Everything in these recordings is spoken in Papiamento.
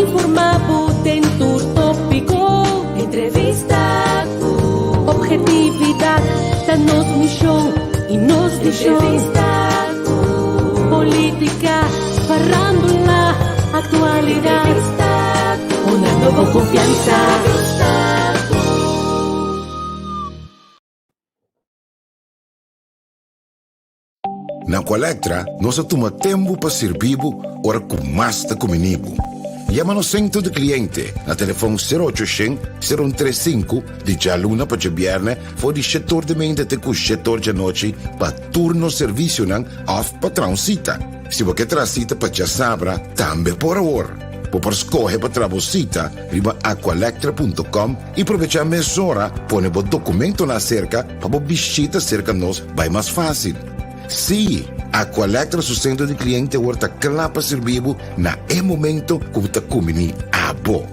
Informá bo den tur tópiko. Entrevista ku ophetividat ta nos mishon i nos vishon. Entrevista ku polítika, farándula, aktualidat. Entrevista ku Honrando bo konfiansa. Entrevista ku. Na Colectra nos a tuma tempu pa sirbi bo ora ku mas ta kumini bo. Yama nos sentro di kliente na telefon sero ocho shen, sero un tres sinku di djaluna pa djabièrnè for di shet or di meinta te ku shet or djanochi pa tur nos servisionan òf pa traha un sita. Si bo ke traha sita pa djasabra tambe por awor. Bo por skohe pa traha bo sita riba aqualectra punto com i probechá mesora pone bo dokumentonan aserka pa bo bishita serka nos bai mas fásil. Sí, Aqualectra su sentro di kliente awor ta kla pa sirbi bo na e momento ku bo ta kumbiní abo.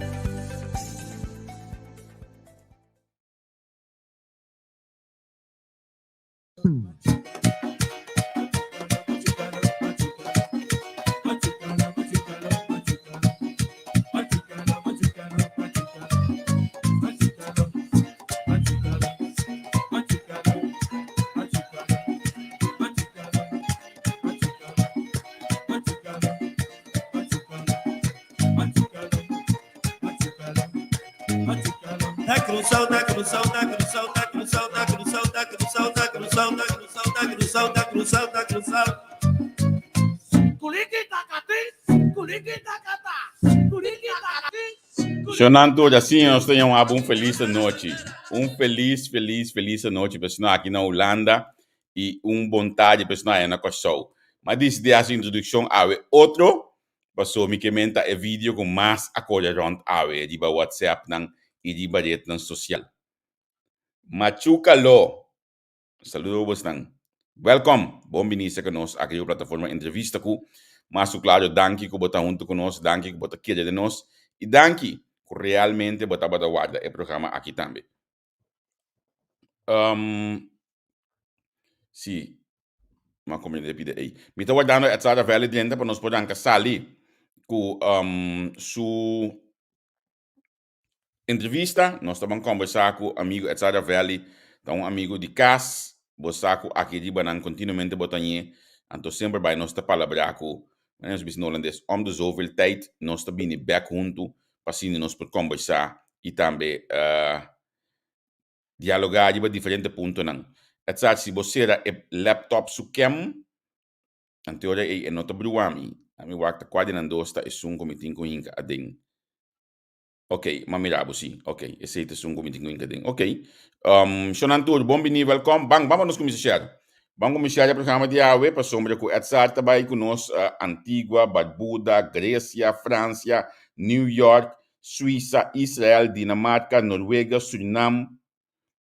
Shonan tur asina nos ta yama abo un felis anochi. Un felis, felis, felis anochi pa esnan aki na Hulanda i un bon tardi pa esnan aya na Kòrsou. Mi a disidí hasi introdukshon awe otro Paso mi ke menta e video ku mas a kore rònt awe riba whatsappnan i riba retnan sosial. Machuca lo! Saludo bosnan. Welkom! Bon bini serka nos aki riba plataforma Entrevista ku Mas ku Claro. Danki ku bo ta huntu ku nos, danki ku bo ta kere den nos i danki ku realmente bo tabata warda e programa aki tambe. Um, sí, ma comprende pide ei. Mi ta wardando Ed Valley drenta pa nos por arranca sali ku um, su entrevista. Nos ta ban conversa ku amigo Ed Valley, ta un amigo di cas. Bo sa ku aki riba nan continuamente bo ta ñe. Anto semper bai nos ta palabra ku, nos bisa na holandes, om de zoveel tijd nos ta bini bek huntu pa asina nos por conversa y tambe uh, dialogá riba diferente puntonan. Et sa si bo sera e laptop su kem, anto ora ei e no ta brua mi. Ami wak ta kua di nan dos ta esun ku mi tin ku hinka aden. Ok, m'a mira bo si. Ok, esei ta esun ku mi tin ku hinka aden. Ok. Um, shonan tur, bon bini, welkom. Ban, ban pa nos kuminsá share. Ban kuminsá share e programa di awe, pasobra ku Edsard ta bai ku nos uh, Antigua, Barbuda, Grecia, Francia, New York, Suisa, Israel, Dinamarca, Noruega, Surinam.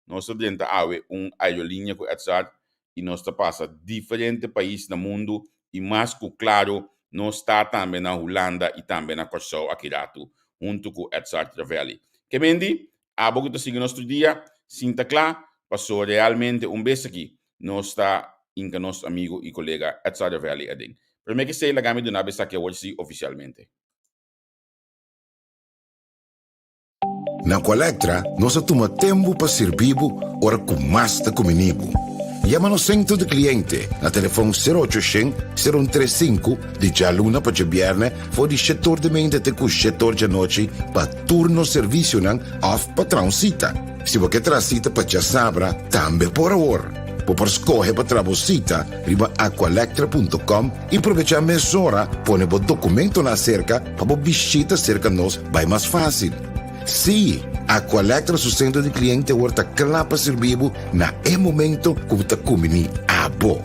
Nos ta drenta awe un aerolínea ku Edzard i nos ta pasa diferente pais na mundu i mas ku klaro nos ta tambe na Hulanda i tambe na Kòrsou aki ratu huntu ku Edzard Ravelli. Kemendi, abo ku ta sigui nos tur dia, sinta kla paso realmente un bes aki nos ta inka nos amigu i kolega Edzard Ravelli aden. Promé ke esei laga mi duna bo esaki awor si ofisialmente. Na Colectra nos a tuma tempu pa sirbi bo ora ku mas ta kumini bo. Yama nos sentro di kliente na telefon sero ocho shen, sero un tres sinku di djaluna pa djabièrnè for di shet or di meinta te ku shet or djanochi pa tur nos servisionan òf pa traha un sita. Si bo ke traha sita pa djasabra tambe por awor. Bo por skohe pa traha bo sita riba aqualectra punto com i probechá mesora pone bo dokumentonan aserka pa bo bishita serka nos bai mas fásil. Sí, Aqualectra su sentro di kliente awor ta kla pa sirbi bo na e momento ku bo ta kumbiní abo.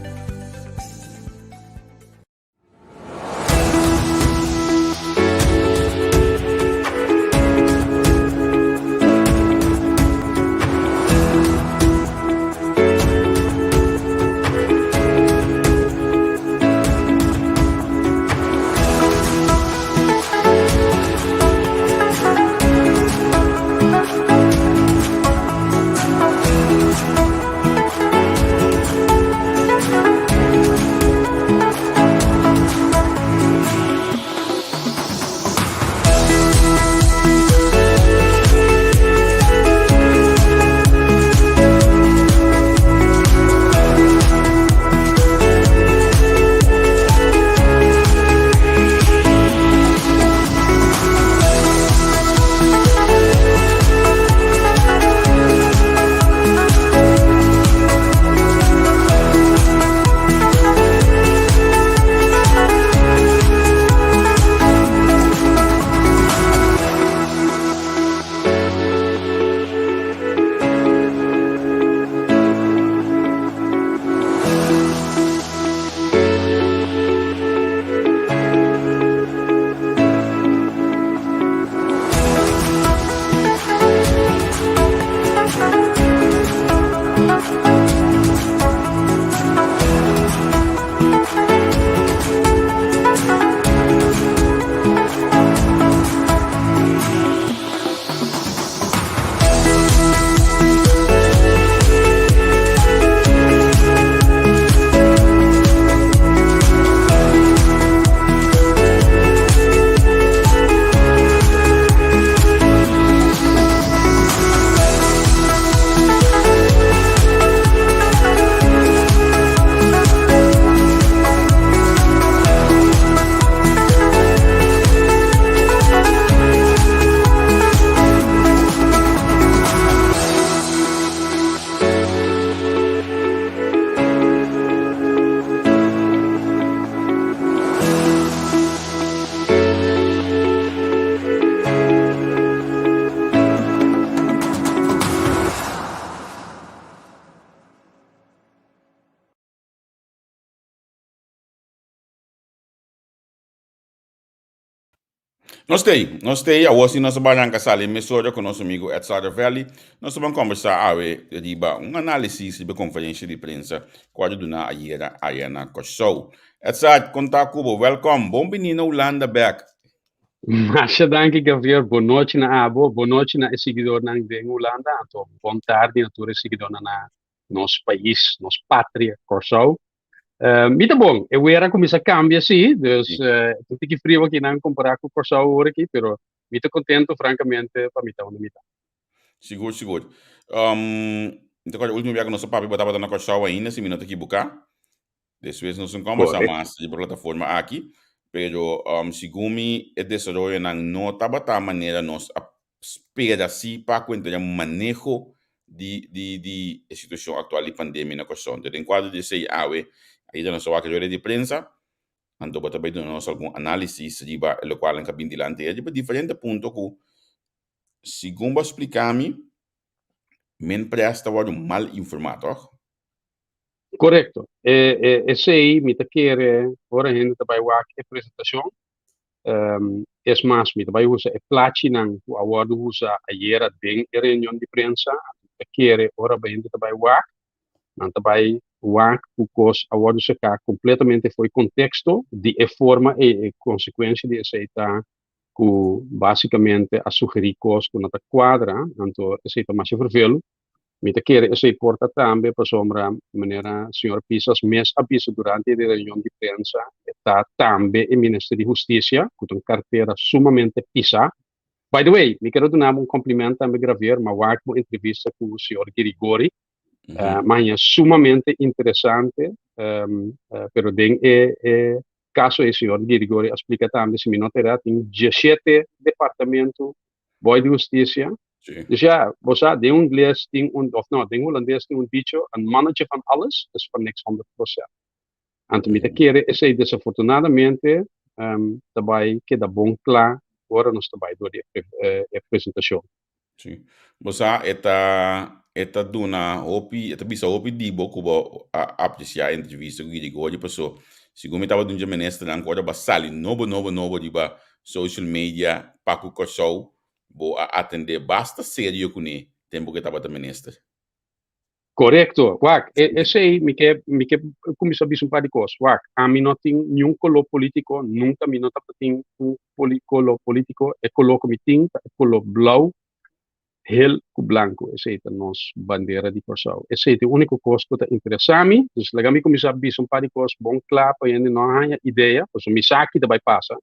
Nos t'ei, nos t'ei, awor si nos a baranka sali mesora ku nos amigu Ed Sarravelli, nos ta ban kombersá awe riba un análisis riba e konferensha di prensa ku a duna ayera aya na Kòrsou. Edsard, kon ta ku bo? Wèlkòm, bon bini na Hulanda bèk. Masha danki Gabriel, bon nochi na abo, bon nochi na e siguidornan den Hulanda, anto bon tardi na tur e siguidornan na nos pais, nos patria, Kòrsou. Mi ta bon, e weer a kuminsá kambia sí, dus ta un tiki friu akinan kompará ku Kòrsou awor aki, pero mi ta kontentu frankamente pa mi ta unda mi ta. Sigur, sigur. Mi ta kòrda último bia ku nos a papia bo tabata na Kòrsou ainda, si mi no ta kibuká. Despues nos no kòmbersá mas riba plataforma aki, pero segun mi e desaroyonan no tabata manera nos a spera si pa ku entera maneho di di di e situashon aktual di pandemia na Kòrsou. Anto den kuadro di esei awe ainda nos a wak rueda di prensa, anto bo ta bai duna nos algun análisis riba e lokualnan ku a bin dilanti e riba diferente punto ku segun bo a splika mi men près ta wòrdu mal informá, tòg? Korekto. E e esei mi ta kere ora hende ta bai wak e presentashon Es mas, mi ta bai usa e plachinan ku a wòrdu usa ayera den e reunion di prensa. Mi ta kere ora hende ta bai wak, nan ta bai wak ku kos a wòrdu saká kompletamente fo'i konteksto. Di e forma ei e konsekuensia di esei ta ku básikamente a sugerí kos ku no ta kuadra, anto esei ta masha vervelu. Mi ta kere esei por ta tambe pasobra manera señor Pisas mes a bisa durante di reunion di prensa e ta tambe e minister di Husticia cu ta un cartera sumamente pisa. By the way, mi kere duna bo un compliment tambe Gravier, ma wak bo entrevista cu señor Girigori, ma haña sumamente interesante, pero den e e caso ei señor Girigori a splica tambe si mi no ta era tin dieshete departamento boy di husticia. Sí. Dus ja, bo sa, den ingles tin un, of no, den holandes tin un dicho, een mannetje van alles is van niks 100%. Anto mi ta kere esei desafortunadamente ta bai keda bon kla ora nos ta bai dor di e presentacion. Sí. Bo sa, e ta, e ta duna hopi, e ta bisa hopi di bo ku bo a apresiá e entrevista ku Girigorio, paso segun mi tabata un dje ministernan ku ora bo a sali nobo nobo nobo riba social media pa ku Kòrsou, bo a atendé basta serio kuné tempu ku e tabata minister. Korekto. Wak, e esei mi ke mi ke kuminsá bisa un par di kos. Wak, ami no tin niun koló polítiko, nunka mi no tabatin un poli koló polítiko. E koló ku mi tin ta e koló blou, hel ku blanku. Esei ta nos bandera di Kòrsou. Esei ta e úniko kos ku ta interesá mi. Dus laga mi kuminsá bisa un par di kos bon kla pa hende no haña idea, pasobra mi sa ki ta bai pasa.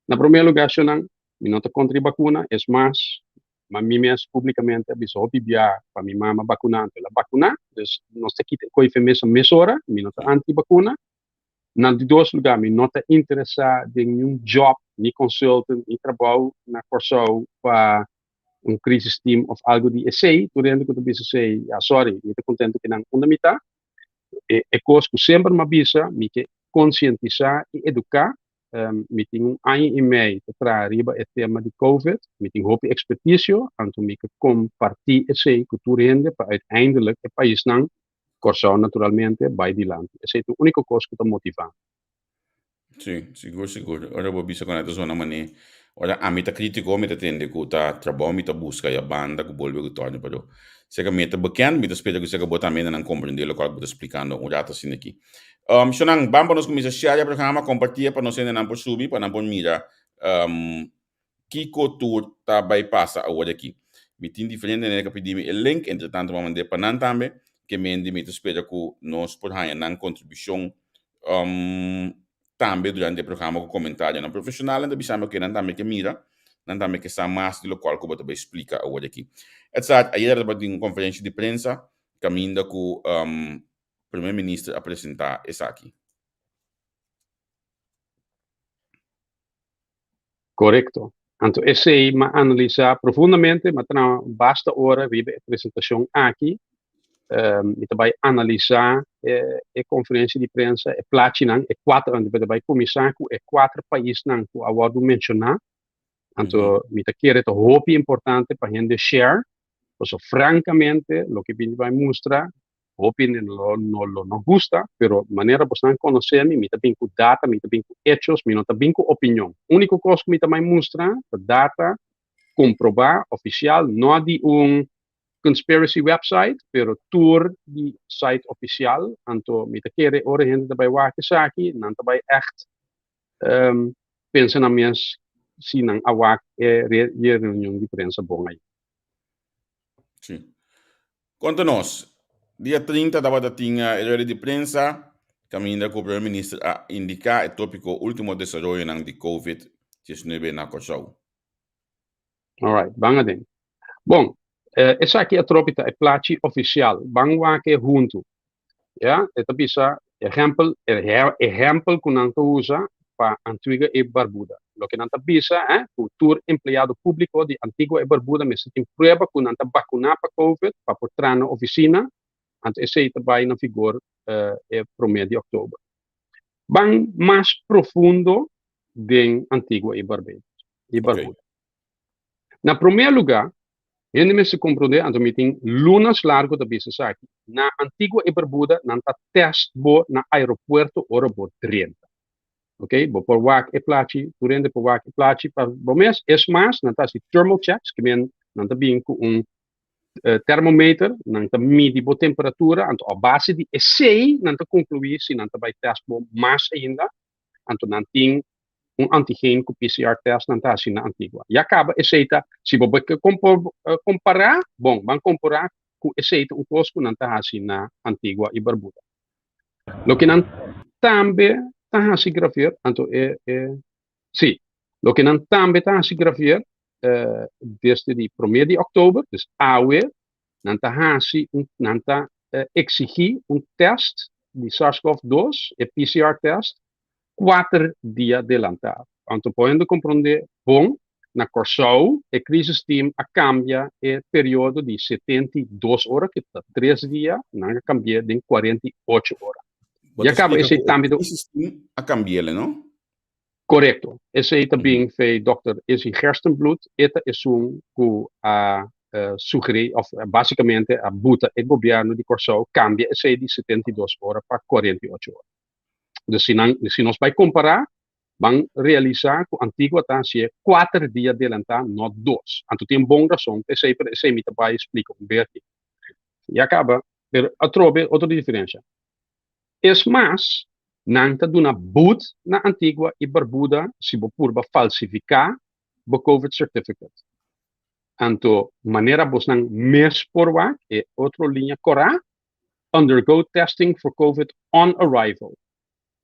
Na promé lugá, shonnan, mi no ta kontra e bakuna. Es mas, ma mi mes públikamente a bisa hopi bia pa mi mama bakuná, anto el a bakuná. Dus nos ta kita e koi fe mesa mesora. Mi no ta anti bakuna. Na di dos lugá, mi no ta interesá den niun job, ni consultant, ni trabou na Kòrsou pa un crisis team òf algu di esei. Tur hende ku ta bisa esei, ya sòri, mi ta kontentu ku nan unda mi ta. E e kos ku semper mi a bisa, mi ke konsientisá i eduká. Mi tin un aña i mei ta traha riba e tema di Covid. Mi tin hopi ekspertisio, anto mi ke kompartí esei ku tur hende pa uiteindelijk e paisnan, Kòrsou naturalmente, bai dilanti. Esei ta e úniko kos ku ta motivá mi. Sí, sigur sigur. Ora bo bisa ku nan ta zona manera, ora ami ta krítiko mi ta tende ku ta trabou mi ta buska ya banda ku bolbe ku tòrna pero seka mi ta bekend mi ta spera ku seka bo tambe nan komprendé lokual ku bo ta splikando un rato asina aki. Shonnan, ban pa nos kuminsá share e programa, kompartié pa nos hendenan por subi, pa nan por mira kiko tur ta bai pasa awor aki. Mi tin diferente hende ku a pidi mi e link, entretanto mi a mand'é pa nan tambe, ke mende mi ta spera ku nos por haña nan kontribushon tambe durante e programa ku komentarionan profeshonal. Nan ta bisa mi oke, nan tambe ke mira, nan tambe ke sa mas di lokual ku bo ta bai splika awor aki. Etsat, ayera tabatin un konferensha di prensa kaminda ku Primer Minister a presenta esaki. Korekto. Anto esei m'a analisá profundamente, m'a traha basta ora riba e presentashon aki. Mi ta bai analisá e konferensia di prensa, e plachinan, e kuater, anto mi ta bai kuminsá ku e kuater paisnan ku a wòrdu menshoná. Anto mi ta kere ta hopi importante pa hende share, pasobra frankamente loke bini bai mustra. Hopi hende lo no lo no gusta, pero manera bosnan konosé mi, mi ta bin ku data, mi ta bin ku hechos, mi no ta bin ku opinion. Úniko kos ku mi ta mai mustra ta data komprobá, ofisial, no di un conspiracy website, pero tur di site ofisial. Anto mi ta kere ora hende ta bai wak esaki, nan ta bai ègt pensa nan mes si nan a wak e reunion di prensa bon ayi. Sí. Konta nos, dia 30 tabata tin e rueda di prensa kaminda ku Primer Minister a indiká e tópiko último desaroyonan di Covid 19 na Kòrsou. Alright, ban aden. Bon, esaki atrobe ta e plachi ofisial. Ban wak e huntu. Ya, e ta bisa ehèmpel, ehèmpel ku nan ta usa pa Antigua i Barbuda. Loke nan ta bisa, eh, ku tur empleado públiko di Antigua i Barbuda mester tin prueba ku nan ta bakuná pa Covid pa por traha na ofisina, anto esei ta bai na vigor e promé di òktober. Ban mas profundo den Antigua i Barbuda. Na promé lugá, hende mester komprondé, anto mi tin lunas largu ta bisa esaki, na Antigua i Barbuda nan ta tèst bo na aeropuerto ora bo drenta. Ok, bo por wak e plachi, tur hende por wak e plachi pa bo mes. Es mas, nan ta hasi thermal checks, ke men nan ta bin ku un termometer, nan ta midi bo temperatura, anto a base di esei nan ta konkluí si nan ta bai tèst bo mas ainda, anto nan tin un antigen ku PCR test nan ta hasi na Antigua. Ya kaba esei ta, si bo ke kompará, bon, ban kompará ku esei ta un kos ku nan ta hasi na Antigua i Barbuda. Loke nan tambe ta hasi graveer, anto e, e, sí, loke nan tambe ta hasi graveer desde di promé di òktober, dus awe, nan ta hasi un, nan ta eksigí un test di SARS-CoV-2, e PCR test, kuater dia delantá. Anto por hende komprondé bon, na Kòrsou e crisis team a kambia e periodo di 72 ora, ku ta tres dia, nan a kambi'é den 48 ora. Ya kaba esei tambe. E crisis team a kambi'el, no? Korekto. Esei ta bin fei dòkter Izzy Gerstenbluth, e ta esun ku a sugerí òf básikamente a buta e gobièrnu di Kòrsou kambia esei di 72 ora pa 48 ora. Dus si nan, si nos bai kompará, ban realisá ku Antigua ta hasié kuater dia delantá, no dos. Anto tin bon rason pa esei, pero esei mi ta bai splika un berki. Ya kaba, pero atrobe otro diferensha. Es mas, nan ta duna but na Antigua i Barbuda si bo purba falsifiká bo Covid certificate. Anto, manera bosnan mes por wak, e otro liña kòrá, undergo testing for Covid on arrival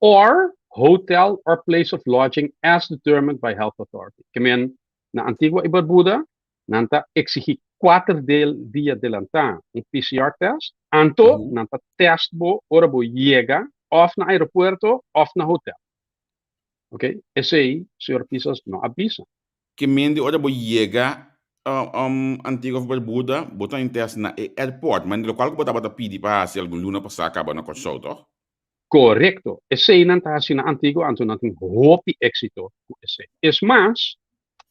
or hotel or place of lodging as determined by health authority. Ke men na Antigua i Barbuda nan ta exigí kuater dia delantá un PCR test, anto nan ta test bo ora bo yega òf na aeropuerto òf na hotel. Ok, esei señor Pisas no a bisa. Ke men di ora bo yega Antigua of Barbuda, bo ta in test na e airport, ma lokual ku bo tabata pidi pa hasi algun luna pasá kaba na Kòrsou, tòg? Korekto. Eseinan ta hasi na Antigua, anto nan tin hopi éksito ku esei. Es mas,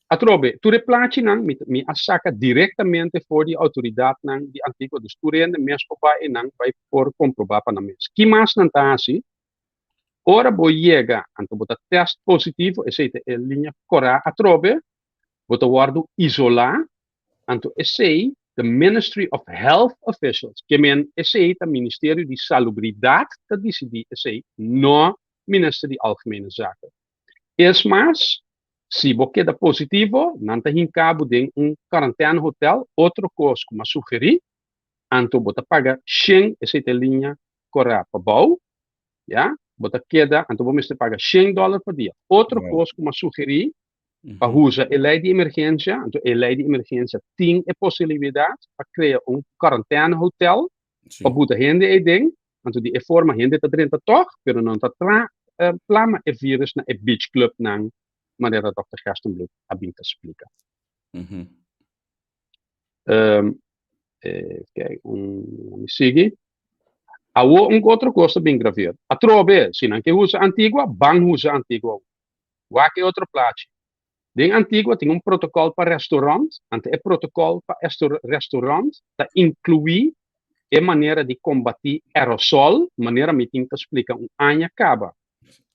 atrobe, tur e plachinan mi mi a saka direktamente for di outoridatnan di Antigua, dus tur hende mes por bai einan bai por komprobá pa nan mes. Ki mas nan ta hasi? Ora bo yega, anto bo ta test positivo, esei ta e liña kòrá atrobe, bo ta wòrdu isolá, anto esei the Ministry of Health officials, ke men esei ta Ministerio di Salubridat ta disidí esei, no Minister di Algemene Zaken. Es mas, si bo keda positivo, nan ta hinká bo den un karantène hotel, otro kos ku mi a sugerí, anto bo ta paga shen, esei ta e liña kòrá pabou, ya, bo ta keda, anto bo mester paga shen dòler pa dia. Otro kos ku mi a sugerí, pa usa e lei di emergensia, anto e lei di emergensia tin e posibilidat pa krea un karantène hotel pa buta hende eiden, anto di e forma hende ta drenta tòg, pero nan ta tra plama e virus na e beach clubnan, manera dòkter Gerstenbluth a bin ta splika. Even kijken, un, mi sigui. Awo un otro kos ta bin graveer. Atrobe, si nan ke usa Antigua, ban usa Antigua. Wak e otro plachi. Den Antigua tin un protokòl pa restaurant, ante e protokòl pa restaurant ta inkluí. E manera di kombatí aerosol, manera mi tin ta splika un aña kaba.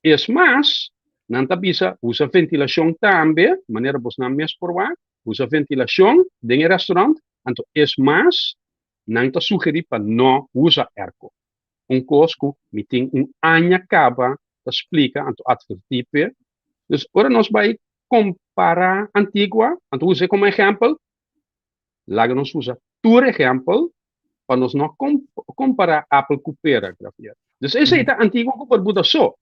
Es mas, nan ta bisa usa ventilashon tambe, manera bosnan mes por wak, usa ventilashon den e restaurant, anto es mas, nan ta sugerí pa no usa airco. Un kos ku mi tin un aña kaba ta splika anto atvertí p'e. Dus ora nos bai kompará Antigua, anto usa e komo ehèmpel, Laga nos usa tur ehèmpel pa nos no kompará apel ku pera, Gravier. Dus esei ta Antigua ku Barbuda so.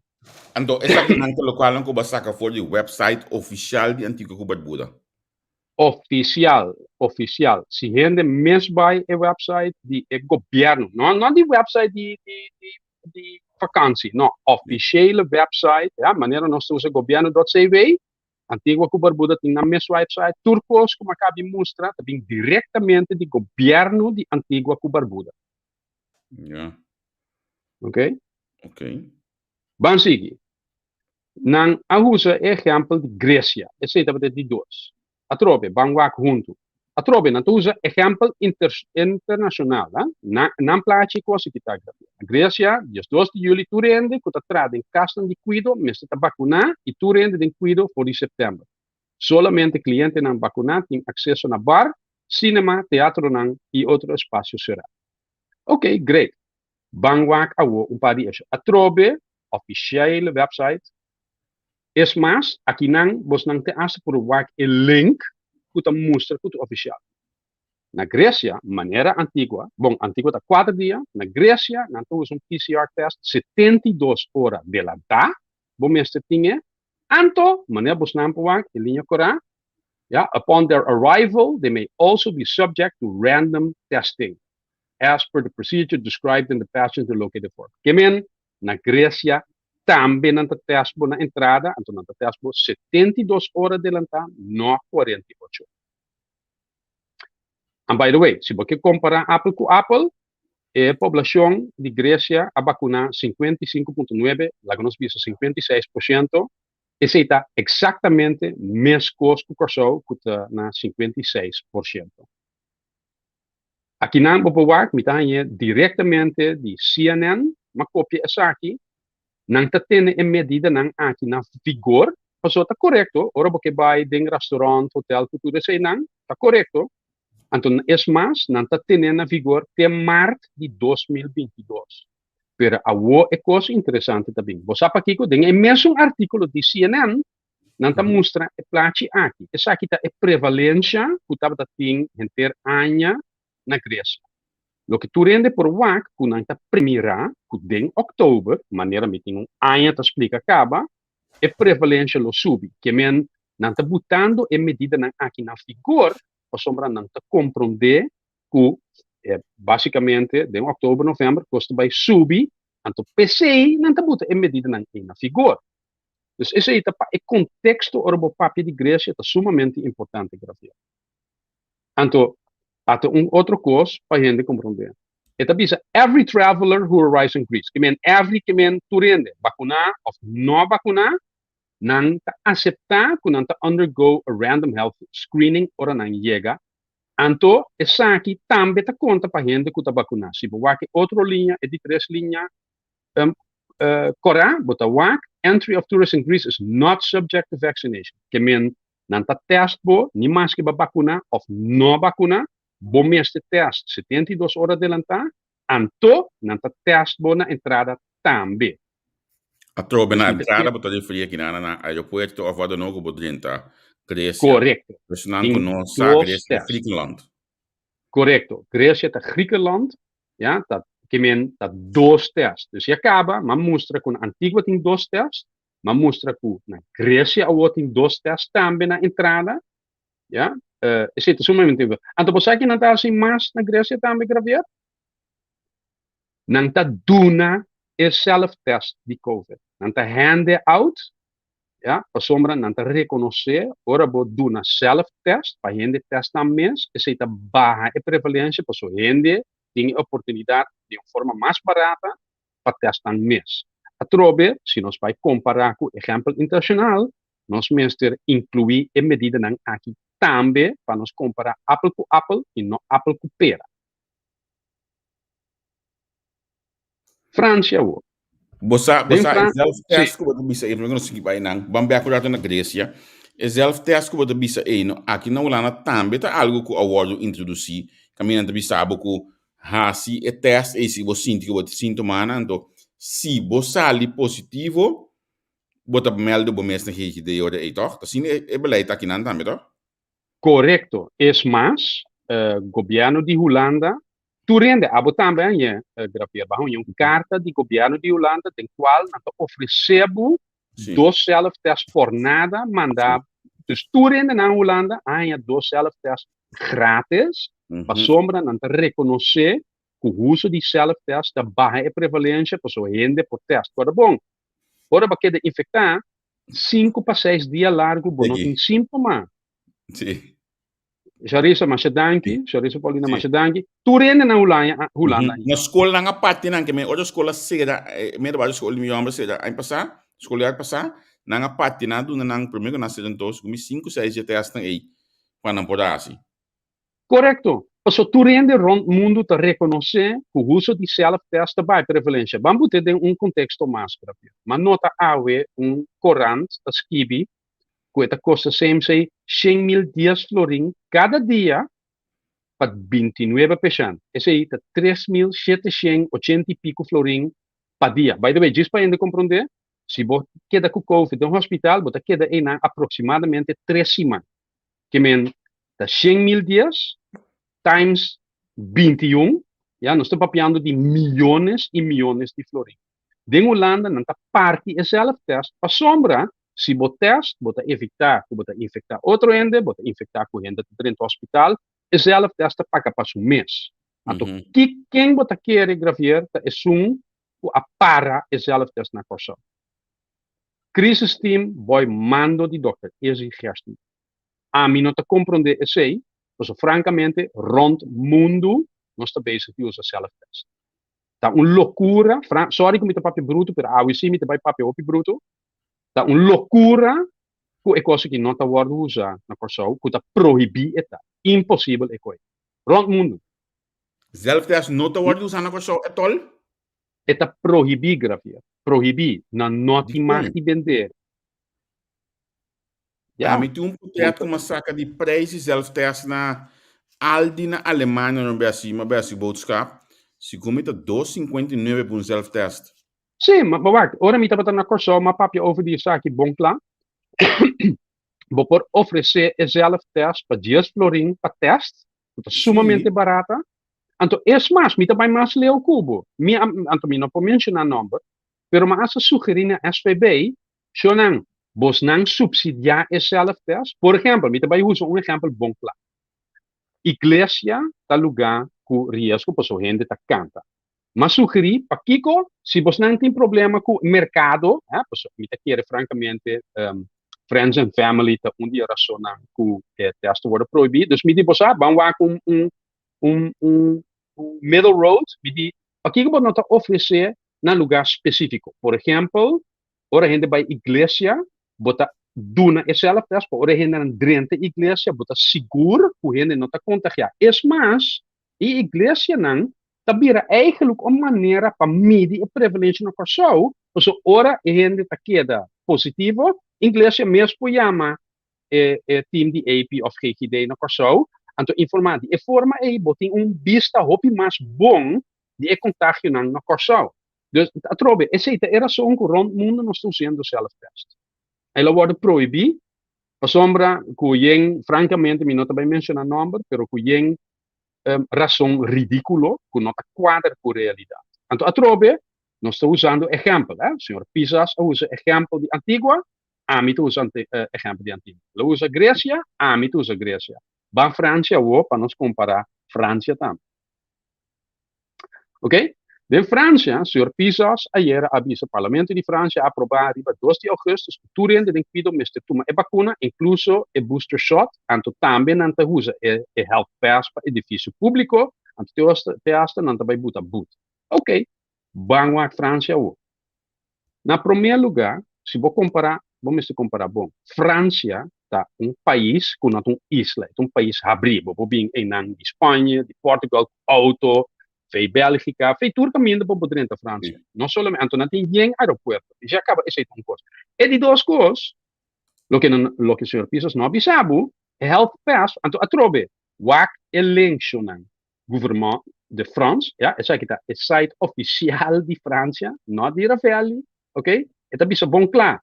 Anto esakinan ta lokualnan ku bo a saka for di wèpsait ofisial di Antigua ku Barbuda? Ofisial, ofisial. Si hende mes bai e wèpsait di e gobièrnu, no no di wèpsait di di di di vakansi, no, ofisiele wèpsait, ya, manera nos ta usa gobièrnu dòt cw, Antigua ku Barbuda tin nan mes website. Tur kos ku mi a kaba di mustra ta bin direktamente di gobièrnu di Antigua ku Barbuda. Ja. Ok? Ok. Ban sigui. Nan a usa e ehèmpel di Gresia. Esei tabata e di dos. Atrobe, ban wak huntu. Atrobe, nan ta usa ehèmpel internashonal. Nan, nan plachi e kos aki ta grabia. Na Gresia, 12 di yüli tur hende ku ta traha den kasnan di kuido mester ta bakuná i tur hende den kuido for di sèptèmber. Solamente klientenan bakuná tin akseso na bar, sinema, teatronan i otro espasio será. Oké, great. Ban wak awo un par di esho. Atrobe, ofisiële website. Es mas, akinan bosnan te hasta por wak e link ku ta mustra ku ta ofisial. Na Gresia, manera Antigua, bon, Antigua ta kuater dia, na Gresia nan ta usa un PCR test 72 ora delantá, bo mester tin e, anto, manera bosnan por wak e liña korá, ya, upon their arrival they may also be subject to random testing, as per the procedure described in the passenger locator form. Ke men, Na Grecia tambe nan ta test bo na entrada, anto nan ta test bo 72 ora delantá, no 48. And by the way, si bo ke kompará apel ku apel, e poblashon di Grecia a bakuná 55.9, laga nos bisa 56%, esei ta eksaktamente meskos ku Kòrsou ku ta na 56%. Akinan bo por wak, mi ta hañ'é direktamente di CNN, m'a kopia esaki, nan ta tene e medidanan aki na vigor, pasobra ta korekto, ora bo ke bai den restaurant, hotel ku tur eseinan, ta korekto, anto es mas, nan ta tene na vigor te mart di 2022. Pero awor e kos interesante ta bin, bo sa pakiko? Den e mesun artíkulo di CNN, Nan ta mustra e plachi aki. Esaki ta e prevalensha ku tabata tin henter aña na Gresia. Loke tur hende por wak ku nan ta premirá ku den òktober, manera mi tin un aña ta splika kaba, e prevalensha lo subi. Ke men nan ta butando e medidanan aki na vigor pasobra nan ta komprondé ku básikamente den òktober, novèmber kos ta bai subi, anto p'esei nan ta buta e medidanan ei na vigor. Dus esei ta pa e konteksto ora bo papia di Gresia ta sumamente importante, Gravier. Anto, ata un otro kos pa hende komprondé. E ta bisa every traveler who arrives in Greece. Ke men every ke men tur hende, bakuná òf no bakuná, nan ta aseptá ku nan ta undergo a random health screening ora nan yega. Anto, esaki tambe ta konta pa hende ku ta bakuná. Si bo wak e otro liña, e di tres liña, Kòrá, bo ta wak, entry of tourists in Greece is not subject to vaccination. Ke men, nan ta tèst bo, ni maske bo a bakuná òf no a bakuná, bo mester tèst 72 ora adelantá, anto nan ta tèst bo na entrada tambe. Atrobe na entrada bo ta referí aki nan na aeropuerto òf wou dan ook ku bo drenta Grecia. Korekto. Personan ku no sa Grecia ta Griekenland. Korekto. Grecia ta Griekenland, ya, ta ke men ta dos test. Dus ya kaba, m'a mustra ku na Antigua tin dos test, m'a mustra ku na Grecia awor tin dos test tambe na entrada, ya. Esei ta sumamente importante. Anto bo sa ki nan ta hasi mas na Grecia tambe, Gravier? Nan ta duna e self-test di covid. Nan ta hand e out ya, pasobra nan ta rekonosé ora bo duna self test pa hende test nan mes, esei ta baha e prevalensia pasobra hende tin e oportunidat di un forma mas barata pa test nan mes. Atrobe, si nos bai kompará ku ehèmpel internashonal, nos mester inkluí e medidanan aki tambe pa nos kompará apel ku apel i no apel ku pera. Francia awor. Bo sa, bo Den sa, e Fran zelftest sí. ku bo ta bisa ei, promé ku nos sigui bai nan, ban bèk un ratu na Grecia. E zelftest ku bo ta bisa ei, no, aki na Hulanda tambe ta algu ku a wòrdu introdusí, kaminda nan ta bisa bo ku hasi e tèst ei si bo sinti ku bo tin síntomanan, anto si bo sali positivo, bo ta mèldu bo mes na GGD ora ei, tòg? Ta asina e beleid ta akinan tambe, tòg? Korekto. Es mas, gobièrnu di Hulanda Tur hende, abo tambe hañ'é, Gravier, bo a haña un karta di gobièrnu di Hulanda den kual nan ta ofresé bo dos sèlftèst por nada mandá. Dus tur hende na Hulanda a haña dos sèlftèst grátis pasobra nan ta rekonosé ku uso di sèlftèst ta baha e prevalensia pasobra hende por tèst. Kòrda bon, ora bo a keda infektá, sinku pa seis dia largu bo no tin síntoma. Sharissa, masha danki. Sharissa Paulina, masha danki. Tur hende na Hulanda, Hulanda. Na skolnan a parti nan, ke men ora skol a sera, middelbare skol di mi homber sera aña pasá, skoljaar pasá, nan a parti nan a duna nan, prome ku nan sera entos, ku mi sinku, seis dje tèstnan ei pa nan por a hasi. Korekto. Paso tur hende rònt mundu ta rekonosé ku uso di sèlf-tèst ta bai prevalensia. Ban but'é den un konteksto mas grabio. M'a nota awe un korant ta skibi ku e ta kosta CMC 100.010 florin kada dia pa 29 peshènt. Esei ta 3780 i piku florin pa dia. By the way, djis pa hende komprondé, si bo keda ku covid den hospital, bo ta keda einan aproksimadamente tres siman. Ke men ta 100.010 times 21, ya, nos ta papiando di miyones i miyones di florin. Den Hulanda nan ta parti e zelftest pasobra si bo test bo ta evitá ku bo ta infektá otro hende, bo ta infektá ku hende ta drenta hospital, e zelftest ta paga pa su mes. Anto ki ken bo ta kere Gravier ta esun ku a para e zelftest na Kòrsou? Crisis team boy mando di Dòkter Izzy Gersten. Ami no ta komprondé esei pasobra frankamente rònt mundu nos ta bezig di usa zelftest. Ta un locura, Fran, sorry cu mi ta papia bruto, pero awe si mi ta bay papia hopi bruto. Ta un locura cu e cos aki no ta wordo usa na Corsou, cu ta prohibi e ta. Imposibel e coe. Rond mundo. Zelftest no ta wordo usa na Corsou at all? E ta prohibi, Gravier. Prohibi. Nan no tin mag Dicon? di bende. Ya. Ami tin un potret ku m'a saka di prijs di zelftest na Aldi na Alemania no besi, m'a besi boodschap. Segun mi ta dos sinkuenta i nuebe pa un zelftest. Sí, ma wak, ora mi tabata na Kòrsou m'a papia over di esaki bon kla. Bo por ofresé e zelftest pa dies florin pa tèst, ku ta sumamente barata. Anto es mas, mi ta bai mas leu ku bo. Mi a, anto mi no por menshoná nòmber, pero m'a hasta sugerí na SVB Shownan, bosnan subsidiá e self-test? Por ehèmpel, mi ta bai usa un ehèmpel bon kla. Iglesia ta lugá ku riesgo pasobra hende ta kanta. M'a sugerí, pakiko si bosnan tin problema ku merkado, pasobra mi ta kere frankamente friends and family ta un di e rasonnan ku e tèst ta wòrdu prohibí. Dus mi di bo sa, ban wak un un un un middle road, mi di, pakiko bo no ta ofresé na lugá spesífiko? Por ehèmpel, Ora hende bai iglesia, bo ta duna e selftest, pa ora e hendenan drenta iglesia, bo ta sigur ku hende no ta kontagiá. Es mas, e iglesianan ta bira eigenlijk un manera pa midi e prevalensia na Kòrsou, pasobra ora e hende ta keda positivo, iglesia mes por yama e e team di AP òf GGD na Kòrsou, anto informá. Di e forma ei bo tin un bista hopi mas bon di e kontagionan na Kòrsou. Dus, atrobe, esei ta e rason ku rònt mundu nos ta usando self-test. El a wòrdu prohibí pasobra ku yen, frankamente mi no ta bai menshoná nòmber, pero ku yen rason ridíkulo ku no ta kuadra ku realidat. Anto atrobe nos ta usando ehèmpel, eh. Señor Pisas a usa ehèmpel di Antigua, ami ta usa ehèmpel di Antigua. El a usa Gresia, ami ta usa Gresia. Ban Fransia awor pa nos kompará Fransia tambe. Ok? Den Francia, señor Pisas ayera a bisa Parlamento di Francia a aproba riba dos di augustus cu tur hende den cuido mester tuma e vacuna, incluso e booster shot, anto tambe nan ta usa e e health pass pa edificio publico, anto te hasta te hasta nan ta bay buta boet. Ok, ban wak Francia awor. Na prome lugar, si bo compara, bo mester compara bon. Francia ta un pais cu no ta un isla, e ta un pais habri. Bo por bin einan di Spanje, di Portugal cu auto. Fei Bélgica, fei tur kaminda pa bo drenta Fransia. No solamente, anto nan tin yen aeropuerto. Ya kaba esei ta un kos. E di dos kos, loke nan, loke señor Pisas no a bisa bo, e health pass, anto atrobe, wak e linkshonnan. Gouvernement de France, ya, esaki ta e site ofisial di Fransia, no di Ravelli, ok? E ta bisa bon kla,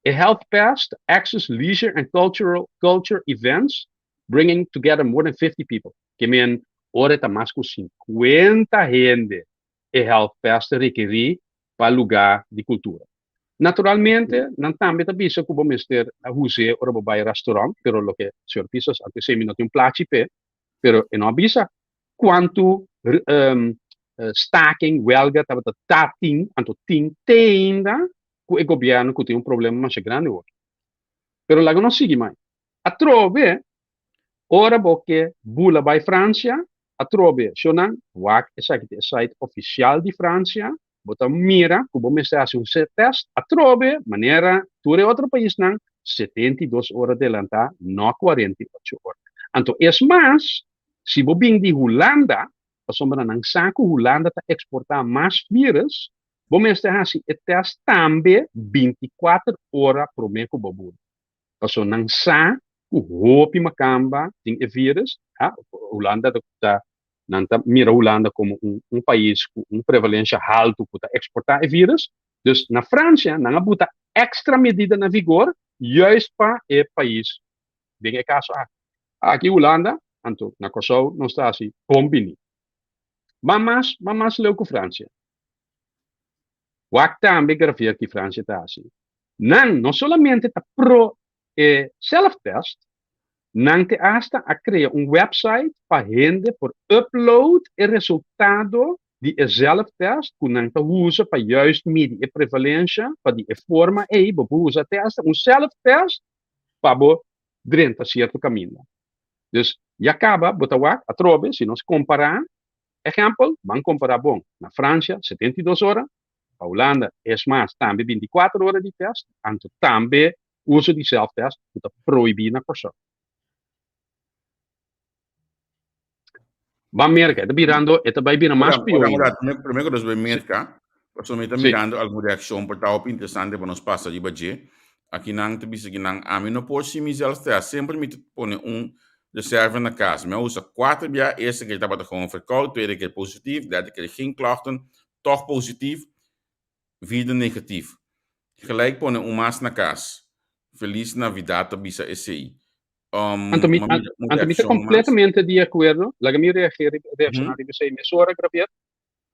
e health pass ta access leisure and cultural culture events bringing together more than 50 people. Ke men ora e ta mas ku 50 hende e health pass ta rekerí pa lugá di kultura. Naturalmente, nan tambe ta bisa ku bo mester hus'é ora bo bai restaurant, pero loke señor Pisas a esei mi no tin un plachi p'e, pero e no a bisa kuantu staking, welga tabata ta tin, anto tin te ainda ku e gobièrnu ku tin un problema masha grandi awor. Pero laga nos sigui mai. Atrobe, ora bo ke bula bai Fransia, atrobe, shownan, wak esaki ta e site ofisial di Fransia, bo ta mira ku bo mester hasi un test atrobe, manera tur e otro paisnan, 72 ora delantá, no 48 ora. Anto es mas, si bo bin di Hulanda, pasobra nan sa ku Hulanda ta eksportá mas vírus, bo mester hasi e test tambe 24 ora promé ku bo bula. Paso nan sa ku hopi makamba tin e virus, ha, Hulanda ta, ta nan ta mira Hulanda komo un un pais ku un prevalensia haltu ku ta eksportá e virus. Dus na Fransia nan a buta èkstra medida na vigor juist pa e pais den e kaso aki. Aki Hulanda, anto na Kòrsou nos ta hasi bon bini. Ban mas, ban mas leu ku Fransia. Wak tambe grafier ki Fransia ta hasi. Nan no solamente ta pro e self-test, nan te asta a krea un website pa hende por upload e resultado di e zelftest ku nan ta usa pa juist midi e prevalensha, pa di e forma ei bo por usa te asta un self-test pa bo drenta sierto kaminda. Dus ya kaba bo ta wak atrobe si nos kompará, ehèmpel, ban kompará bon, na Fransia 72 ora, pa Hulanda es mas tambe 24 ora di test, anto tambe uso di self-test ku ta prohibí na Kòrsou. Ban Merka, e ta birando, e ta bai bira mas pió ainda. Promé ku nos bai Merka, pasobra mi ta mirando algun reakshon por ta hopi interesante pa nos pasa riba dje. Aki nan ta bisa ki nan, ami no por si mi zelf-test, semper mi ta pone un reserve na kas. Mi a usa kuater bia, eerste keer tabata gewoon verkoud, tweede keer positief, derde keer geen klachten, tòg positief, vierde negatief. Gelijk pone un mas na kas. Feliz Navidad ta bisa esei. Anto mi, anto mi ta completamente di acuerdo. Laga mi reageer, reaccionar riba esei mesora, Gravier.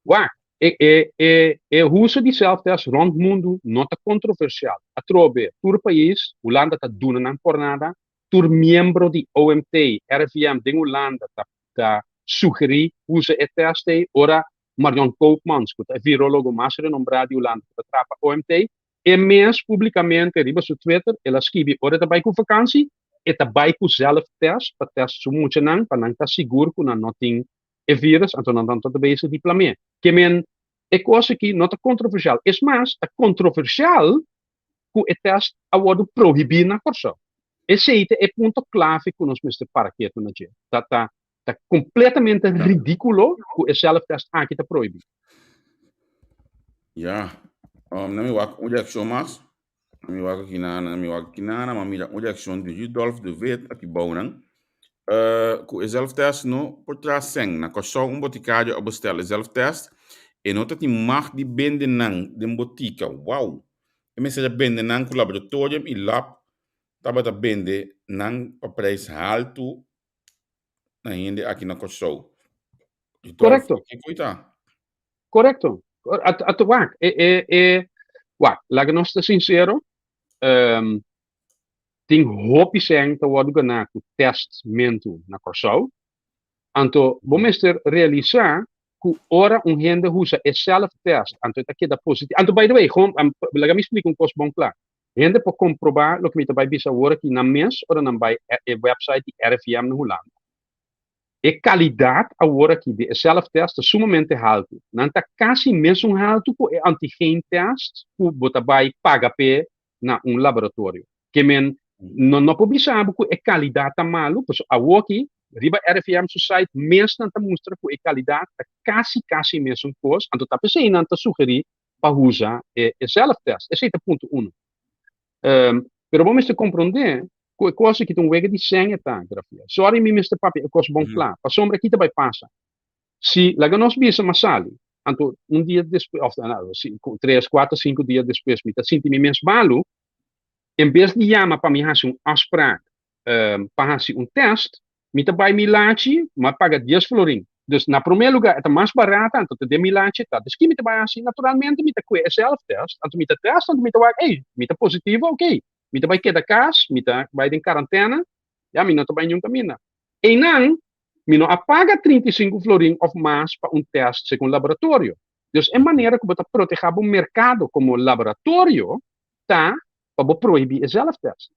Wak, e, e, e, e uso di self-test rond mundu no ta controversial. Atrobe, tur pais, Hulanda ta duna nan por nada, tur miembro di OMT, RIVM den Hulanda ta, ta sugerí usa e test ei ora Marion Koopmans, ku ta e virologo mas renombrá di Hulanda ku ta traha pa OMT, e mes públikamente riba su Twitter el a skibi ora e ta bai ku vakansi, e ta bai ku zelftest pa test su muchanan pa nan ta sigur ku nan no tin e vírus, anto nan ta bezig di plam'é. Ke men e kos aki no ta kontroversial. Es mas, ta kontroversial ku e test a wòrdu prohibí na Kòrsou. Esei ta e punto klave ku nos mester para ketu na dje. Ta ta Ta completamente ridículo cu e zelftest aki ta prohibí. Ja, na mi wak un reaccion mas. Na mi wak aki na, na mi wak aki na, na mira un reaccion di Rudolf de Wit aki bou nan. Cu e zelftest no por traha sen. Na Kòrsou un boticario a bestel e zelftest. E no ta tin mag di bende nan den botica. Wow! E mester a bende nan cu laboratorium y lab tabata bende nan pa prijs haltu na hende aki na Kòrsou. Korekto. Kiko ta? Korekto. At wak, e e e wak, laga nos ta sinsero, um, tin hopi sèn ta wòrdu ganá ku tèstmentu na Kòrsou. Anto bo mester realisá ku ora un hende usa e self-test, anto e ta keda positivo. Anto by the way, gewoon, laga mi splika un kos bon kla. Hende por komprobá loke mi ta bai bisa awor aki nan mes ora nan bai e website di RIVM na Hulanda. E kalidat awor aki di e self-test ta sumamente haltu. Nan ta kasi mesun haltu ku e antigen test ku bo ta bai paga p'e na un laboratorio. Ke men no no por bisa bo ku e kalidat ta malu, pasobra awor aki. Riba RIVM su site mes nan ta mustra ku e kalidat ta kasi kasi mesun kos, anto ta p'esei nan ta sugerí pa usa e zelftest. Esei ta punto uno. Pero bo mester komprondé ku e kos aki ta un wega di sèn e ta, Grafia. Sorry mi mester papia e kos bon kla, pasobra ki ta bai pasa? Si laga nos bisa m'a sali, anto un dia despues, òf tres, kuater, sinku dia despues mi ta sinti mi mes malu, en bes di yama pa mi hasi un afspraak pa hasi un test, mi ta bai mi lachi, m'a paga dies florin. Dus na promé lugá e ta mas barata, anto ta den mi lachi ta. Dus ki mi ta bai hasi? Naturalmente mi ta kue e selftest, anto mi ta test, anto mi ta wak, ey, mi ta positivo, oké, mi ta bai keda kas, mi ta bai den karantena, ya, mi no ta bai niun kaminda. Einan, mi no a paga 35 florin òf mas pa un test segun laboratorio. Dus e manera ku bo ta protehá bo merkado komo laboratorio ta pa bo prohibí e zelftest.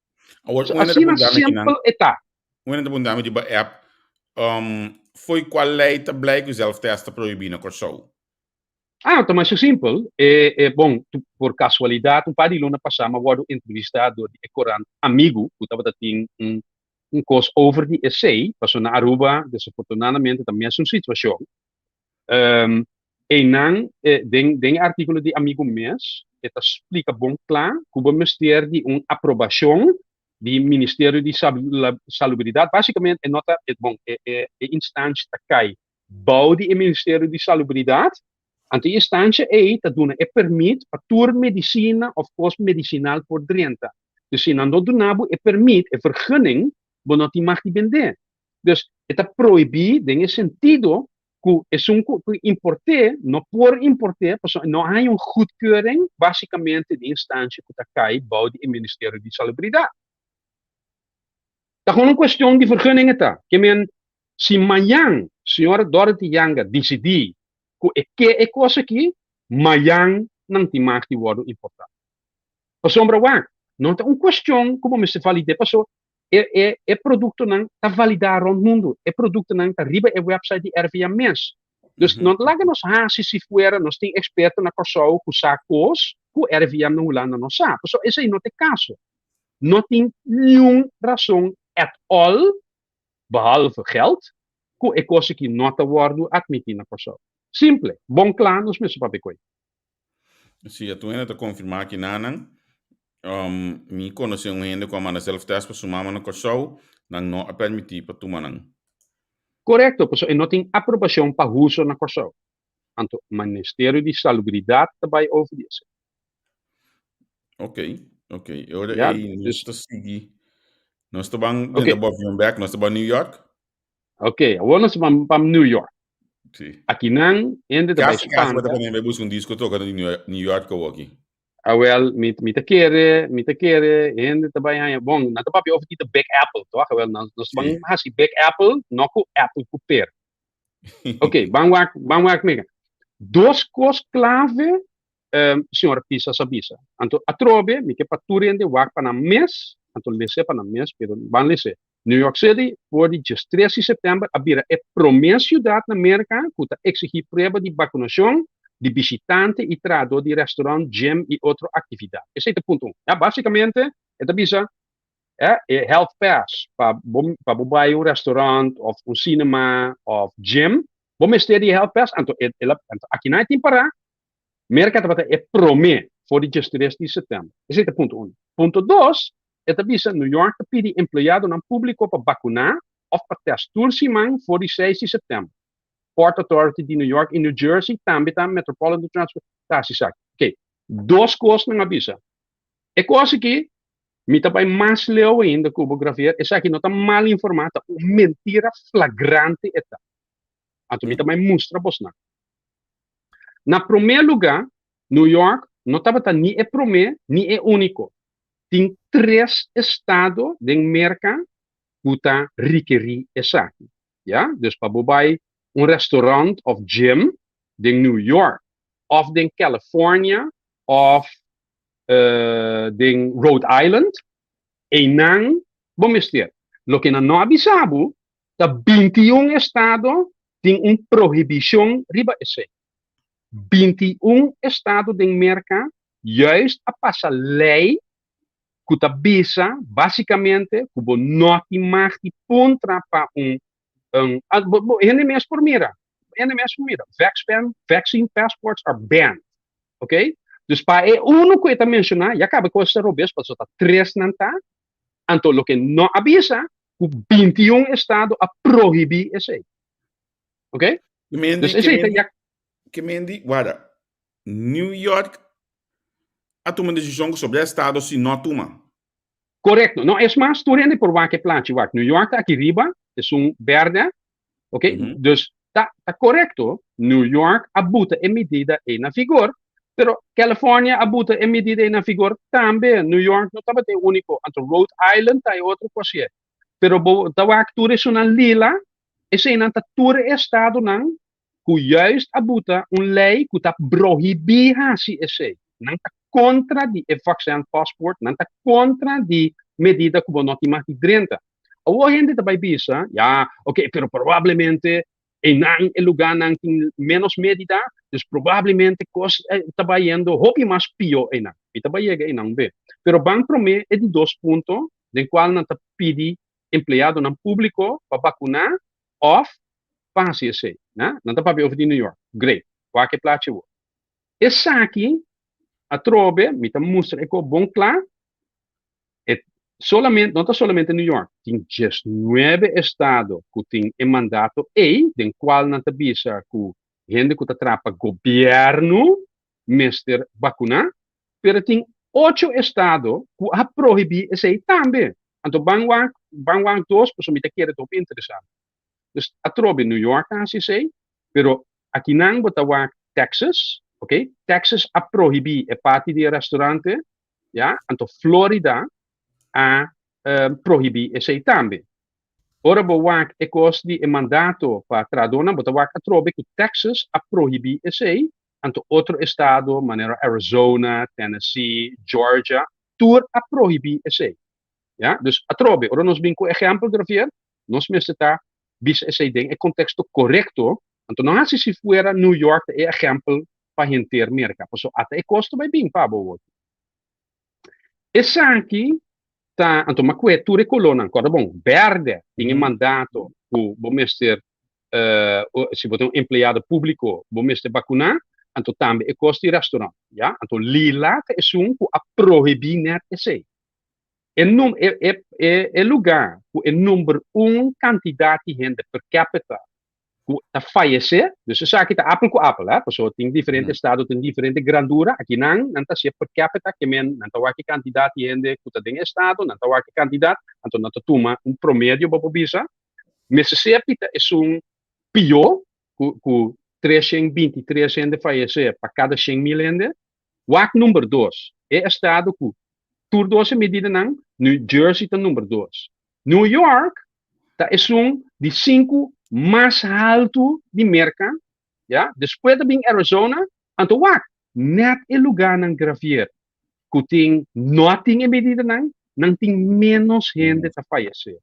Awor, So, un hende ta asina punta mi kinan, simpel e ta. un hende ta punta mi riba app, foi cual ley ta blij cu zelftest ta prohibí na Kòrsou? Ah, ta masha simpel. E, e, bon, tu, por casualidad, un par di luna pasá mi a wòrdu entrevistá dor di e korant Amigu, ku tabata tin un, un kos over di esei, pasobra na Aruba, desafortunadamente, ta mesun situashon. Einan, den den e artíkulo di Amigu mes, e ta splika bon kla ku bo mester di un aprobashon di Ministerio di Salubridat. Básikamente e no ta, bon, e e e instansha ta kai bou di e Ministerio di Salubridat, anto e instansha ei ta duna e pèrmit pa tur medisina òf kos medisinal por drenta. Dus si nan no duna bo e pèrmit, e vergunning, bo no tin mag di bend'é. Dus e ta prohibí den e sentido ku esun ku import'é no por import'é pasobra e no haña un goedkeuring básikamente di instansha ku ta kai bou di e Ministerio di Salubridat. Ta gewoon un kuestion di vergunning e ta. Ke men si mañan señora Dorothy Janga disidí ku e ke e kos aki, mañan nan tin mag di wòrdu importá. Pasobra wak, no ta un kuestion ku bo mester valid'é pasobra E e e produktonan ta validá rònt mundu. E produktonan ta riba e wèpsait di RVM mes. Dus no laga nos hasi si fuera nos tin eksperto na Kòrsou ku sa kos ku RVM na Hulanda no sa. Pasobra esei no ta e kaso. No tin niun rason at all, behalve geld, ku e kos aki no ta wòrdu atmití na Kòrsou. Simple. Bon kla nos mester papia ku ei. Si, a tur hende ta konfirmá kinanan. Mi konosé un hende ku a manda self-test pa su mama na Kòrsou, nan no a permití pa tuma nan. Korekto, pasobra e no tin aprobashon pa uso na Kòrsou. Anto Ministerio di Salubridat ta bai over di esei. Ok, ok. E ora Ya, ei nos dus ta sigui. Nos ta ban Ok. drenta bo avion bèk, nos ta ban New York. Ok, awor nos ban pa New York. Sí. Akinan hende ta bai Kasi kasi bo ta spanta. pone bai buska un disko toka na New York awor aki. Awel, mi, mi ta kere, mi ta kere, hende ta bai haña, bon, nan ta papia over di the Big Apple, toch? Awel, nos, nos ban Sí. hasi Big Apple, no ku Apple ku per. Ok, ban wak, ban wak mega. Dos kos klave, señor Pisas a bisa. Anto atrobe, mi ke pa tur hende wak pa nan mes, anto lese pa nan mes, pero ban lese. New York City, for di diestres di sèptèmber a bira e promé siudat na Merka ku ta eksigí prueba di bakunashon di bishitante i trahadó di restaurant, gym i otro aktividat. Esei ta punto un. Ya, básikamente e ta bisa e health pass pa bo pa bo bai un restaurant òf un sinema òf gym, bo mester di e health pass, anto e el a anto akinan e tin pará, Merka tabata e promé for di diestres di sèptèmber. Esei ta punto un. Punto dos, E ta bisa New York ta pidi empleadonan públiko pa bakuná òf pa tèst tur siman for di seis di sèptèmber. Port Authority di New York i New Jersey tambe ta Metropolitan Transport ta hasi esaki. Oké, dos kos nan a bisa. E kos aki, mi ta bai mas leu ainda ku bo Gravier, esaki no ta mal informá, ta un mentira flagrante e ta. Anto mi ta bai mustra bosnan. Na promé lugá, New York no tabata ni e promé ni e úniko. Tin tres estado den Merka ku ta rikerí esaki. Ya, dus pa bo bai un restaurant òf gym den New York òf den California òf den Rhode Island, einan bo mester. Loke nan no a bisa bo ta 21 estado tin un prohibishon riba esei. 21 estado den Merka juist a pasa lei ku ta bisa basikamente ku bo no tin mag di puntra pa un. Hende mes por mira. Hende mes por mira. Vaxpan, vaccine passports are banned. Ok? Dus pa e uno ku e ta menshoná, ya kaba kos ta robes, pasobra ta tres nan ta. Anto loke no a bisa, ku 21 estado a prohibí esei. Ok? Kemendi, Dus esei ta kemendi, ya kemendi, guarda, New York a tuma un desishon ku sobre estado si no tuma. Korekto. No, es mas, tur hende por wak e plachi. Wak, New York ta aki riba, esun bèrdè. Ok? Dus ta, ta korekto, New York a buta e medida ei na vigor, pero California a buta e medida ei na vigor tambe. New York no tabata e úniko. Anto Rhode Island ta e otro ku hasié. Pero bo ta wak tur esunnan lila, eseinan ta tur e estadonan ku juist a buta un lei ku ta prohibí hasi esei. Nan ta kontra di e vaccin paspoort, nan ta kontra di medida ku bo no tin mag di drenta. Awor hende ta bai bisa, ya, oke, pero probablemente einan e lugánan tin ménos medida, dus probablemente kos ta bai yendo hopi mas pió einan. Mi ta bai yega einan un be. Pero ban promé e di dos punto den kual nan ta pidi empleadonan públiko pa bakuná òf pa hasi esei. Na? Nan ta papia over di New York. Great. Wak e plachi awor. Esaki atrobe mi ta mustra e ko bon kla. E solamente, no ta solamente New York, tin 19 estado ku tin e mandato ei, den kual nan ta bisa ku hende ku ta traha pa gobièrnu mester bakuná, pero tin ocho estado ku a prohibí esei tambe. Anto ban wak, ban wak dos, pasobra mi ta kere ta hopi interesante. Dus atrobe New York a hasi esei, pero akinan bo ta wak Texas, ok, Texas a prohibí e parti di e restaurante, ya, anto Florida a prohibí esei tambe. Ora bo wak e kos di e mandato pa trahadónan, bo ta wak atrobe ku Texas a prohibí esei, anto otro estado manera Arizona, Tennessee, Georgia, tur a prohibí esei. Ya, dus atrobe, ora nos bin ku ehèmpel, Gravier, nos mester ta bisa esei den e konteksto korekto, anto no hasi si fuera New York ta e ehèmpel pa henter Merka, pasobra ata e kos ta bai bin pa bo wòrdu. Esaki ta, anto m'a kue tur e kolónan, kòrda bon, bèrdè tin e mandato ku bo mester, si bo ta un empleado públiko, bo mester bakuná, anto tambe e kos di restaurant, ya. Anto lila ta esun ku a prohibí nèt esei. E num, e, e, e, e lugá ku e number un kantidat di hende per capita ku ta fayesé, dus esaki ta apel ku apel, hè, pasobra tin diferente estado tin diferente grandura, akinan nan ta hasié per capita, ke men nan ta wak e kantidat di hende ku ta den e estado, nan ta wak e kantidat, anto nan ta tuma un promedio bo por bisa. Mississippi ta esun pió ku ku 323 hende fayesé pa kada 100.000 hende. Wak number dos, e estado ku tur dos e medidanan, New Jersey ta number dos. New York ta esun di sinku mas haltu di Merka, ya, despues ta bin Arizona, anto wak, nèt e lugánan gravier ku tin no tin e medidanan, nan tin ménos hende ta fayesé.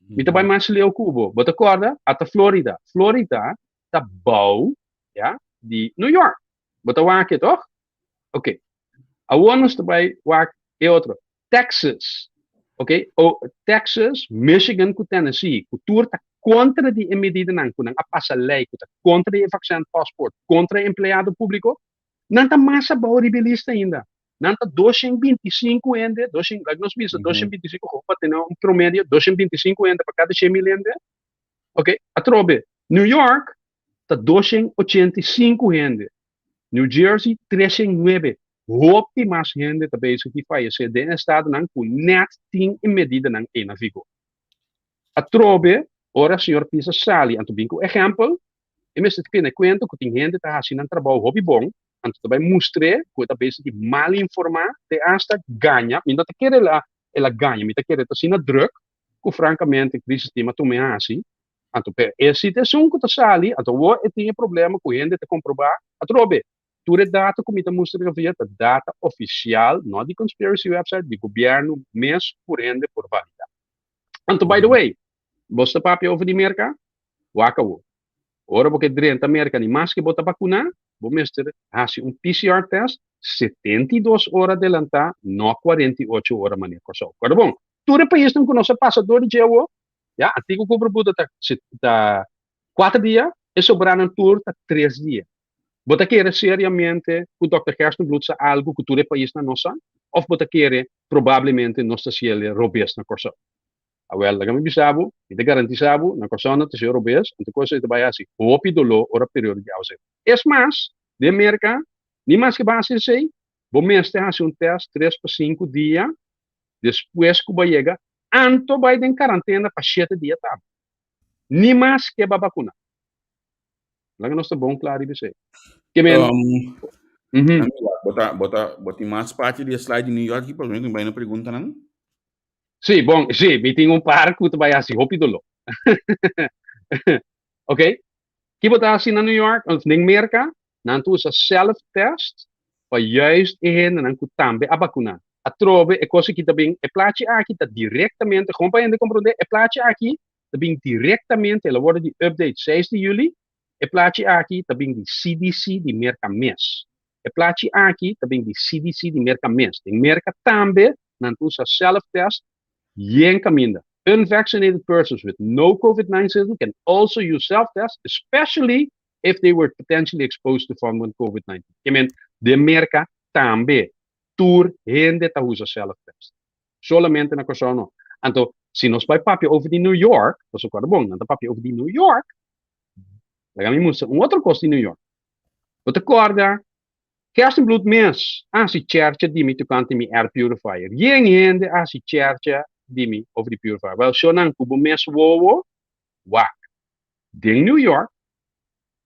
Mi ta bai mas leu ku bo, bo ta kòrda? Ata Florida, Florida ta bou, ya, di New York. Bo ta wak e tòg? Oké. Awor nos ta bai wak e otro. Texas, ok, o Texas, Michigan ku Tennessee, ku tur ta kontra di e medidanan ku nan a pasa lei ku ta kontra di e vaccin paspoort, kontra e empleado públiko, nan ta mas abou riba e lista ainda. Nan ta 225 hende, doshen, laga nos bisa 225, gewoon pa tene un promedio, 225 hende pa kada 100.000 hende. Ok, atrobe, New York ta 285 hende, New Jersey 309. Hopi mas hende ta bezig di fayesé den estadonan ku nèt tin e medidanan ei na vigor. Atrobe, ora señor Pisas sali anto bin ku ehèmpel, e mester tene kuenta ku tin hende ta hasi nan trabou hopi bon, anto ta bai mustr'é ku e ta bezig di mal informá te asta gaña. Mi no ta kere el a el a gaña, mi ta kere ta asina drùk ku frankamente crisis tin a tum'é hasi. Anto pero e si ta esun ku ta sali, anto awor e tin e problema ku hende ta komprobá atrobe. Tur e data ku mi ta mustra riba ta data ofisial, no di conspiracy website, di gobièrnu mes ku hende por validá. Anto by the way, bo ta papia over di Merka? Wak awor. Ora bo ke drenta Merka ni maske bo ta bakuná, bo mester hasi un PCR test 72 ora adelantá, no 48 ora manera Kòrsou. Kòrda bon, tur e paisnan ku nos a pasa dor di dje awor. Ya, antiguo cubreboete ta, ta 4 dia, e sobranan tur ta 3 dia. Bo ta kere seriamente ku Dòkter Gerstenbluth sa algu ku tur e paisnan no sa? Òf bo ta kere probablemente nos ta siele robes na Kòrsou? Awèl, laga mi bisa bo, mi ta garantisá bo, na Kòrsou no ta siel robes, anto kos ei ta bai hasi hopi doló ora periodo di awa seka. Es mas, den Merka, ni maske bo hasi esei, bo mester hasi un tèst tres pa sinku dia despues ku bo a yega, anto bai den karantena pa shete dia tambe. Ni maske bo a bakuná. Laga nos ta bon kla riba esei. Ke men. Amiga, bo ta, bo ta, bo tin mas parti di e slide di New York aki prome ku mi bai na preguntanan? Sí, bon, sí, mi tin un par ku ta bai hasi hopi doló. Ok, ki bo ta hasi na New York òf den Merka? Nan ta usa self-test pa juist e hendenan ku tambe a bakuná. Atrobe e kos aki ta bin, e plachi aki ta direktamente, gewoon pa hende komprondé, e plachi aki ta bin direktamente, el a wòrdu di update seis di yüli, e plachi aki ta bin di CDC di Merka mes. E plachi aki ta bin di CDC di Merka mes. Den Merka tambe nan ta usa self-test yen kaminda. Unvaccinated persons with no COVID-19 symptoms can also use self-test, especially if they were potentially exposed to someone with COVID-19. Ke men, den Merka tambe tur hende ta usa self-test. Solamente na Kòrsou no. Anto, si nos bai papia over di New York, pasobra kòrda bon, nan ta papia over di New York, laga mi mustra un otro kos di New York. Bo ta kòrda Gerstenbluth mes a hasi chèrchè di mi tokante mi air purifier. Yen hende a hasi chèrchè di mi over di purifier. Wèl, shownan ku bo mes wowo, wak. Den New York,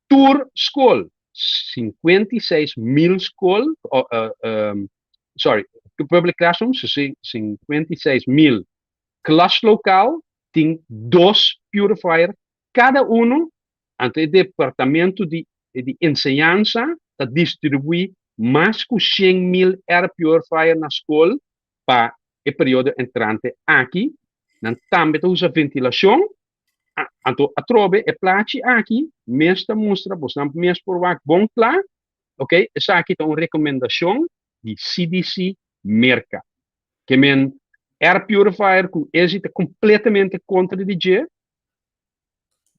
tur skol, 56,000 skol, sorry, public classrooms, 56,000 klaslokaal tin dos purifier kada uno, anto e departamento di di enseñansa ta distribuí mas ku 100,000 air purifier na skol pa e periodo entrante aki. Nan tambe ta usa ventilashon. Anto atrobe e plachi aki mes ta mustra, bosnan mes por wak bon kla, ok, esaki ta un rekomendashon di CDC Merka. Ke men air purifier ku ezi ta kompletamente kontra di dje,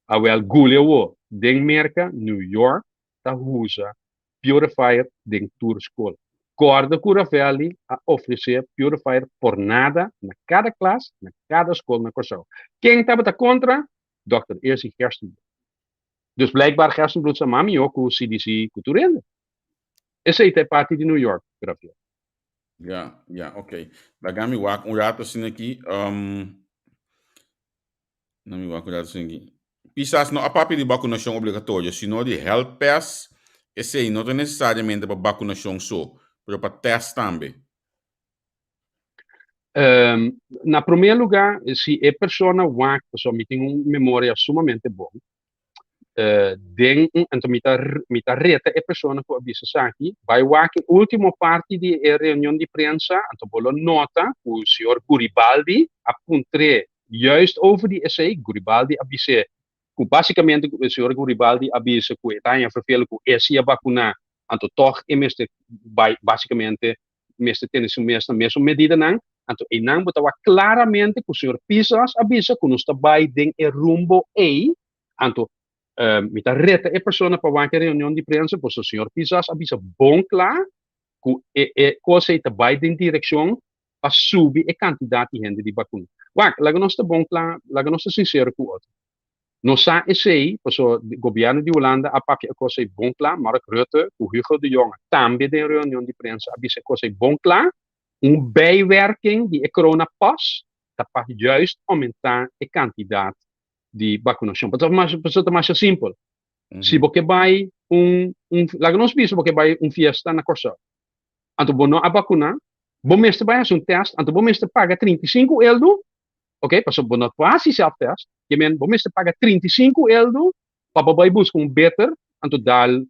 awel guli awo den Merka, New York ta usa purifier den tur skol. Kòrda ku Ravelli a ofresé purifier por nada na kada klas, na kada skol na Kòrsou. Ken tabata kontra? Dòkter Irsi Gerstenbluth. Dus blijkbaar Gerstenbluth sa mas mihó ku CDC ku tur hende. Esei ta e parti di New York, Raviel. Ya, ya, ok. Laga mi wak un rato asina aki. Um, na mi wak un rato asina aki. Pisas no a papia di bakunashon obligatorio, sino di health pass. Esei no ta nesesariamente pa bakunashon so, pero pa test tambe. Um, na promé lugá, si e persona wak, pasobra mi tin un memoria sumamente bon, den un, anto mi ta, mi ta reta e persona ku a bisa esaki, bai wak e último parti di e reunion di prensa, anto bo lo nota ku señor Guribaldi a puntr'é juist over di esei, Guribaldi a bis'é ku básikamente ku señor Guribaldi a bisa ku e ta haña vervel ku e si a bakuná, anto tòg e mester bai básikamente mester tene su mes na mesun medidanan, anto einan bo ta wak klaramente ku señor Pisas a bisa ku nos ta bai den e rumbo ei, Anto, mi ta reta e persona pa wak e reunion di prensa, pasobra señor Pisas a bisa bon kla ku e e kos ei ta bai den direkshon pa subi e kantidat di hende di bakuna. Wak, laga nos ta bon kla, laga nos ta sinsero ku otro. Nos sa esei, pasobra gobièrnu di Hulanda a papia e kos ei bon kla, Mark Rutte ku Hugo de Jonge tambe den reunion di prensa a bisa e kos ei bon kla, un bijwerking di e coronapas ta pa juist oumentá e kantidat di vacunacion. Pasobra ta masha simpel. Si bo ke bai un, un, laga nos bisa bo ke bai un fiesta na Kòrsou. Anto bo no a vacuná, bo mester bai hasi un test, anto bo mester paga 35 eldo, ok, pasobra bo no por hasi self test, ke men bo mester paga 35 eldo pa bo bai buska un beter, anto dal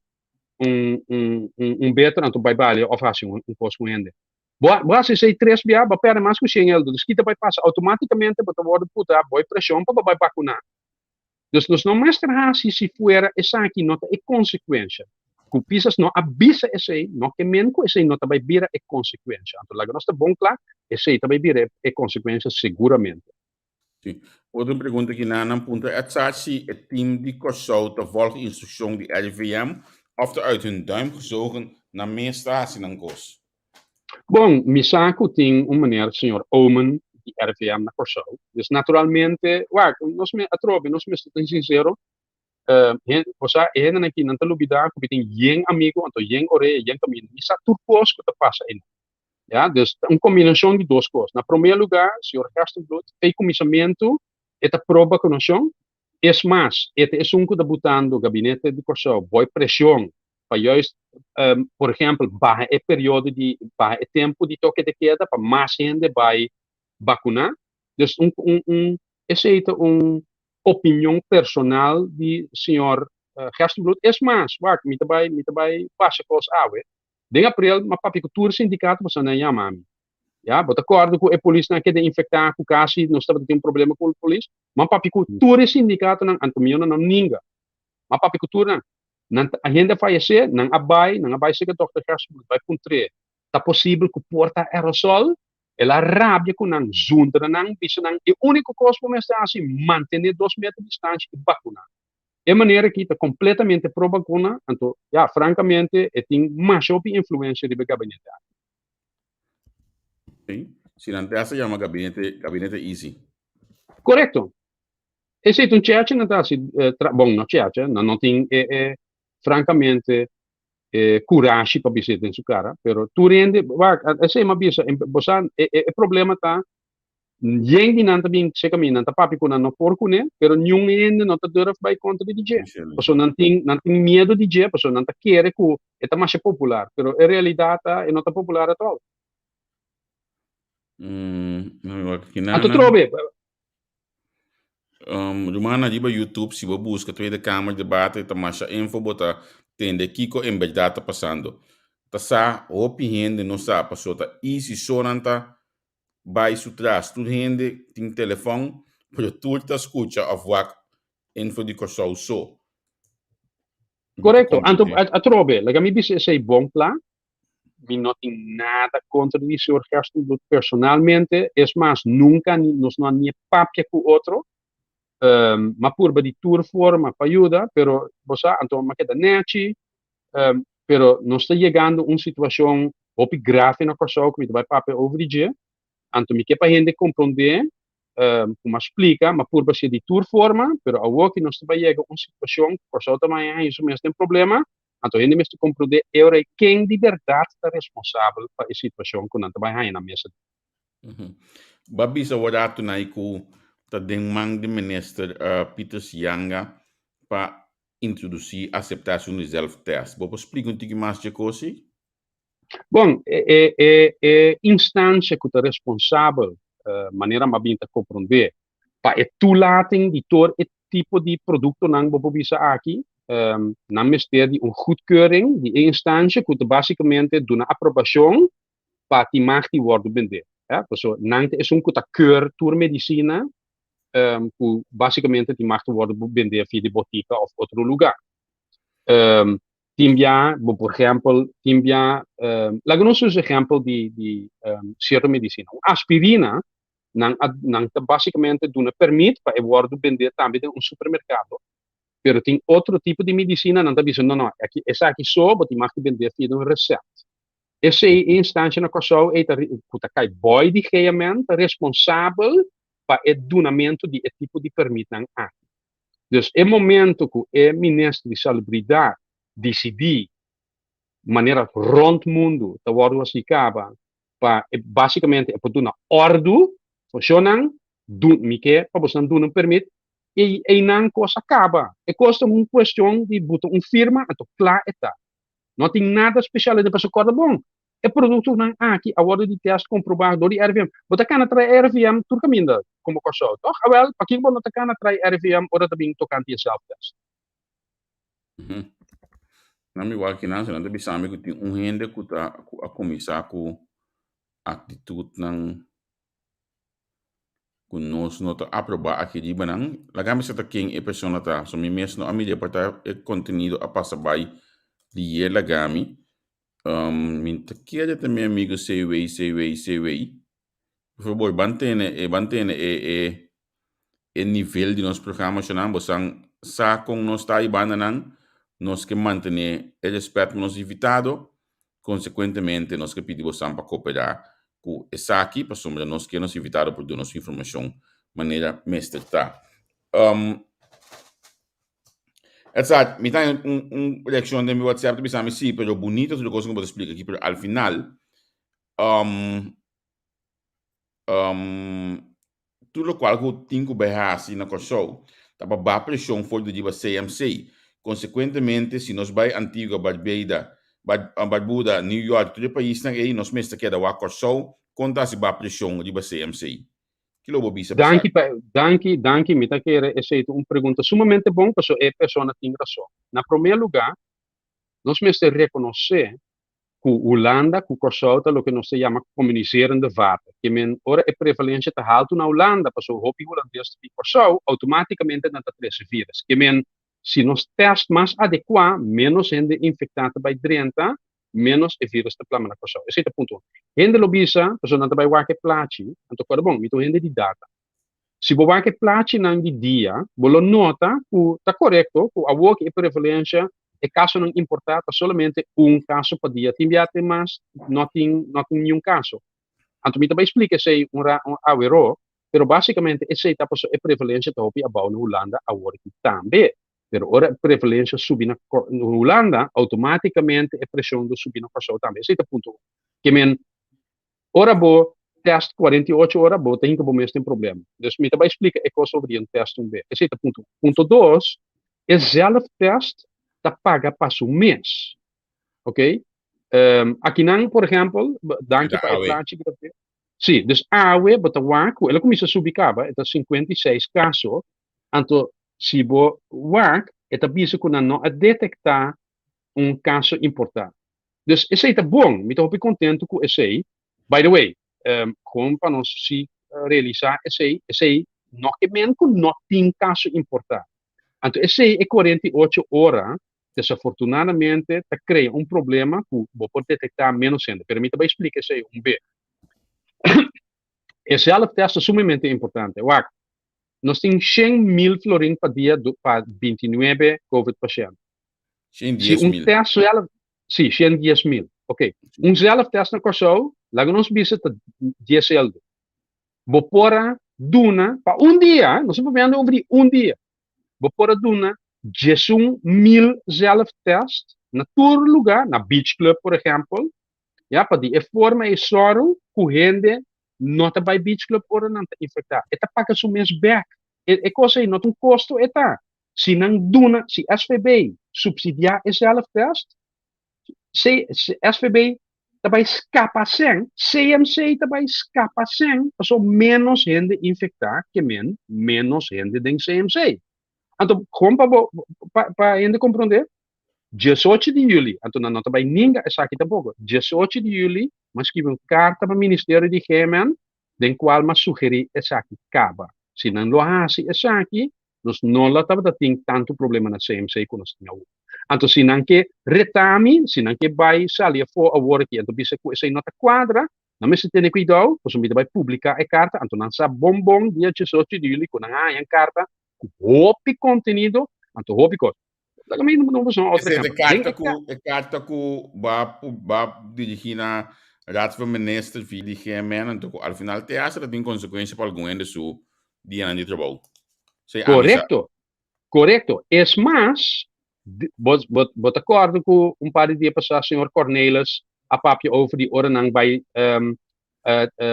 un, un, un, un beter, anto bai balia of hasi un, un kos ku hende. Bo a, bo a hasi esei tres bia, bo a pèrdè mas ku shen eldo. Dus kita bai pasa? Outomátikamente bo ta wòrdu puta bo e preshon pa bo bai bakuná. Dus nos no mester hasi si fuera esaki no ta e konsekuensha. Ku pisas no a bisa esei, no ke men ku esei no ta bai bira e konsekuensha. Anto laga nos ta bon kla, esei ta bai bira e konsekuensha seguramente. Sí. Otro pregunta ki nan nan puntra Edzard si e team di Kòrsou ta volg instrukshon di RIVM of ta uit hun duim gezogen nan mes ta hasi nan kos. Bon, mi sa ku tin un meneer, señor Oomen, di RIVM na Kòrsou. Dus naturalmente, wak, nos me atrobe, nos mester ta sinsero, bo sa, e hendenan aki nan ta lubida ku mi tin yen amigu, anto yen orea, yen kaminda. Mi sa tur kos ku ta pasa einan. Ya, dus ta un kombinashon di dos kos. Na promé lugá, señor Gerstenbluth, ei kuminsamentu e ta pro bakunashon. Es mas, e ta esun ku ta butando gabinete di Kòrsou boi preshon pa juist, por ehèmpel, baha e periodo di, baha e tempu di toke de keda pa mas hende bai bakuná. Dus un, un, un, esei ta un opinion personal di señor Gerstenbluth. Es mas, wak, mi ta bai, mi ta bai basha kos awe. Den aprel m'a papia ku tur sindikato pasobra nan yama mi. Ya, bo ta kòrda ku e polisnan a keda infektá ku kasi nos tabata tin un problema ku polis? M'a papia ku tur e sindikatonan, anto mi no ninga. M'a papia ku tur nan. Nan ta, hende a fayesé, nan a bai, nan a bai serka dòkter Gerstenbluth bai puntr'é, ta posibel ku por ta aerosol? El a rabia ku nan, zundra nan, bisa nan e úniko kos ku mester hasi, mantené dos meter distansha i bakuná. E manera aki ta completamente pro vacuna, anto ya, francamente e tin masha hopi influencia riba e gabinete aki. Sí, si nan te hasta yama gabinete, gabinete easy. Correcto. Esei ta un cheche nan ta hasi, bon, no cheche, nan no tin e, e, francamente, e curashi pa bisa den su cara, pero tur hende, wak, esei m'a bisa, bo sa, e, e problema ta, Yen di nan ta bin serka mi, nan ta papia ku nan no por kuné, pero niun hende no ta durf bai kontra di dje. Pasobra nan tin, nan tin miedu di dje, pasobra nan ta kere ku e ta masha popular, pero e realidat ta e no ta popular at all. Anto trobe. Rumannan riba YouTube si bo buska Tweede Kamer debate ta masha info bo ta tende kiko en berdad ta pasando. Ta sa hopi hende no sa pasobra ta easy so nan ta bai su tras. Tur hende tin telefòn, pero tur ta skucha òf wak info di Kòrsou so. Korekto. Anto atrobe, laga mi bisa esei bon kla, mi no tin nada kontra di señor Gerstenbluth personalmente, es mas nunka nos no a ni papia ku otro, m'a purba di tur forma pa yuda, pero bo sa, anto m'a keda nèchi, Pero nos ta yegando un situashon hopi grave na Kòrsou ku mi ta bai papia over di dje. Anto mi ke pa hende komprondé ku m'a splika, m'a purba hasié di tur forma, pero awor ku nos ta bai yega un situashon ku Kòrsou ta bai haña su mes den problema, anto hende mester komprondé e ora ei ken di bèrdat ta responsabel pa e situashon ku nan ta bai haña nan mes aden. Bo a bisa awor ratu nai ku ta den man di Minister Pietersz Janga pa introdusí aseptashon di zelftest. Bo por splika un tiki mas dje kos ei? Bon, e e e instansha ku ta responsabel, manera mi a bin ta komprondé, pa e toelating di tur e tipo di produktonan bo por bisa aki, nan mester di un goedkeuring di e instansha ku ta basikamente duna aprobashon pa tin mag di wòrdu bendé. Pasobra nan ta esun ku ta keur tur medisina um, ku basikamente tin mag te wòrdu bendé via di botika òf otro lugá. Um, tin bia, bo por ehèmpel, tin bia, um, laga nos usa ehèmpel di, di um, sierto medisina. Un aspirina, nan, a, nan ta basikamente duna permit pa e wòrdu bendé tambe den un supermerkado, pero tin otro tipo di medisina, nan ta bisa, no, no, aki, esaki so bo tin mag di bendé via di un resèpt. Esei e instansha na Kòrsou ei ta, ku ta kai bòi di GMN, ta responsabel pa e dunamentu di e tipo di permitnan aki. Dus e momento ku e minister di Salubridat disidí manera rònt mundu ta wòrdu hasi kaba pa e basikamente e por duna òrdu, Funshonnan, du mi ke pa bosnan duna un permit i einan kos a kaba. E kos ta un kuestion di buta un firma anto kla e ta. No tin nada spesial aden pasobra kòrda bon, E produktonan aki a wòrdu di tèst komprobá dor di RIVM. Bo ta kana trae RIVM tur kaminda komo Kòrsou, tòg? Awèl, pakiko bo no ta kana trae RIVM ora ta bin tokante e sèlftèst? Nan mi wak kinan, nan ta bisa mi ku tin un hende ku ta ku a kuminsá ku aktitutnan ku nos no ta aprobá aki riba nan. Laga mi sa ta ken e persona ta. So mi mes no a mira por ta e kontenido a pasa bai di ye laga mi. Mi ta kere ta mi amigo CW CW CW. Por fabor ban tene e ban tene e e. e nivel di nos programa shonan bosan sa kon nos ta i bandanan nos ke mantené e rèspèt pa nos invitado konsekuentemente nos ke pidi bosan pa koperá ku esaki pasobra nos ke nos invitado por duna nos informashon manera mester ta. Um, Edzard, mi ta un, un reakshon den mi WhatsApp ta bisa mi sí, pero bunito tur kos ku bo ta splika aki, pero al final um, um, tur lokual ku tin ku bai hasi na Kòrsou ta pa baha preshon for di riba CMC. Konsekuentemente, si nos bai Antigua, Barbeida, Bar, Barbuda, New York, tur e paisnan ei, nos mester keda wak Kòrsou kon ta hasi baha preshon riba CMC. Ki lo bo bisa pa Danki pa danki danki mi ta kere esei ta un pregunta sumamente bon paso e persona tin rason. Na promé lugá nos mester rekonosé ku Hulanda ku Kòrsou ta loke nos ta yama communicerende vaten. Ke men ora e prevalensia ta haltu na Hulanda paso hopi hulandes ta bin Kòrsou outomátikamente nan ta trese vírus. Ke men si nos tèst mas adekuá ménos hende infektá ta bai drenta ménos e vírus ta plama na Kòrsou. Esei ta punto un. Hende lo bisa, pasobra nan ta bai wak e plachi, anto kòrda bon, mi ta un hende di data. Si bo wak e plachinan di dia, bo lo nota ku ta korekto ku awor ku e prevalensha, e kasonan importá ta solamente un kaso pa dia. Tin bia tin mas, no tin, no tin niun kaso. Anto mi ta bai splika esei un ra, un aweró, pero básikamente esei ta pasobra e prevalensha ta hopi abou na Hulanda awor aki tambe. Pero ora e prevalensia subi na Hulanda, automáticamente e preshon lo subi na Kòrsou tambe. Esei ta punto un. Ke men, ora bo tèst 48 ora, bo ta hinka bo mes den problema. Dus mi ta bai splika e kos over di un tèst un be. Esei ta punto un. Punto dos, e zelftest ta paga pa su mes. Ok? Akinan, por ehèmpel, danki pa e plachi ku ta. Sí, dus awe bo ta wak ku el a kuminsá subi kaba, e ta 56 kaso, anto Si bo wak, e ta bisa ku nan no a detektá un kaso importá. Dus esei ta bon, mi ta hopi kontentu ku esei. By the way, gewoon pa nos si realisá esei, esei no ke men ku no tin kaso importá. Anto esei e 48 ora desafortunadamente ta krea un problema ku bo por detektá ménos hende. Pero mi ta bai splika esei un be. E zelftest ta sumamente importante. Wak, Nos tin 100.000 florin pa dia pa 29 covid pashènt. Si un tèst zelf, si, 110.000. Ok. Un zelftest na Kòrsou, laga nos bisa ta dies eldo. Bo por a duna pa un dia, nos ta papiando over di un dia. Bo por a duna 11.000 zelftest na tur lugá, na beach club por ehèmpel, ya, pa di e forma ei sòru ku hende no ta bai beach club ora nan ta infecta. E ta paga su mes bek. E, e cosa ei no ta un costo e ta. Si nan duna, si SVB subsidia e zelftest, C, SVB ta bai scapa sen, CMC ta bai scapa sen, paso menos hende infecta ke men menos hende den CMC. Anto, gewoon pa bo, pa, pa hende comprende, 18 di juli, anto nan no ta bai ninga esaki tampoco, 18 di juli m'a skibi un karta pa Ministerio di GMN den kual m'a sugerí esaki kaba. Si nan lo hasi esaki, nos no lo tabata tin tantu problema na CMC ku nos tin awor. Anto si nan ke reta mi, si nan ke bai sali afó awor aki anto bisa ku esei no ta kuadra, nan mester tene kuidou, pasobra mi ta bai publiká e karta, anto nan sa bon bon dia 18 di juli ku nan a haña un karta ku hopi kontenido, anto hopi kos. Laga mi no un otro Ese ejemplo. E karta Den ku e karta ku ba ba dirigí na Raad van Minister via di GMN anto ku al final te hasta ta tin konsekuensia pa algun hende su dianan di trabou. Sei ami sa. Korekto, korekto. Es mas, bo bo bo ta kòrda ku un par di dia pasá señor Cornelis a papia over di ora nan bai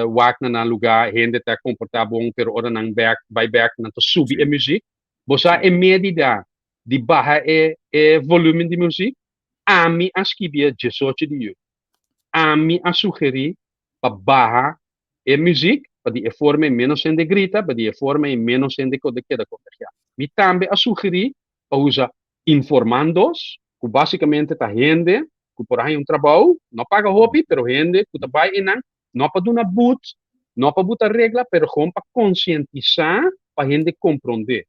wak na nan lugá hende ta komportá bon pero ora nan bèk bai bèk nan ta subi e muzik. Bo sa e medida di baha e e volumen di muzik? Ami a skibi e 18 di juli. Ami a sugerí pa baha e muzik pa di e forma ei ménos hende grita, pa di e forma ei ménos hende ku keda kontagiá. Mi tambe a sugerí pa usa informandos, ku básikamente ta hende ku por haña un trabou, no paga hopi, pero hende ku ta bai einan, no pa duna but, no pa buta regla, pero gewoon pa konsientisá pa hende komprondé.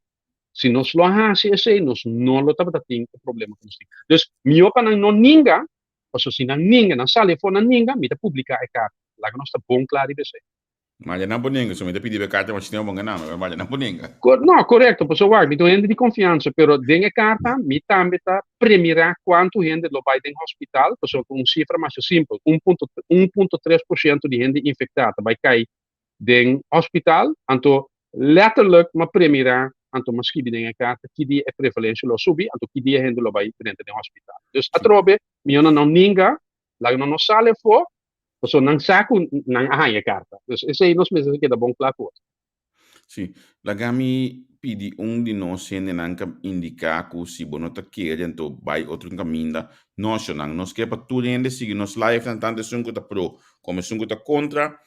Si nos lo a hasi esei, nos no lo tabata tin e problema ku nos tin. Dus, mihó pa nan no ninga, pasobra si nan ninga, nan sali afó nan ninga, mi ta publiká e karta. Laga nos ta bon kla riba esei. Ma ya nan por nenga, so mi ta pidi e karta mas snel bo gana, ma ya nan por nenga. No, korekto, pasobra wak, mi ta un hende di konfiansa, pero den e karta mi tambe ta premirá kuantu hende lo bai den hospital, pasobra ku un sifra masha simpel, 1.3% di hende infektá ta bai kai den hospital, anto letterlijk m'a premirá, anto m'a skibi den e karta ki dia e prevalensia lo subi, anto ki dia hende lo bai drenta den hospital. Dus atrobe, mi no nan ninga, laga nan no sali afó, Pasobra nan sa ku nan a haña e karta. Dus esei nos mester keda bon kla ku. Sí. Laga mi pidi un di nos hendenan ka indiká ku si bo no ta kere anto bai otro kaminda. No, shonnan. Nos ke pa tur hende sigui nos livenan, tantu esun ku ta pro komo esun ku ta kontra,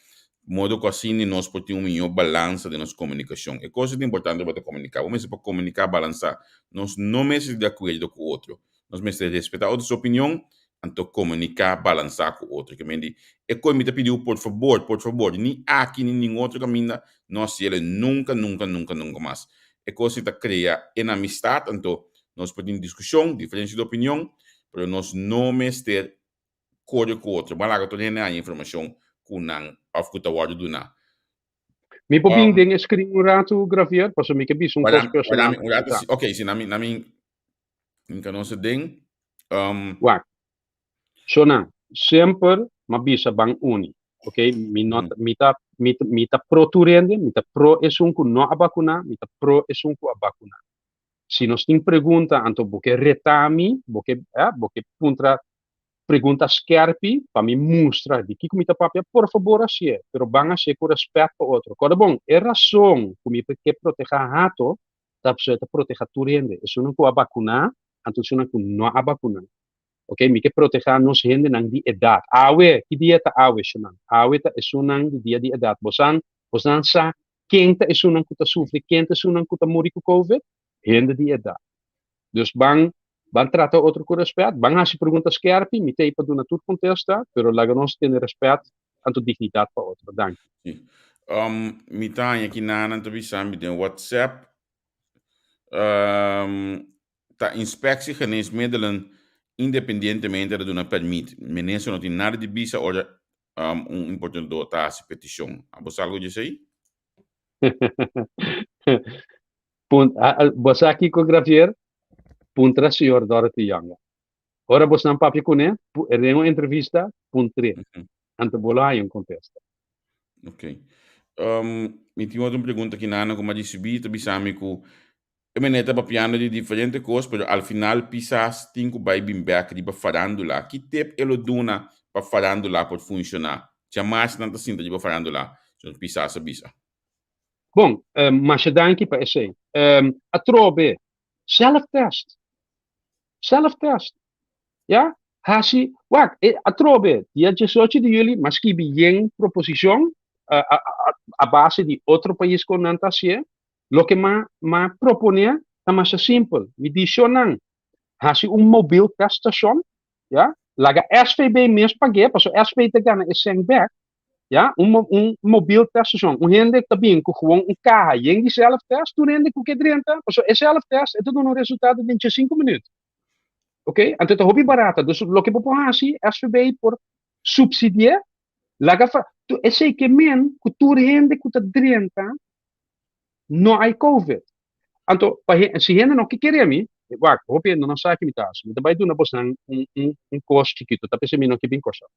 modo ku asina nos por tin un mihó balansa den nos komunikashon. E kos ta importante bo ta komuniká. Bo mester por komuniká balansá. Nos no mester di akuerdo ku otro. Nos mester respetá otro su opinion, anto komuniká balansá ku otro. Ke men di, e koi mi ta pidi bo por fabor, por fabor, ni aki ni ningun otro kaminda no hasiel nunka, nunka, nunka, nunka mas. E kos ei ta krea enamistat, anto nos por tin diskushon, diferensia di opinion, pero nos no mester kore ku otro. Ban laga tur hende haña informashon ku nan òf ku ta wòrdu duná. Mi por bin den e screen un ratu, Gravier? Pasobra mi ke bisa un kos personal. Un ratu, ok, si, na mi, na mi Nunca nos den. Wak, shownan, semper m'a bisa ban uni, ok? Mi no ta, mi ta, mi ta, mi ta pro tur hende, mi ta pro esun ku no a bakuná, mi ta pro esun ku a bakuná. Si nos tin pregunta, anto bo ke reta mi, bo ke, eh, bo ke puntra pregunta skèrpi pa mi mustra di kiko mi ta papia, por fabor hasié, pero ban hasié ku rèspèt pa otro. Kòrda bon, e rason ku mi ke protehá Hato ta pasobra e ta proteha tur hende, esunnan ku a bakuná anto esunnan ku no a bakuná. Ok, mi ke proteha nos hendenan di edat. Awe, ki dia ta awe, shunan? Awe ta esunnan di dia di edat. Bosan, bosnan sa ken ta esunnan ku ta sufri, ken ta esunnan ku ta muri ku covid? Hende di edat. Dus ban, ban trata otro ku rèspèt, ban hasi pregunta skèrpi, mi ta ei pa duna tur kontesta, pero laga nos tene rèspèt anto dignidat pa otro. Danki. Sí. Mi ta haña ki nanan ta bisa mi den WhatsApp. Ta Inspectie Geneesmiddelen independientemente ta duna permit. Minister no tin nada di bisa ora un importador ta hasi petishon. Abo sa algo di esei? Bo sa kiko, Gravier? Puntra señor Dorothy Jonge. Ora bosnan papia kuné, den un entrevista, puntr'é. Anto bo lo haña un kontesta. Ok. Mi tin otro pregunta ki Nana ku mi a risibí, ta bisa mi ku e meneer ta papiando di diferente kos, pero al final Pisas tin ku bai bin bèk riba farándula. Ki tip e lo duna pa farándula por funshoná? Djamas nan ta sinta riba farándula, señor Pisas a bisa. Bon, masha danki pa esei. Atrobe, Zelftest. Zelftest. Ya? Hasi, wak, e atrobe, dia 18 di juli, m'a skibi yen proposishon a, a, a, a base di otro pais kon nan ta hasié. Loke m'a, m'a proponé ta masha simpel. Mi di shonnan, hasi un mobiel teststation, ya? Laga SVB mes pag'é, pasobra SVB ta gana e sèn bèk. Ya, un, un mobiel teststation. Un hende ta bin ku gewoon un kaha yen di zelftest, tur hende ku ke drenta, pasobra e zelftest e ta duna un resultado den 5 minuut. Ok, anto e ta hopi barata. Dus loke bo por hasi, SVB por subsidi'é, laga fa, tu, esei ke men ku tur hende ku ta drenta no hay covid. Anto, pa he, si hende no ke kere mi, wak, hopi hende no sa ki mi ta hasi. Mi ta bai duna bosnan un, un, un kos chikitu, ta p'esei mi no ke bin Kòrsou.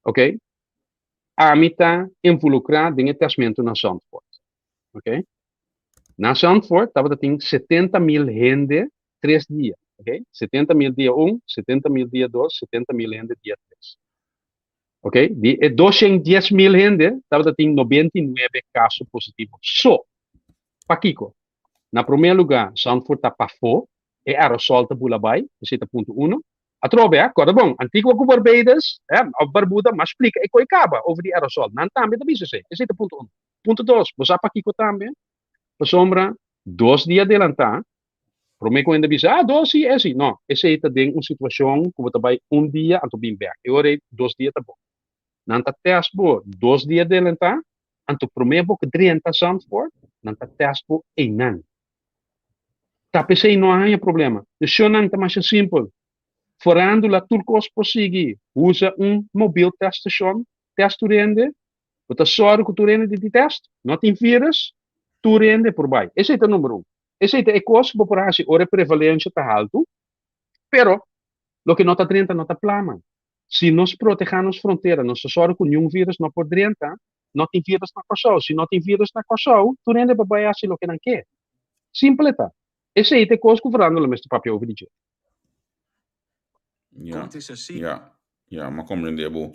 Ok? Ami ta involukrá den e tèstmentu na Zandvoort. Ok? Na Zandvoort tabata tin 70.000 hende tres dia. Ok? 70.000 dia un, 70.000 dia dos, 70.000 hende dia tres. Ok? Di e 210.000 hende tabata tin 99 kaso positivo so. Pakiko? Na promé lugá, Zandvoort ta pafó, e aerosol ta bula bai, esei ta punto uno. Atrobe, eh, kòrda bon, Antigua ku Barbados, eh, òf Barbuda, m'a splika e koi kaba over di aerosol. Nan tambe ta bisa esei. Esei ta punto uno. Punto dos, bo sa pakiko tambe? Pasobra dos dia adelantá, promé ku hende bisa, ah, dos si, esi. No, esei ta den un situashon ku bo ta bai un dia anto bin bèk. E ora ei dos dia ta bon. Nan ta tèst bo dos dia adelantá, anto promé bo ke drenta Zandvoort, nan ta tèst bo einan. Ta p'esei no a haña problema. De shownan ta masha simpel. Forandula tur kos por sigui. Usa un mobil teststation, test tur hende. Bo ta sòru ku tur hende tin tèst, no tin vírùs, tur hende por bai. Esei ta number un. Esei ta e kos ku bo por hasi ora e prevalensia ta haltu, pero loke no ta drenta no ta plama. Si nos protehá nos frontera, nos ta sòru ku niun vírùs no por drenta, no tin vírùs na Kòrsou. Si no tin vírùs na Kòrsou, tur hende por bai hasi loke nan ke. Simpel e ta. Esei ta e kos ku Fernando lo mester papia over di dje. Ja, ja, ja, m'a comprende bo.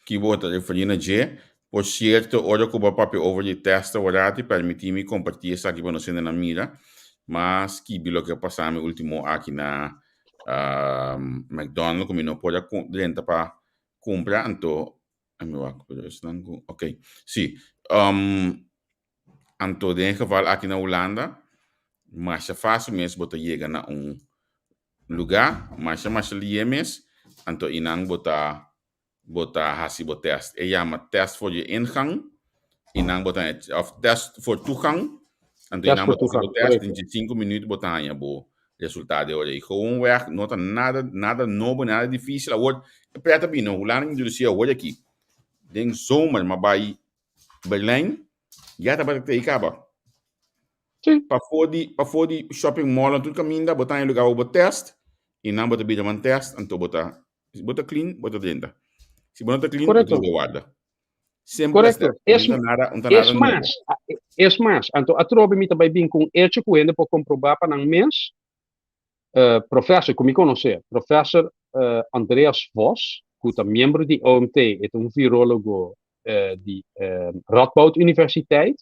Ki bo ta referí na dje? Por cierto, ora cu bo a papia over di test aworati, permití mi compartí esaki pa nos hendenan mira. M'a skibi loke a pasa mi ultimo aki na McDonald's cu mi no por a drenta pa cumpra, anto mi wak pero esnan cu, ok, si. Anto den e geval aki na Hulanda, masha fácil mes bo ta yega na un lugá, masha masha lié mes, anto einan bo ta bo ta hasi bo tèst. E yama test voor je ingang, einan bo ta òf test voor toegang, anto Test einan voor bo ta hasi bo toegang, tèst, korekto. den sinku minüt bo ta haña bo resultado e ora ei. Gewoonweg no ta nada nada nobo, nada difísil. Awor e prèt a bini, Hulanda a introdusí awor aki. Den zomer m'a bai Berlijn, ya tabata te ei kaba. Sí. Pafó di, pafó di shopping mall en tur kaminda, bo ta haña lugá pa bo test, i nan bo ta bira man test, anto bo ta, si bo ta clean, bo ta drenta. Si bo no ta clean, bo Correcto. tin ku warda. Simpel as Correcto. that. Es, Un ta nada, un ta es nada nobo. mas, es mas, anto atrobe mi ta bai bin ku un echo ku hende por komprobá pa nan mes. Professor ku mi konosé, Professor Andreas Vos, ku ta miembro di OMT, e ta un virólogo di Radboud Universiteit.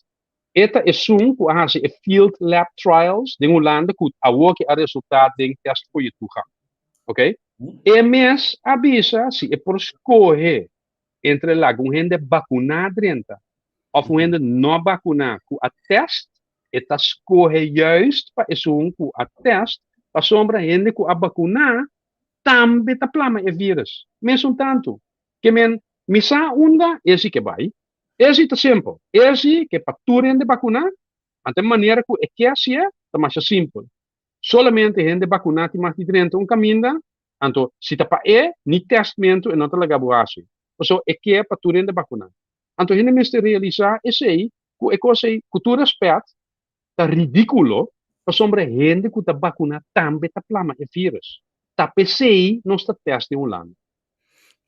E ta esun ku a hasi e field lab trials den Hulanda ku awoki a resultá den test voor je toegang. Ok? E mes a bisa si e por skohe entre laga un hende bakuná drenta òf un hende no bakuná ku a test, e ta skohe juist pa esun ku a test pasobra hende ku a bakuná tambe ta plama e vírus. Mesun tantu. Ke men, mi sa unda esi ke bai. Esi ta simpel. Esi ke pa tur hende bakuná, anto e manera ku e ke hasié ta masha simpel. Solamente hende bakuná tin mas di drenta un kaminda, anto si ta pa e, ni tèstmentu e no ta laga bo hasi. Pasobra e ke pa tur hende bakuná. Anto hende mester realisá esei, ku e kos ei, ku tur rèspèt, ta ridíkulo, pasobra hende ku ta bakuná tambe ta plama e vírus. Ta p'esei nos ta tèst den Hulanda.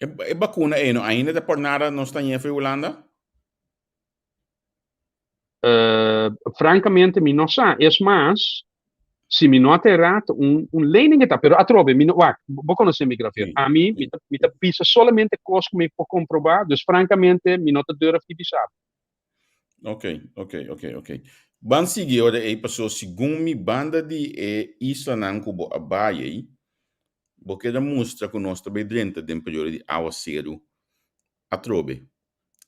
E bakuna ei no ainda ta por nada nos ta ñe for Hulanda? Francamente mi no sa. Es mas, si mi no a ta erá, ta un un lening e ta. Pero atrobe, mi no, wak, bo conoce mi, Gravier. Sí. Ami, mi ta, mi ta bisa solamente cos cu mi por comproba, dus francamente mi no ta durf di bisa bo. Ok, ok, ok, ok. Ban sigui ora ei, paso segun mi banda di e islanan cu bo a bai ei, Bo keda mustra ku nos ta bai drenta den periodo di awaseru atrobe.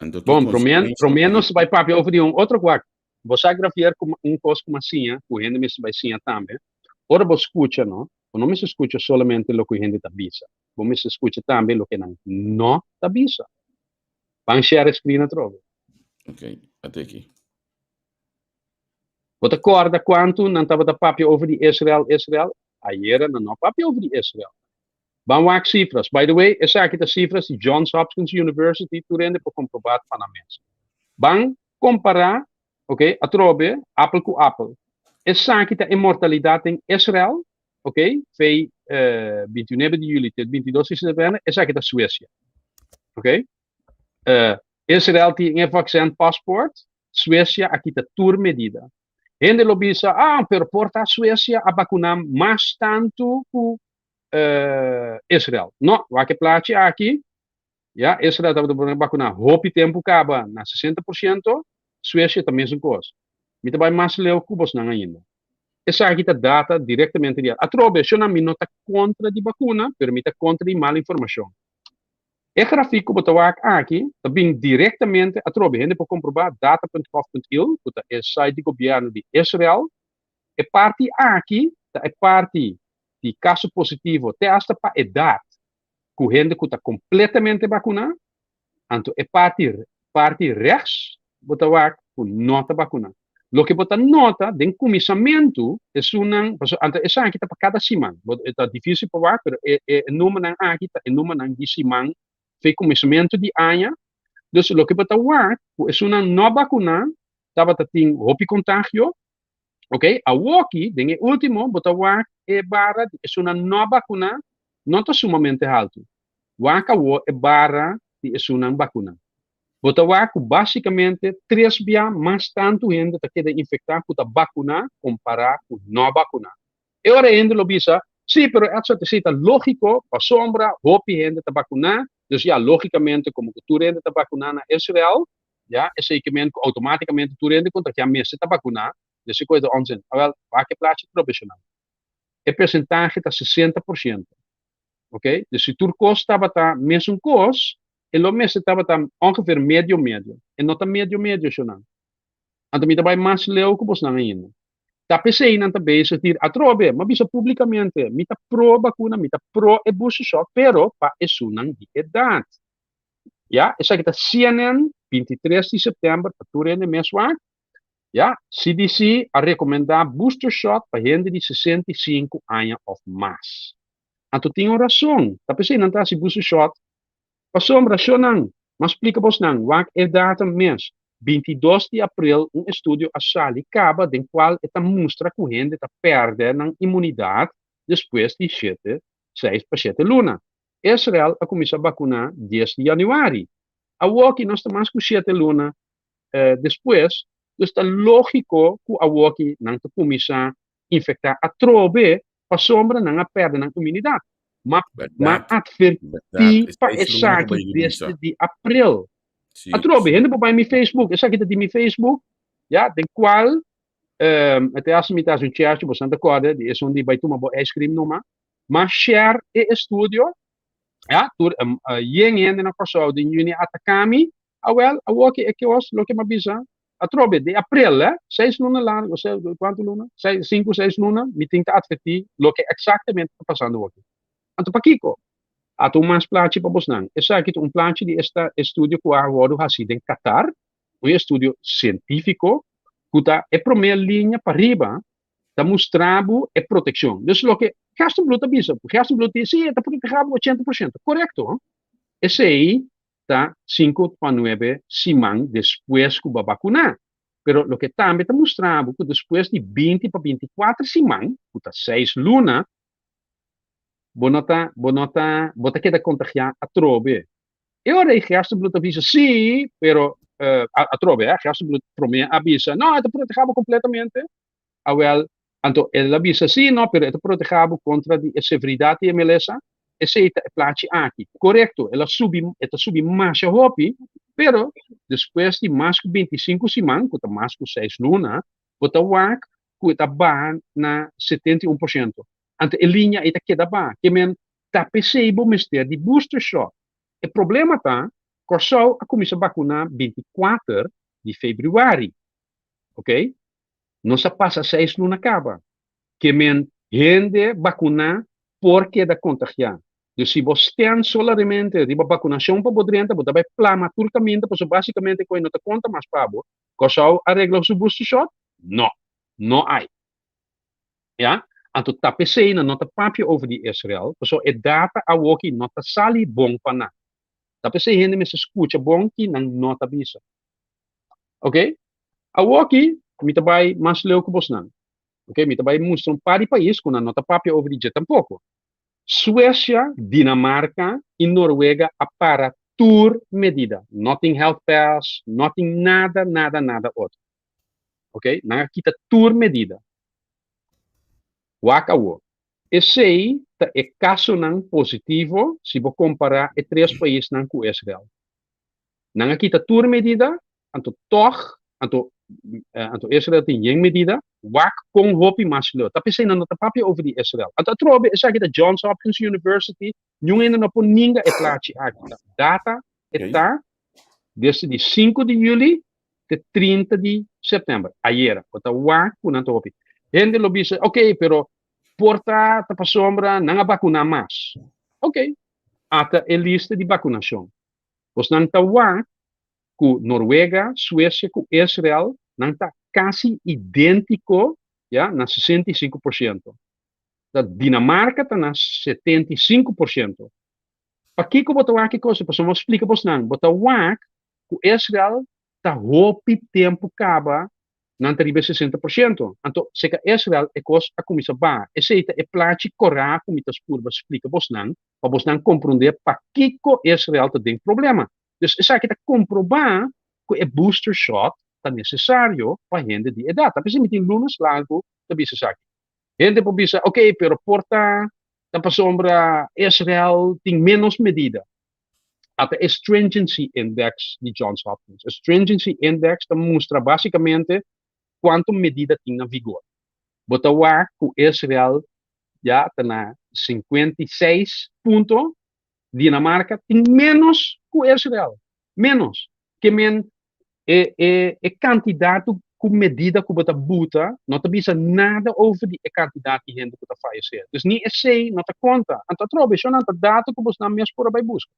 Anto ki Bon, promé, konsekuensia promé ku nos bai papia over di un otro kwak. Bo sa grafier ku un kos ku m'a siña, ku hende mester bai siña tambe. Ora bo skucha, no, bo no mester skucha solamente loke hende ta bisa. Bo mester skucha tambe loke nan no ta bisa. Ban share screen atrobe. Ok, ate aki. Bo ta kòrda kuantu nan tabata papia over di Israel, Israel? Ayera nan no a papia over di Israel. Ban wak sifras. By the way, esaki ta sifras di Johns Hopkins University, tur hende por komprobá pa nan mes. Ban kompará, ok, atrobe, apel ku apel. Esaki ta e mortalidat den Israel, ok, fei 29 di juli te 22 di september, esaki ta Suesia. Ok? Israel tin e vaccin paspoort, Suecia a kita tur medida. Hende lo bisa, ah, pero por ta Suecia a bakuná mas tantu ku Israel. No, wak e plachi aki, ya, Israel tabata por bakuná hopi tempu kaba na 60%, Suecia ta mesun kos. Mi ta bai mas leu ku bosnan ainda. Esaki ta data direktamente di atrobe, shona mi no ta kontra di bakuna, pero mi ta kontra di mal informashon. E grafik ku bo ta wak aki ta bin direktamente atrobe hende por komprobá data.gov.il ku ta e site di gobièrnu di Israel. E parti aki ta e parti di kaso positivo te asta pa edat ku hende ku ta kompletamente bakuná. Anto e parti parti rechts bo ta wak ku no ta bakuná. Loke bo ta nota den kuminsamentu esunnan pasobra anto esaki ta pa kada siman. Bo e ta difísil pa wak pero e e numbernan aki ta e numbernan di siman fe kuminsamentu di aña. Dus loke bo ta wak ku esunnan no bakuná tabata tin hopi kontagio, ok, awoki den e último bo ta wak e bara di esunnan no bakuná no ta sumamente haltu. Wak awo e bara di esunnan bakuná. Bo ta wak ku básikamente tres bia mas tantu hende ta keda infektá ku ta bakuná kompará ku no bakuná. E ora e hende lo bisa, Sí, pero Edson, esei ta lógiko pasobra hopi hende ta bakuná. Dus ya, lógikamente komo ku tur hende ta bakuná na Israel, ya, esei ke men ku outomátikamente tur hende kontagiá mester ta bakuná. Dus e kos ta onzin. Awèl, wak e plachi profeshonal. E persentahe ta 60%. Oké? Dus si tur kos tabata mesun kos, e lo mester tabata ongeveer medio medio. E no ta medio medio, shonnan. Anto mi ta bai mas leu ku bosnan ainda. Ta p'esei nan ta bezig di atrobe, m'a bisa publikamente, mi ta pro bakuna, mi ta pro e booster shot, pero pa esunnan di edat. Ya, esaki ta CNN, 23 di sèptèmber, pa tur hende mes wak. Ya, CDC a rekomendá booster shot pa hende di 65 aña òf mas. Anto tin un rason, ta p'esei nan ta hasi booster shot. Pasobra, shonnan, m'a splika bosnan, wak e datum mes, 22 di april un estudio a sali kaba den kual e ta mustra ku hende ta pèrdè nan imunidat despues di shete, seis pa shete luna. Israel a kuminsá bakuná 10 di yanüari. Awoki nos ta mas ku shete luna despues, dus ta lógiko ku awoki nan ta kuminsá infektá atrobe pasobra nan a pèrdè nan imunidat. Ma ma atvertí pa esaki desde di april. Atrobe, hende por bai mi Facebook, esaki ta di mi Facebook, ya, den kual e ta hasi mi ta hasi un cherchi, boso nan ta kòrda di esun di bai tuma bo ice cream numa. M'a share e estudio, ya, tur yen hende na Kòrsou den yüni a ataka mi, awèl, awoki e kos loke m'a bisa, atrobe, di aprel, eh, seis luna largu, osea, kuantu luna? Seis, sinku, seis luna, mi tin ta atvertí loke eksaktamente ta pasando awoki. Anto pakiko? Ata un mas plachi pa bosnan. Esaki ta un plachi di esta estudio ku a wòrdu hasi den Qatar, un estudio sientífiko ku ta e promé liña pariba ta mustra bo e protekshon. Dus loke Gerstenbluth ta bisa, Gerstenbluth di si e ta protegá bo 80%. Korekto, esei ta 5 pa 9 siman despues ku bo a bakuná. Pero loke tambe ta mustra bo ku despues di 20 pa 24 siman, ku ta 6 luna, bo no ta, bo no ta, bo ta keda kontagiá atrobe. E ora ei Gerstenbluth ta bisa, sí, pero atrobe, eh, Gerstenbluth promé a bisa, no, e ta protegá bo kompletamente. Awèl, anto el a bisa, sí, no, pero e ta protegá bo kontra di e severidat di e malesa. Esei ta e plachi aki. Korekto, el a subi, e ta subi masha hopi, pero despues di mas ku 25 siman, ku ta mas ku 6 luna, bo ta wak ku e ta baha na 71%. Anto e liña ei ta keda baha. Ke men ta p'esei bo mester di booster shot. E problema ta, Kòrsou a kuminsá bakuná 24 di febrüari. Ok? Nos a pasa 6 luna kaba. Ke men hende bakuná por keda kontagiá. Dus si bo stèn solamente riba bakunashon pa bo drenta, bo ta bai plama tur kaminda, pasobra básikamente ku e no ta konta mas pa bo. Kòrsou a regla su booster shot? No, no ai. Ya? Anto ta p'esei nan no ta papia over di Israel, pasobra e data awoki no ta sali bon pa nan. Ta p'esei hende mester skucha bon ki nan no ta bisa. Ok? Awoki mi ta bai mas leu ku bosnan. Ok, mi ta bai mustra un par di pais ku nan no ta papia over di dje tampoko. Suecia, Dinamarca i Noruega a para tur medida. No tin health pass, no tin nada, nada, nada otro. Ok, nan a kita tur medida. Wak awo. Esei ta e kasonan positivo si bo kompará e tres paisnan ku Israel. Nan a kita tur medida, anto tòg, anto anto Israel tin yen medida, wak kon hopi mas leu. Ta p'esei nan no ta papia over di Israel. Anto atrobe esaki ta Johns Hopkins University, niun hende no por ninga e plachi aki. Ta data e ta desde di 5 di yüli te 30 di sèptèmber, ayera. Bo ta wak ku nan ta hopi. Hende lo bisa, ok, pero por ta ta pasobra nan a bakuná mas. Ok, ata e lista di bakunashon. Bosnan ta wak ku Noruega, Suesia ku Israel nan ta kasi idéntiko, ya, na 65%. Ta Dinamarka ta na 75%. Pakiko bo ta wak e kos? Pasobra mi a splika bosnan, bo ta wak. Ku Israel ta hopi tempu kaba nan ta riba e 60%. Anto, seka Israel e kos a kuminsá baha. Esei ta e plachi korá ku mi ta purba splika bosnan, pa bosnan komprondé pakiko Israel ta den problema. Dus esaki ta komprobá ku e booster shot ta nesesario pa hende di edat. Ta p'esei mi tin lunes largu ta bisa esaki. Hende por bisa, ok, pero por ta ta pasobra Israel tin ménos medida. Ata e Stringency Index di Johns Hopkins. E Stringency Index ta mustra básikamente kuantu medida tin na vigor. Bo ta wak ku Israel ya ta na 56 punto, Dinamarka tin ménos ku Israel. Ménos. Ke men e e e kantidat ku medida ku bo ta buta no ta bisa nada over di e kantidat di hende ku ta fayesé. Dus ni esei no ta konta. Anto atrobe shonnan ta dato ku bosnan mes por a bai buska.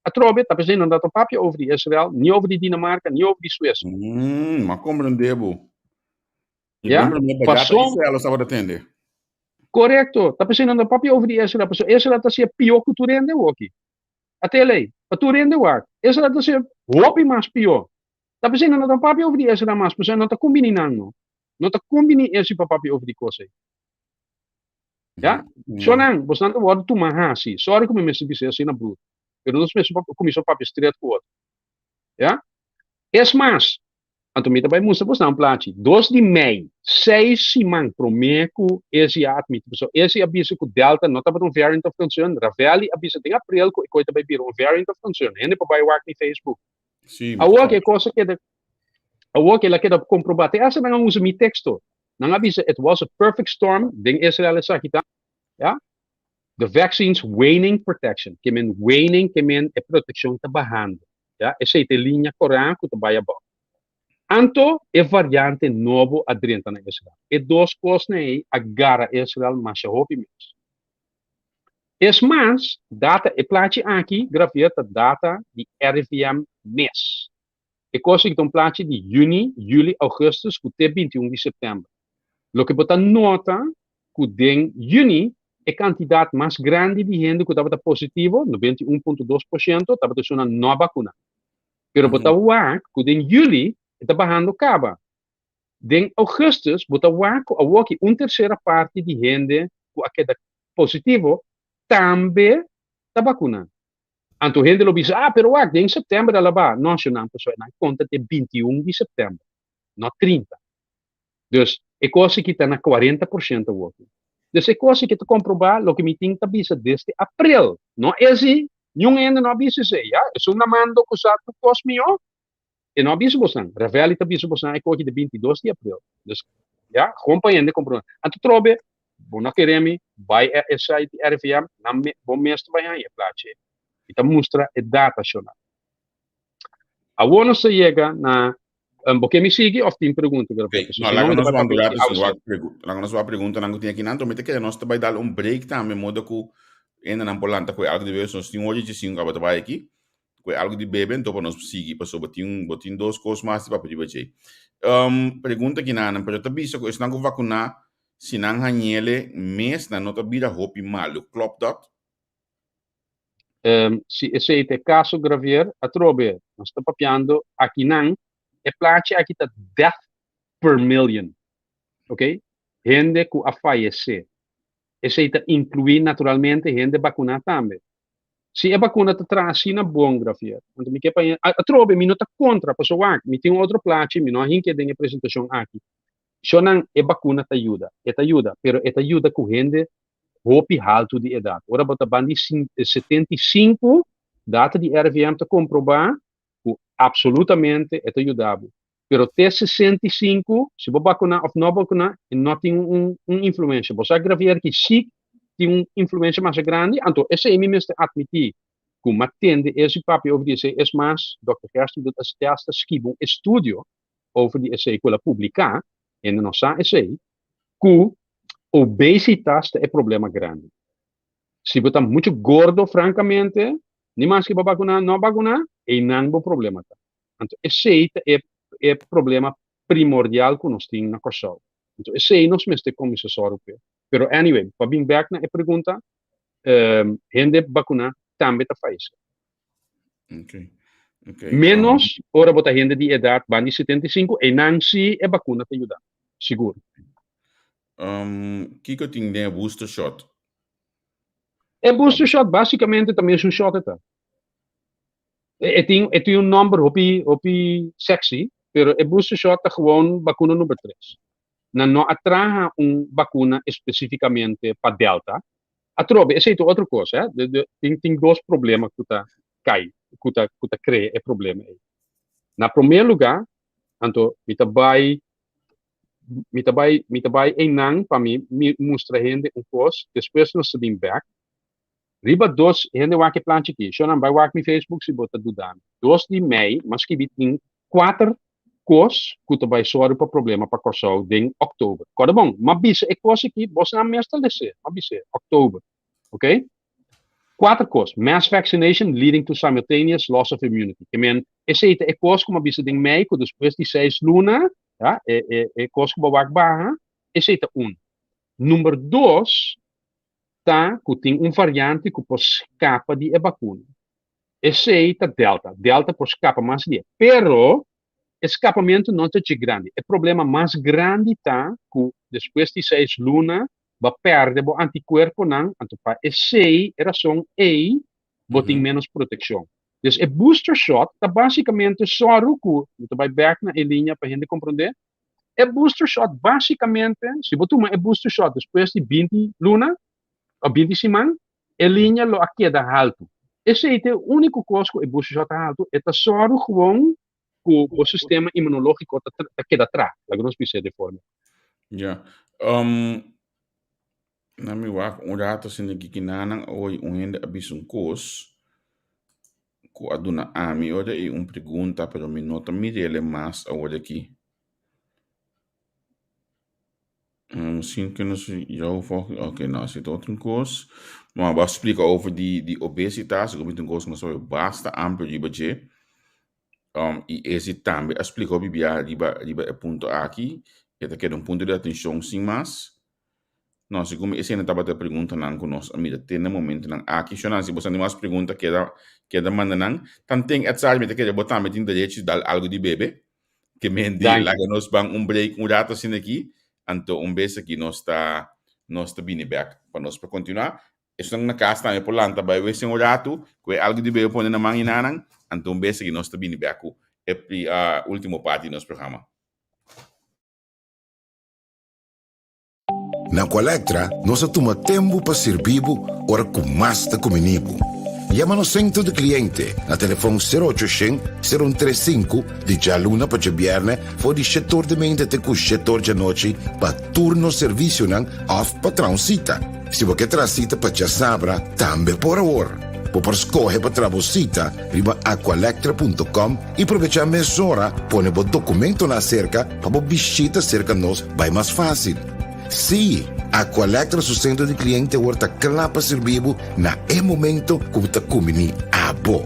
Atrobe ta p'esei no ta papia over di Israel, ni over di Dinamarka, ni over di Suesia. M'a komprendé bo. Ya? Paso Israel lo tabata tende. Korekto. Ta p'esei no ta papia over di Israel, pasobra Israel ta siña pió ku tur hende awoki. A tele, pa tur hende wak. Esra ta ser hopi mas pió. Ta p'esei nan no ta papia over di esra mas, pasobra no ta kumbiní nan no. No ta kumbiní esi pa papia over di kos ei. Ya? So nan, bosnan ta wòrdu tuma hasi. Sòri ku mi mester bisa asina bruto. Pero nos mester kuminsá papia stret ku otro. Ya? Es mas, Anto mi ta bai mustra bosnan un plachi. 2 di mei, seis siman promé ku Esi a atmití. Pasobra Esi a bisa ku Delta no tabata un variant of concern. Ravelli a bisa den aprel ku e koi ta bai bira un variant of concern. Hende por bai wak mi Facebook. Sí, mi Awor ku e kos a keda, awor ku el a keda komprobá. Te hasta nan a usa mi teksto. Nan a bisa it was a perfect storm den Israel esaki ta. Ya. The vaccine's waning protection. Ke men waning ke men e protekshon ta bahando. Ya, esei ta e liña korá ku ta bai abou. Anto e variante nobo a drenta na Israel. E dos kosnan ei a gara Israel masha hopi mes. Es mas, data e plachi aki grafia ta data di RIVM mes. E kos aki ta un plachi di yüni, yüli, ougùstùs ku te 21 di sèptèmber. Loke bo ta nota ku den yüni e kantidat mas grandi di hende ku tabata positivo, 91.2%, tabata esunnan no bakuná. Pero bo ta wak ku den yüli e ta bahando kaba. Den ougùstùs bo ta wak ku awoki un tersera parti di hende ku a keda positivo tambe ta bakuná. Anto hende lo bisa, ah, pero wak, den sèptèmber a laba. No, shonnan, pasobra nan konta te 21 di sèptèmber, no 30. Dus, e kos aki ta na 40% awor. Dus e kos aki ta komprobá loke mi tin ta bisa desde aprel. No esi, niun hende no a bisa esei, ya. Esun na mando ku sa tur kos mihó, e no a bisa bosnan. Ravelli ta bisa bosnan e kos aki di 22 di aprel. Dus, ya, gewoon pa hende komprobá. Anto trobe, bo no kere mi, bai e e site di RIVM, nan me, bo mes ta bai haña e plachi ei. I ta mustra e data shonal. Awor nos ta yega na Um, bo ke mi sigui of tin pregunta? Okay. No, laga nos wan gratis wak pregunta. Laga nos wak pregunta nan ku tin aki nan. Mi te kere nos te bai dal un break tambe modo ku enda nan por lanta ku algo di bebe. Nos tin ocho dje cinco aba ta bai aki. Ku algo di bebe ento pa nos sigui paso bo tin bo tin dos kos mas di papia riba dje. Um, pregunta ki nan, pero ta bisa ku esnan ku vakuná si nan hañele mes nan no ta bira hopi malu. Klopt dat? Um, si esei ta e kaso, Gravier, atrobe, nos ta papiando akinan, e plachi aki ta death per million. Ok? Hende ku a fayesé. Esei ta inkluí naturalmente hende bakuná tambe. Si e bakuna ta traha asina bon, Gravier, anto mi ke pa atrobe mi no ta kontra, pasobra wak, mi tin un otro plachi, mi no a hinkia den e presentashon aki. Shonnan, e bakuna ta yuda, e ta yuda, pero e ta yuda ku hende hopi haltu di edat. Ora bo ta ban di 75, data di RIVM ta komprobá ku absolutamente e ta yuda bo. Pero te 65, si bo bakuná òf no bakuná, e no tin un un influensha. Bo sa Gravier ki sí tin un influensha masha grandi, anto esei mi mester atmití ku m'a tende esi papia over di esei. Es mas, Dòkter Gerstenbluth a hasta skibi un estudio over di esei ku el a publiká, hende no sa esei, ku Obesitas ta e problema grandi. Si bo ta mucho gordo, francamente, ni maske bo vacuna, no vacuna, einan bo problema ta. Anto esei ta e, e problema primordial ku nos tin na Kòrsou. Anto esei nos mester kuminsá sòru p'e. Pero anyway, pa bin bèk na e pregunta, hende bakuná tambe ta fayesé. Ok. Okay, Menos ora bo ta hende di edat banda di 75, einan si e bakuna ta yuda. Sigur. Kiko tin den e booster shot? E booster shot basikamente ta mesun shot e ta. E tin e tin un nòmber hopi hopi sexy, pero e booster shot ta gewoon bakuna number tres. Nan no a traha un bakuna espesífikamente pa Delta. Atrobe, esei ta otro kos, hè. De, de, tin, tin dos problema ku ta kai, ku ta, ku ta krea e problema ei. Na promé lugá, anto mi ta bai mi ta bai mi ta bai einan pa mi mi mustra hende un kos, despues nos ta bin bèk. Riba dos hende wak e planchi aki. Shonnan bai wak mi Facebook si bo ta duda mi. Dos di mei m'a skibi tin kuater kos ku ta bai sòru pa problema pa Kòrsou den òktober. Kòrda bon, m'a bisa e kos aki, bosnan mes ta les'é, m'a bis'é, òktober. Oké? Kuater kos, mass vaccination leading to simultaneous loss of immunity. Ke men, esei ta e kos ku m'a bisa den mei ku despues di seis luna, ya, e e e kos ku bo wak baha, esei ta un. Number dos ta ku tin un variante ku por skapa di e bakuna. Esei ta Delta. Delta por skapa mas dia. Pero e skapamentu no ta dje grandi. E problema mas grandi ta ku despues di seis luna bo a pèrdè bo antikuerponan, anto pa esei, e rason ei, bo tin ménos protekshon. Dus e booster shot ta básikamente sòru ku, mi ta bai bèk na e liña pa hende komprondé, e booster shot básikamente, si bo tuma e booster shot despues di 20 luna òf 20 siman, e liña lo a keda haltu. Esei ta e úniko kos ku e booster shot ta haltu, e ta sòru gewoon ku bo sistema inmunológiko ta ta keda tra, laga nos bis'é de forma. Ja. Na mi wak un rato asina ki kinanan oy un hende a bisa un kos ku a duna ami ora ei un pregunta pero mi no ta mir'el mas awor aki. Misschien kunnen ze jou volgen. Oké, okay, nou, zit otro kos. Maar bo a splika over di, di obesitas, ku un kos nos sabe basta amplio riba dje. I esi tambe a splika hopi bia riba, riba e punto aki. E ta keda un punto di atenshon sin mas. No, segun mi esei no tabata e preguntanan ku nos a mira te na momentonan aki. Shonnan, si bo sa tin mas pregunta, keda, keda manda nan. Tanten Edzard, mi ta kere bo tambe tin derecho di dal algu di bebe. Ke men di Danki. laga nos ban un break un rato asina aki, anto un bes aki nos ta, nos ta bini bek pa nos por kontinuá. Esnan na kas tambe por lanta bai wese un ratu, ku e algu di bebe pone na man i nanan, anto un bes aki nos ta bini bek ku e ultimo parti di nos programa. Na Aqualectra nos a tuma tempu pa sirbi bo ora ku mas ta kumini bo. Yama nos sentro di kliente na telefon sero ocho shen, sero un tres sinku di djaluna pa djabièrnè for di shetor di meinta te ku shetor djanochi pa tur nos servisionan òf pa traha un sita. Si bo ke traha sita pa djasabra tambe por awor. Bo por skohe pa traha bo sita riba aqualectra punto com i probechá mesora pone bo dokumentonan aserka pa bo bishita serka nos bai mas fásil. Sí, Aqualectra su sentro di kliente awor ta kla pa sirbi bo na e momento ku bo ta kumbiní abo.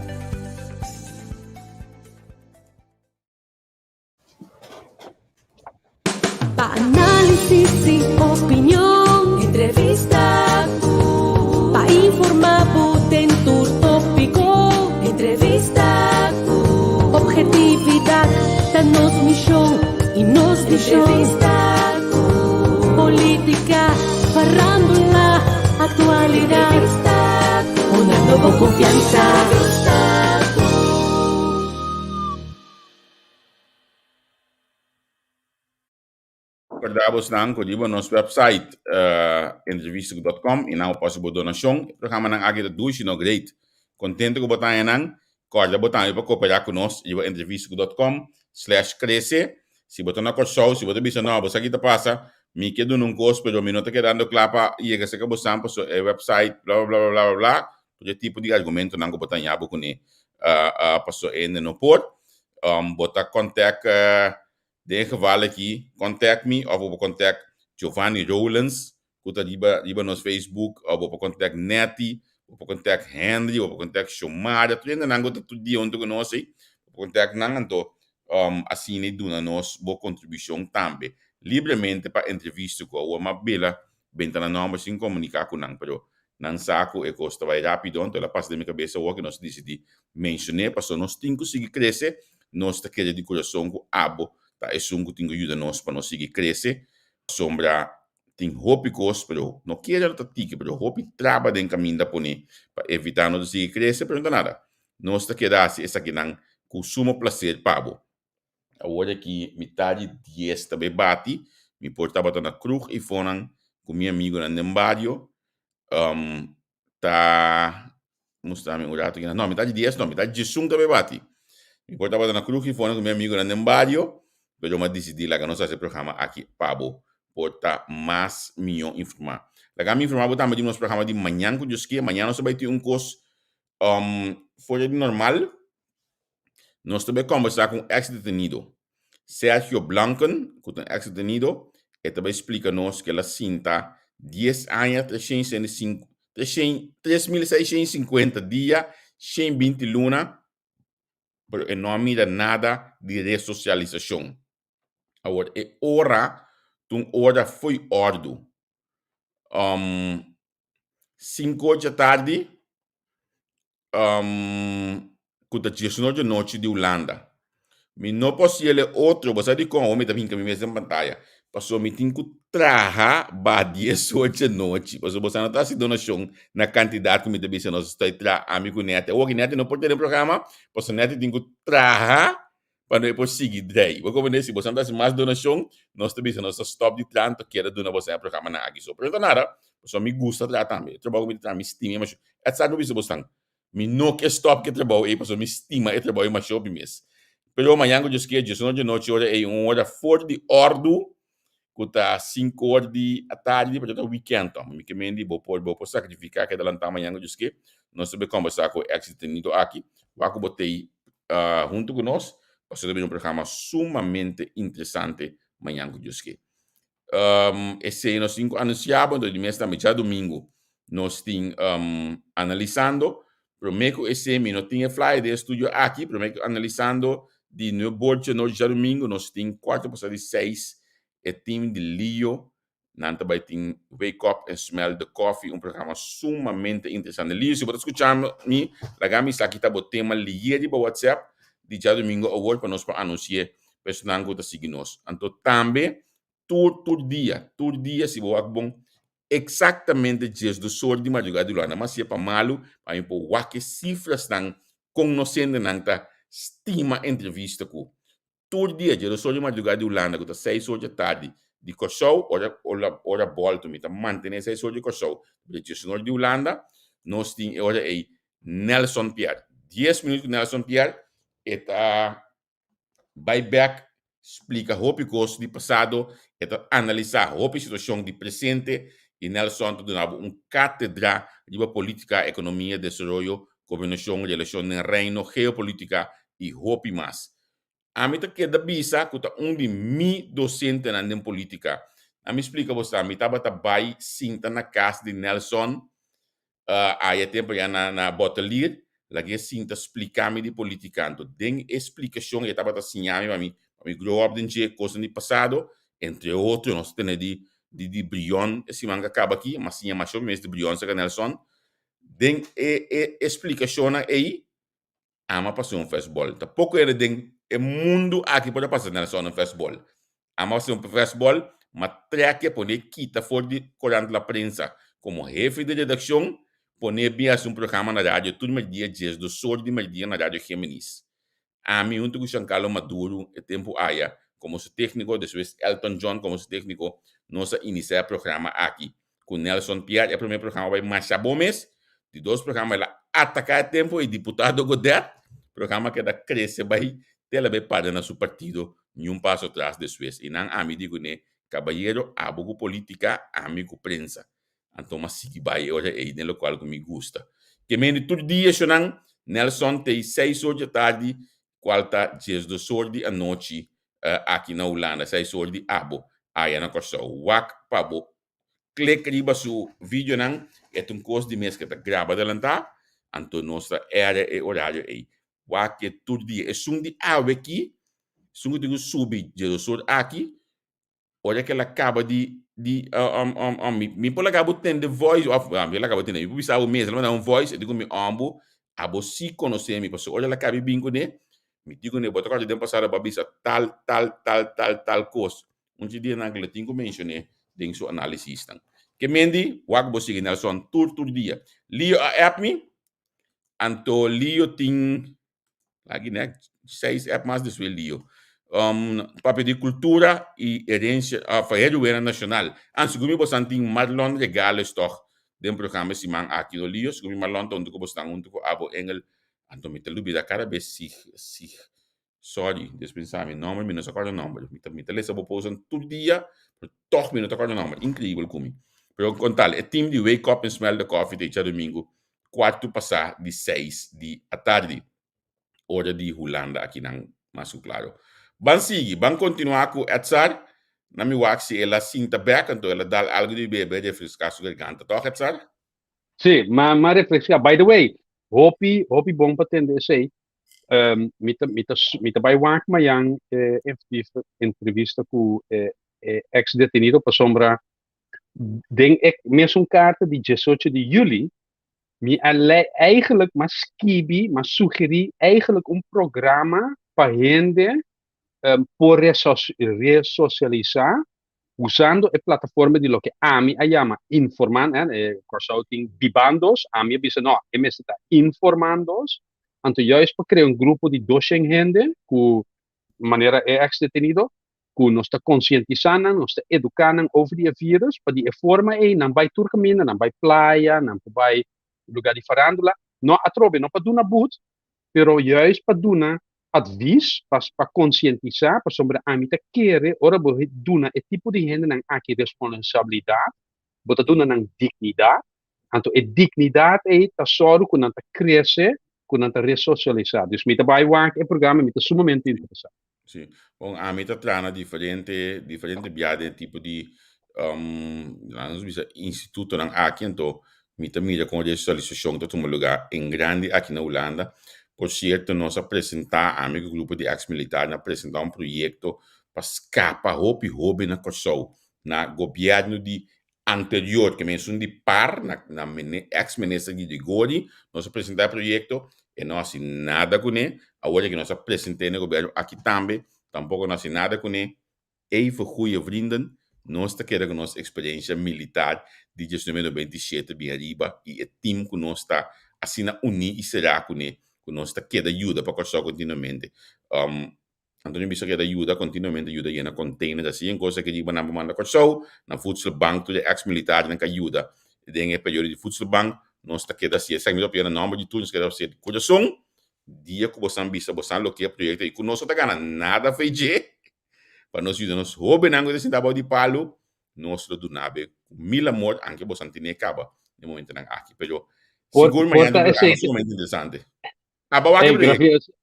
Pa análisis i opinion, entrevista ku. Pa informá bo den tur tópiko, entrevista ku. Objetividat ta nos mishon i nos vishon. Entrevista ku. Polítika, farándula, aktualidat. Entrevista ku. Hunando bo konfiansa. Entrevista ku. Recorda bosnan ku riba nos website entrevistaku.com i nan bo por hasi bo donashon. E programanan aki ta dushi no great. Kontento ku bo ta haña nan. Kòrda bo tambe pa koperá ku nos riba entrevistaku.com slash krese. Si bo ta na Kòrsou, si bo ta bisa no, bo sa ki ta pasa, mi ke duna un kos pero mi no ta kedando kla pa yega serka bosan pasobra e website bla bla bla bla bla bla. Tur e tipo di argumentonan ku bo ta haña bo kuné pasobra hende no por. Bo ta contact den e geval aki contact mi of bo por contact Giovanni Rowlands ku ta riba riba nos Facebook of bo por contact Netty, bo por contact Henry, bo por contact Xiomara, tur hendenan ku ta tur dia huntu ku nos ei, bo por contact nan anto asina i duna nos bo kontribushon tambe libremente pa entrevista ku awor m'a bela benta nan nòmber sin komuniká ku nan pero. Nan sa ku e kos ta bai rápido, anto el a pasa den mi kabes awor ku nos a disidí menshon'é, pasobra nos tin ku sigui krese. Nos ta kere di kurason ku abo ta esun ku tin ku yuda nos pa nos sigui krese, pasobra tin hopi kos, pero no kere lo ta tiki, pero hopi traba den kaminda pone pa evitá nos di sigui krese, pero no ta nada. Nos ta keda hasi esakinan ku sumo plaser pa bo. Awor aki mitad di dies ta bay bati, mi por tabata na kroeg y fonan cu mi amigonan den bario, um, ta mustra mi un rato aki, no, mitad di dies no, mitad di diesun ta bay bati. Mi por tabata na kroeg y fonan cu mi amigonan den bario, pero mi a dicidi laga nos haci e programa aki pa bo por ta mas miyo informa. Laga mi informa bo tambe di nos programa di mañan cu Dios kier, mañan nos ta bay tin un cos, um, fuera di normal. Nos ta bay combersa cu un ex detenido, Sergio Blanken, cu ta un ex detenido, e ta bay splica nos cu el a sinta dies aña, 365, 3650 dia, 120 luna, pero e no a mira nada di resocialisacion. Awor, e ora ta un ora fo'i ordu. Um, Sinku or djatardi, ku ta diesun or djanochi di Hulanda. Mi no por siel e otro, bo sa dikon awor mi ta hinka mi mes den pantaya? Pasobra mi tin ku traha ba dies or djanochi, pasobra bo sa no ta hasi donashon na kantidat ku mi ta bisa nos estoy traha ami ku Netty. Awor ki Netty no por tene programa, pasobra Netty tin ku traha pa no e por sigui drei. Bo comprende? Si boso ta hasi mas donashon, nos ta bisa nos ta stop di traha, anto keda duna boso e programanan aki. So, pero no ta nada, pasobra mi gusta traha tambe. E trabou ku mi ta traha, mi stima e masho. E sa ku mi bisa bosnan, mi no ke stop ku e trabou ei, pasobra mi stima e trabou ei masho hopi mes. Pero mañan ku Dios kier, djesun or djanochi ora ei, un ora for di òrdu, ku ta sinku or di atardi, pasobra ta weekend tòg. Mi ke mendi bo por bo por sakrifiká keda lantá mañan ku Dios ke. Nos ta bai kòmbersá ku e èks detenido aki. Wak ku bo t'ei huntu ku nos, pasobra ta bini un programa sumamente interesante mañan ku Dios ke. Esei nos tin ku anunsiá bo, entonces di mes tambe djadumingu nos tin analisando. Promé ku esei mi no tin e flyer den e studio aki, promé ku analisando di Nuevo Borchi anochi djadumingu nos tin kuarto pasá di seis e team di Lio nan ta bai tin Wake Up and Smell the Coffee, un programa sumamente interesante. Lio, si bo ta skucha mi, laga mi sa ki ta bo tema lié riba WhatsApp di djadumingu awor pa nos por anunsi'é pa esnan ku ta sigui nos. Anto tambe tur tur dia, tur dia si bo wak bon Exactamente diesdos or di madrugada di Luanda mas si'e pa malu pa mi por wak e cifrasnan con nos hendenan ta stima entrevista cu tur dia diesdos or di madrugada di Hulanda cu ta seis or dje tardi di Corsou ora ora ora bolto mi ta mantene seis or di Corsou pero diesun or di Hulanda nos tin e ora ey Nelson Pierre dies minuut cu Nelson Pierre e ta bai bek splika hopi kos di pasado, e ta analisá hopi situashon di presente i Nelson ta duna bo un kátedra riba polítika, ekonomia, desaroyo, gobernashon, relashon den reino, geopolítika i hopi mas. Ami ta keda bisa ku ta un di mi dosentenan den polítika. Ami splika bo sa, mi tabata bai sinta na kas di Nelson Aya tempo ya na na Bottelier, laga e sinta splica mi di politica. Anto den e splicacion e tabata siña mi pa mi pa mi grow up den dje cosnan di pasado, entre otro nos ta tene di di di Brion e siman cu a caba aki, m'a siña masha hopi mes di Brion cerca Nelson. Den e e e splicacionnan ey Ama pasa un festbol. Ta poko hende den e mundu aki por a pasa Nelson un festbol. Ama pasa un festbol, ma trek e pone kita for di korant La Prensa komo hefe di redakshon, pone bin hasi un programa na radio tur merdia diesdos or di merdia na Radio Geminis. Ami huntu ku Giancarlo Maduro e tempu aya komo su tekniko, despues Elton John komo su tekniko, nos a inisiá e programa aki ku Nelson Pierre. E promé programa bai masha bon mes. Di dos programa el a ataká e tempu e diputado Godett. Programa keda krese bai te el a bai para na su partido ni un paso atras despues. I nan ami di kuné, kabayero abo ku polítika, ami ku prensa. Anto m'a sigui bai e ora ei den lokual ku mi gusta. Ke mende tur dia shonnan, Nelson te seis or dje tardi kual ta diesdos or di anochi aki na Hulanda, seis or di abo aya na Kòrsou. Wak pa bo klik riba su videonan, e ta un kos di mes ke ta graba adelantá, anto nos ta era e orario ei. Wak e tur dia. Esun di awe aki, esun ku tin ku subi diesdos or aki. Ora ku el a kaba di di mi mi por laga bo tende voice òf mi laga bo tende mi por bisa bo mes el a manda un voice e di ku mi òmbu abo si konosé mi pasobra ora el a kaba di bin kuné mi di kuné bo ta kòrda den pasado bo a bisa tal tal tal tal tal kos un dje dianan ku lo tin ku menshoné den su análisisnan ke mendi wak bo sigui Nelson tur tur dia Lio a app mi anto Lio tin Aki nek seis app mas despues Lio. Um, papia di cultura y herencia, of heruwena nacional. An segun mi bosan tin Marlon Regales toch den programa siman aki no Lio. Segun mi Marlon ta hunto cu bosnan hunto cu Abo Engel. Anto mi ta lubida cada bes sig, sig. Sorry, dispensa mi nomber, mi no sa corda nomber. Mi ta, mi ta lesa bo postnan tur dia, pero toch mi no ta corda nomber. Increibel cu mi. Pero con tal, e team di Wake Up and Smell the Coffee ta e djadomingo Kuartu pasá di seis di atardi, ora di Hulanda akinan mas ku klaro. Ban sigui, ban kontinuá ku Edsar. Na mi wak si el a sinta bèk, anto el a dal algu di bebe refreská su garganta, tòg Edsar? Sí, m'a m'a refreská. By the way, hopi hopi bon pa tende esei. Mi ta mi ta mi ta bai wak mayan e entrevista entrevista ku e e ex detenido pasobra Den e mesun karta di diesocho di juli, mi a lei eigenlijk, m'a skibi, m'a sugerí eigenlijk un programa pa hende por resosialisá usando e plataforma di loke ami a yama informan, eh, Kòrsou tin bibandos, ami a bisa no, e mester ta informandos, anto juist pa krea un grupo di doshen hende ku manera e ex detenido, ku nos ta konsientisá nan, nos ta eduká nan over di e vírus, pa di e forma ei nan bai tur kaminda, nan bai playa, nan por bai lugá di farándula, no atrobe no pa duna but, pero juist pa duna advis, pa pa konsientisá, pasobra ami ta kere ora bo duna e tipo di hendenan aki responsabilidat, bo ta duna nan dignidat, anto e dignidat ei ta sòru ku nan ta krese, ku nan ta resosialisá. Dus mi ta bai wak e programa, mi ta sumamente interesá. Sí. Bon, ami ta traha na diferente, diferente bia den tipo di, um, laat nos bisa institutonan aki, anto mi ta mira kon resocialisacion ta tuma lugar en grandi aki na Hulanda. Por cierto, nos a presenta, ami ku grupo di ex-militarnan a presenta un proyecto pa scapa hopi hoben na Kòrsou na gobierno di anterior ke men esun di par na na ex minister Guido Gori nos a presenta e proyecto e no hasi nada kuné awor ke nos a presente na gobierno aki tambe tampoco no hasi nada kuné even goeie vrienden nos ta keda ku nos experiencia militar di diesnuebe noventa i shete bin ariba i e team ku nos ta asina uni i sera kuné ku nos ta keda yuda pa Kòrsou continuamente. Antonio bisa keda yuda continuamente yuda yena containers asi en cosa ke riba nan por manda Kòrsou na voedselbank tur e ex militarnan ka yuda den e periodo di voedselbank nos ta keda hasi esaki mi ta papia na nomber di tur nos keda hasi di kurason dia ku bosan bisa bosan lo ke proyekto i ku nos no ta gana nada fe dje pa nos yuda nos hobennan ku ta sinta abou di palu nos lo duna be ku mil amor anke bosan tene kaba den momentonan aki pero sigur mañana ta un sumamente interesante. Aba wak e proyekto.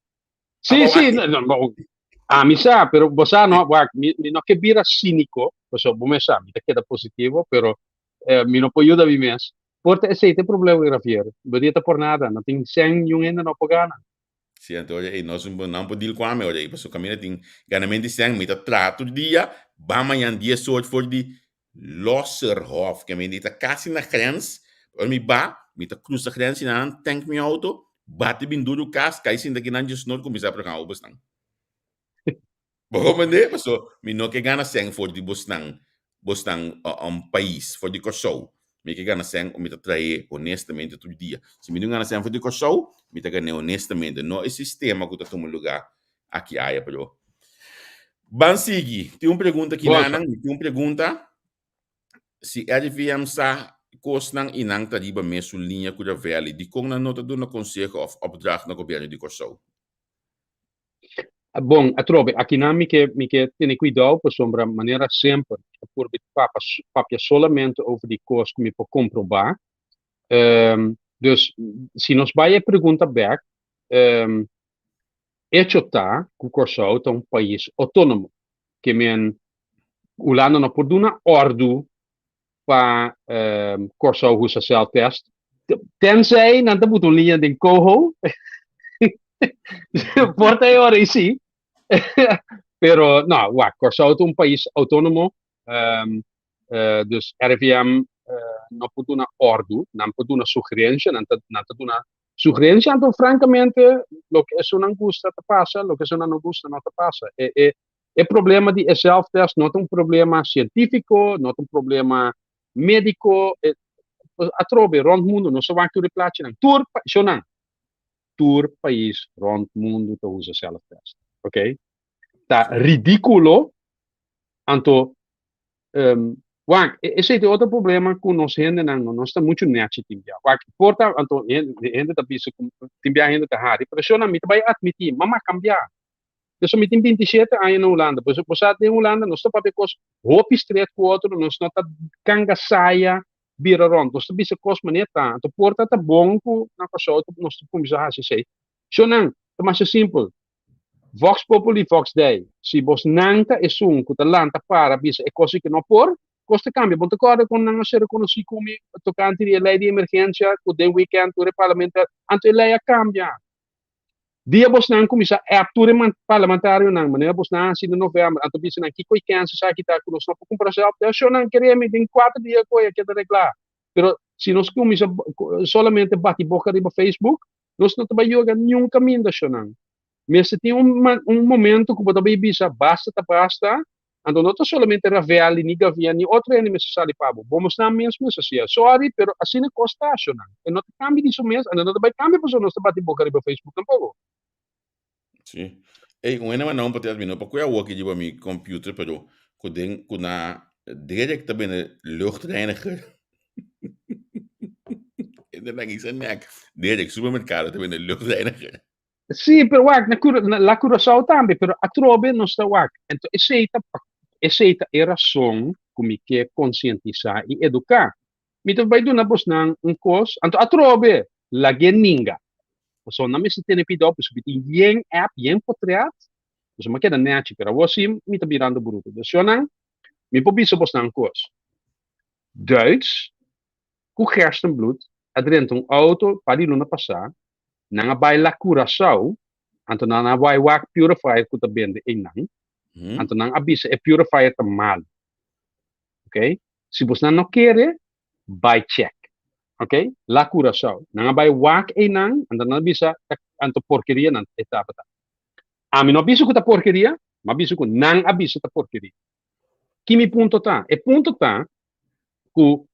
Sí, sí, no, no, bo, ami sa, pero bo sa no, wak, mi, mi no ke bira cínico, paso bo mes sa, mi ta keda positivo, pero eh, mi no por yuda mi mes. Por ta esei ta e problema, Gravier. Bo di ta por nada, no tin sen y un hende no por gana. Sí, anto ora ei nos nan por deal ku ami ora ei, paso kaminda tin ganamento di sen, mi ta traha tur dia, ba mañan dies or for di Losserhof, ke mi ta kasi na grens, ora mi ba, mi ta krusa grens i nan tank mi auto, bati bin duru kas, kai sinta kinan dje snor kuminsá prega obesnan. Bo komprendé? Paso mi no ke gana sèn for di bosnan, bosnan pais, for di Kòrsou. Mi ke gana sèn o mi ta trahe honestamente tur dia. Si mi no gana sèn for di Kòrsou, mi ta gan'é honestamente, no e sistema ku ta tuma lugá aki aya pero ban sigui tin un pregunta ki nan mi tin un pregunta si RIVM sa kosnan i nan ta riba mesun liña ku Ravelli dikon nan no ta duna konseho òf opdracht na gobièrnu di Kòrsou? Bon, atrobe, akinan mi ke mi ke tene kuidou pasobra manera semper mi ta purba di papa papia solamente over di kos ku mi por komprobá. Dus si nos bai e pregunta bèk, Echo ta ku Kòrsou ta un pais outónomo, ke men Hulanda no por duna òrdu pa Kòrsou usa sèlftèst, tensei nan ta buta un liña den Coho, por ta e ora ei sí, pero no, wak, Kòrsou ta un pais outónomo. Dus RIVM no por duna òrdu, nan por duna sugerensia, nan ta nan ta duna sugerensia, anto frankamente loke esunnan gusta ta pasa, loke esunnan no gusta no ta pasa. E e e problema di e self-test no ta un problema sientífiko, no ta un problema médiko, e atrobe rònt mundu nos ta wak tur e plachinan, tur shownan, tur pais rònt mundu ta usa self-test, ok? Ta ridíkulo, anto Um, wak, esei ta otro problema ku nos hendenan, no, nos ta muchu nechi tin bia. Wak, por ta, anto hende ta bisa ku tin bia hende ta hari, pero shona mi ta bai admití, mama kambia. Pasobra mi tin 27 aña na Hulanda, pues bo sa den Hulanda nos ta papia kos hopi stret ku otro, nos no ta kanga saya bira rònt, nos ta bisa kos manera ta. Anto por ta ta bon ku na Kòrsou nos ta kuminsá hasi esei. Shonnan, ta masha simpel. Vox populi vox dei, si bosnan ta esun ku ta lanta para bisa e kos ku no por, kos ta kambia. Bo ta kòrda kon nan a ser rekonosí ku mi tokante di e lei di emergensia ku den wikènt tur e parlamentar, anto e lei a kambia. Dia bosnan kuminsá app tur e parlamentarionan manera bosnan a hasi na novèmber, anto bisa nan kiko e kèns esaki ta ku nos no por kumpra sèlf tèst, shownan kere mi den kuater dia koe a keda reglá. Pero si nos kuminsá solamente bati boka riba Facebook, Nos no ta bai yoga niun kaminda, shonnan. Mester tin un un momento ku bo ta bai bisa basta ta basta, anto no ta solamente Ravelli, ni Gavien, ni otro hende mester sali pa bo. Bo mosnan mes mester hasié. Sorry, pero asina e kos ta, shonnan. E no ta kambia di su mes, anto no ta bai kambia pasobra nos ta bati boka riba Facebook tampoko. Sí. Ey, un hende manda un patrias mi no pa koe awoki riba mi computer, pero ku den ku na direct ta bende luchtreiniger. Hende nan isa nek. Direct supermercado ta bende luchtreiniger. Sí, pero wak, na Cura, na la Curaçao tambe, pero atrobe nos ta wak. Ento esei ta, esei ta e rason ku mi ke konsientisá i eduká. Mi ta bai duna bosnan un kos, anto atrobe, lag'é ninga. Pasobra nan mester tene kuidou, pasobra mi tin yen app, yen potret, pasobra mi a keda nechi, pero awor si mi ta birando bruto. Dus shownan, mi por bisa bosnan un kos. Duits ku Gerstenbluth a drenta un auto par di luna pasá, nan a bai La Curaçao, anto nan a bai wak purifier ku ta bende einan, anto nan a bisa e purifier ta malu. Ok, si bosnan no kere, bai check. Ok, La Curaçao. Nan a bai wak einan, anto nan a bisa, anto porkeria nan e tabata. Ami no a bisa ku ta porkeria, mi a bisa ku nan a bisa ta porkeria. Ki mi punto ta? E punto ta ku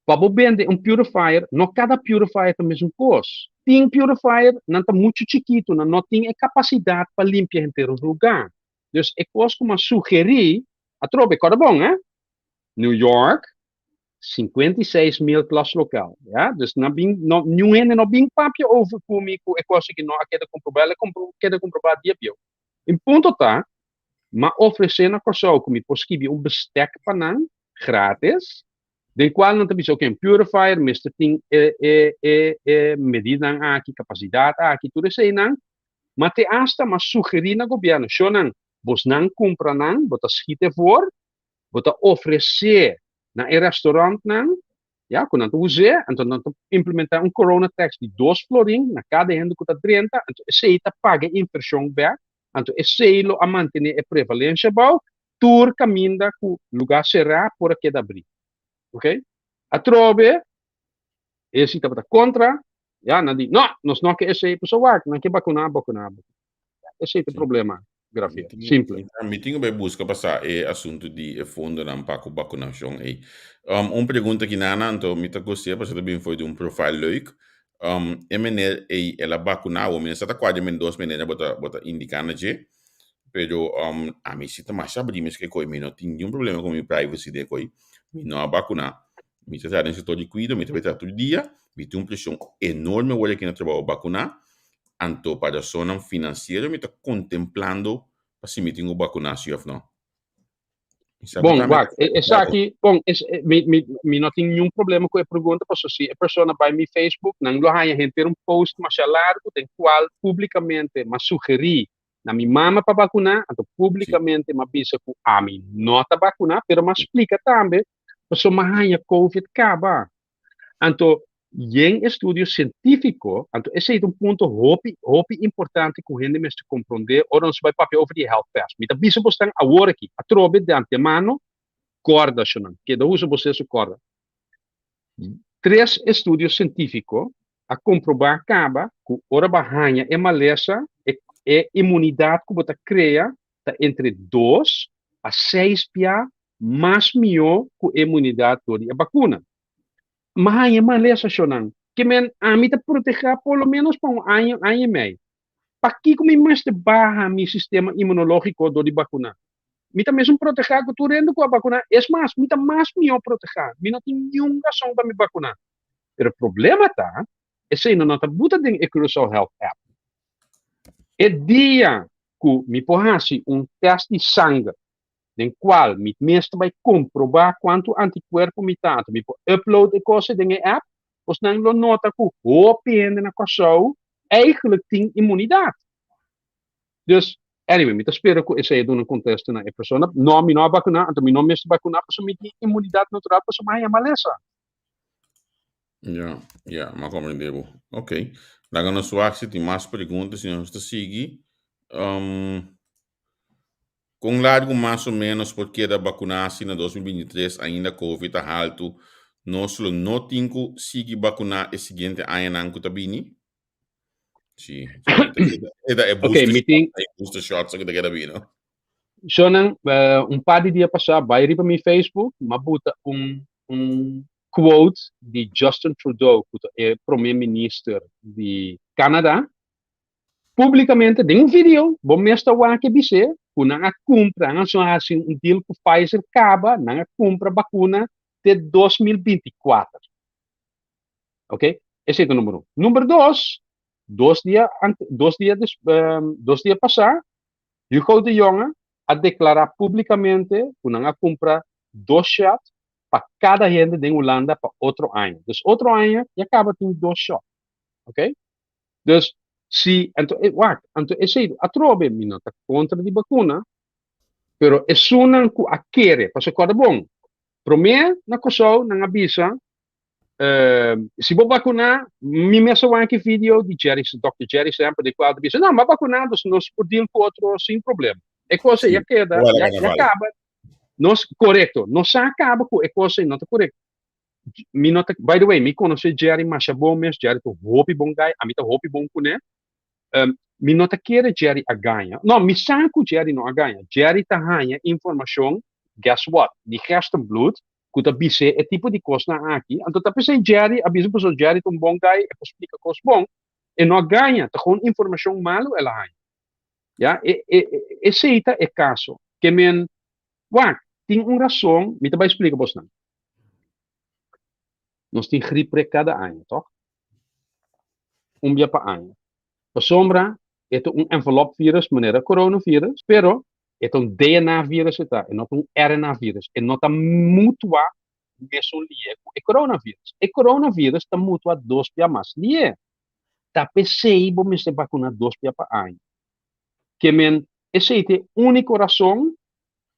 pa bo bende un purifier, no kada purifier ta mesun kos. Tin purifier nan ta muchu chikitu, nan no tin e kapasidat pa limpia henter un lugá. Dus e kos ku mi a sugerí, atrobe, kòrda bon, hè? New York, 56.000 klaslokaal, ja? Dus nan bin, no, niun hende no bin papia over ku mi ku e kos aki no a keda komprobá, el a keda komprobá dia bieu. E punto ta, mi a ofresé na Kòrsou ku mi por skibi un bestek pa nan, gratis, den kual nan ta bisa, oke, un purifier mester tin e, e, e, e medidanan aki, kapasidat aki, tur eseinan, Ma te asta m'a sugerí na gobièrnu, Shonnan, bosnan kumpra nan, bo ta skit e voor, bo ta ofresé na e restaurantnan, ya, ku nan ta us'é, anto nan ta implementá un corona tax di dos florin na kada hende ku ta drenta, anto esei ta paga e invershon bèk, anto esei lo a mantené e prevalensha abou, tur kaminda ku lugá será por a keda abrí. Oké? Atrobe, esi tabata kontra, Ya, nan di, no, nos no ke esei, pasobra wak, nan ke bakuná, bakuná, bakuná. Esei ta e problema, Gravier. Simple. Mi tin ku bai buska pa sa e asuntu di e fondonan pa ku bakunashon ei. Un pregunta ki nana, anto mi ta gostia pasobra ta bin for di un profile leuk. E meneer ei el a bakuná awor, mi no sa ta kua di men dos meneer bo ta bo ta indiká na dje, pero ami si ta masha abrí mes ku e koi, mi no tin niun problema ku mi privacy den e koi, mi no a bakuná. Mi ta traha den sektor di kuido, mi ta bai traha tur dia, mi tin un preshon enorme wor aki na trabou bakuná, anto pa rasonnan finansiero mi ta kontemplando pa si mi tin ku bakuná si òf no. Mi sa ku Bon, tambe wak, ta e- esaki, bon, es, e- mi, mi, mi no tin niun problema ku e pregunta, pasobra si e persona bai mi Facebook, nan lo haña henter un post masha largu den kual públikamente m'a sugerí na mi mama pa bakuná, anto públikamente m'a bisa ku ami no ta bakuná, pero m'a splika tambe Pasobra mi a haña covid kaba. Anto yen estudio sientífiko, anto esei ta un punto hopi, hopi importante ku hende mester komprondé ora nos bai papia over di health pass. Mi ta bisa bosnan awor aki, atrobe de antemano, Kòrda, shonnan, keda usa bo seso kòrda. Tres estudio sientífiko a komprobá kaba ku ora bo a haña e malesa, e e inmunidat ku bo ta krea ta entre dos a seis bia mas mihó ku e inmunidat dor di e bakuna. Mi a haña e malesa, shonnan, ke men ami ta protehá por lo ménos pa un aña, aña i mei. Pakiko mi mester baha mi sistema inmunológiko dor di bakuná? Mi ta mesun protehá ku tur hende ku a bakuná. Es mas, mi ta mas mihó protehá. Mi no tin niun rason pa mi bakuná. Pero e problema ta, esei no no ta buta den e Curaçao Health App. E dia ku mi por hasi un tèst di sanger den kual mi mes ta bai komprobá kuantu antikuerpo mi ta, anto mi por upload e kos ei den e app, bosnan lo nota ku hopi hende na Kòrsou eigenlijk tin inmunidat. Dus, anyway, mi ta spera ku esei a duna kontesta na e persona. No, mi no a bakuná, anto mi no mester bakuná pasobra mi tin inmunidat natural pasobra mi a haña malesa. Ya, ya, m'a komprendé bo. Ok. Laga nos wak si tin mas pregunta, si nos ta sigui. Um, Kon largu mas o ménos por keda bakuná si na 2023 ainda covid ta haltu? Nos lo no tin ku sigui bakuná e siguiente añanan ku ta bini? Sí, e ta e booster shot, mi tin e booster shots ku ta keda bini, no? Shonnan, un par di dia pasá bai riba mi Facebook, m'a buta un un quote di Justin Trudeau, ku ta e prome minister di Canada, Públikamente den un video bo mes ta wak e bis'é ku nan a kumpra, nan a hasi un deal ku Pfizer kaba, nan a kumpra bakuna te 2024. Ok, esei ta number un. Number dos, dos dia ante, dos dia des, dos dia pasá, Hugo de Jonge a deklará públikamente ku nan a kumpra dos shot pa kada hende den Hulanda pa otro aña. Dus otro aña ya kaba tin dos shot. Ok? Dus, si, anto, e, wak, anto esei atrobe, mi no ta kontra di bakuna, pero esunnan ku a kere, pasobra kòrda bon, promé na Kòrsou nan a bisa, eh, si bo bakuná, mi mes a wak e video di Jerry, Dòkter Jerry Semper, di kual ta bisa, no, m'a bakuná, dus nos por deal ku otro sin problema. E kos ei a keda, ya, ya kaba, nos, korekto, nos sa kaba ku e kos ei no ta korekto. Mi no ta, by the way, mi konosé Jerry masha bon mes, Jerry ta un hopi bon guy, ami ta hopi bon kuné. Um, mi no ta kere Jerry a gaña. No, mi sa ku Jerry no a gaña. Jerry ta haña informashon, guess what, di Gerstenbluth, ku ta bis'é e tipo di kosnan aki. Anto ta p'esei Jerry a bisa pasobra Jerry ta un bon guy, e por splika kos bon. E no a gaña, ta gewoon informashon malu el a haña. Ya, e, e, esei ta e kaso. Ke men, wak, tin un rason, mi ta bai splika bosnan. Nos tin griep kada aña, toch? Un bia pa aña. Pasobra e ta un envelop virus manera coronavirus, pero e ta un DNA virus e ta, e no ta un RNA virus. E no ta mutua mesun lié ku e coronavirus. E coronavirus ta mutua dos bia mas lié. Ta p'esei bo mester bakuna dos bia pa aña. Ke men esei ta e úniko rason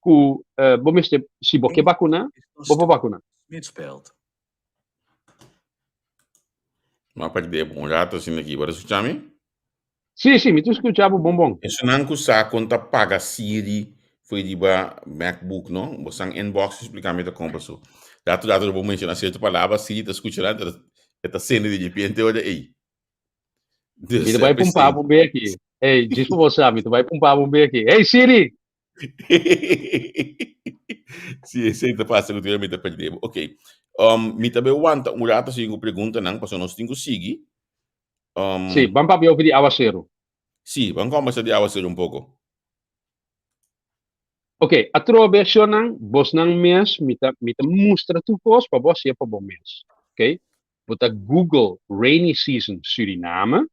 ku bo mester, si bo ke bakuna, bo por bakuna. M'a perdé bo un rato asina aki. Bo ta skucha mi? Sí, sí, mi ta skucha bo bon bon. Esunnan ku sa kon ta paga Siri fo'i riba MacBook, no? Bo san inbox i splika mi ta kon paso. Rato rato bo menshona sierto palabra, Siri ta skucha nan, e ta sende di repente ora ei. Mi ta bai pumpa bo un beki. Ey, djis pa bo sa, mi ta bai pumpa bo un beki. Hey Siri! Sí, esei ta pasa ku tur mi ta perdé bo. Ok. Um, mi ta be wanta un rato sigui ku preguntanan, pasobra nos tin ku sigui. Um, Sí, ban papia over di awaseru. Sí, ban kombersa di awaseru un poko. Ok, atrobe shornan, bosnan mes, mi ta, mi ta mustra tur kos pa bo hasié pa bo mes. Ok? Bo ta Google rainy season Suriname,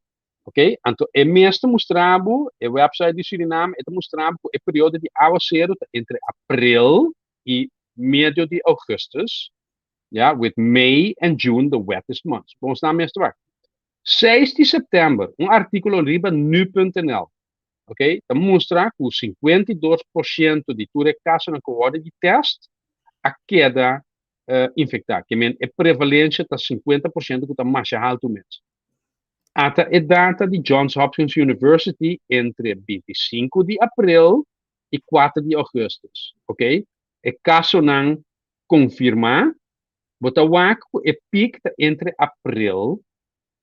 ok? Anto e mes ta mustra bo, e website di Suriname, e ta mustra bo ku e periodo di awaseru ta entre april i medio di augustus, ya, with May and June the wettest months. Bon, nos mes ta wak. Seis di september, un artíkulo riba nu.nl, ok, ta mustra ku 52% di tur e kasonan ku wòrdu di tèst a keda infektá. Ke men e prevalensia ta 50% ku ta masha haltu mes. Ata e data di Johns Hopkins University entre 25 di april i 4 di augustus, ok. E kasonan konfirmá, bo ta wak ku e pik ta entre aprel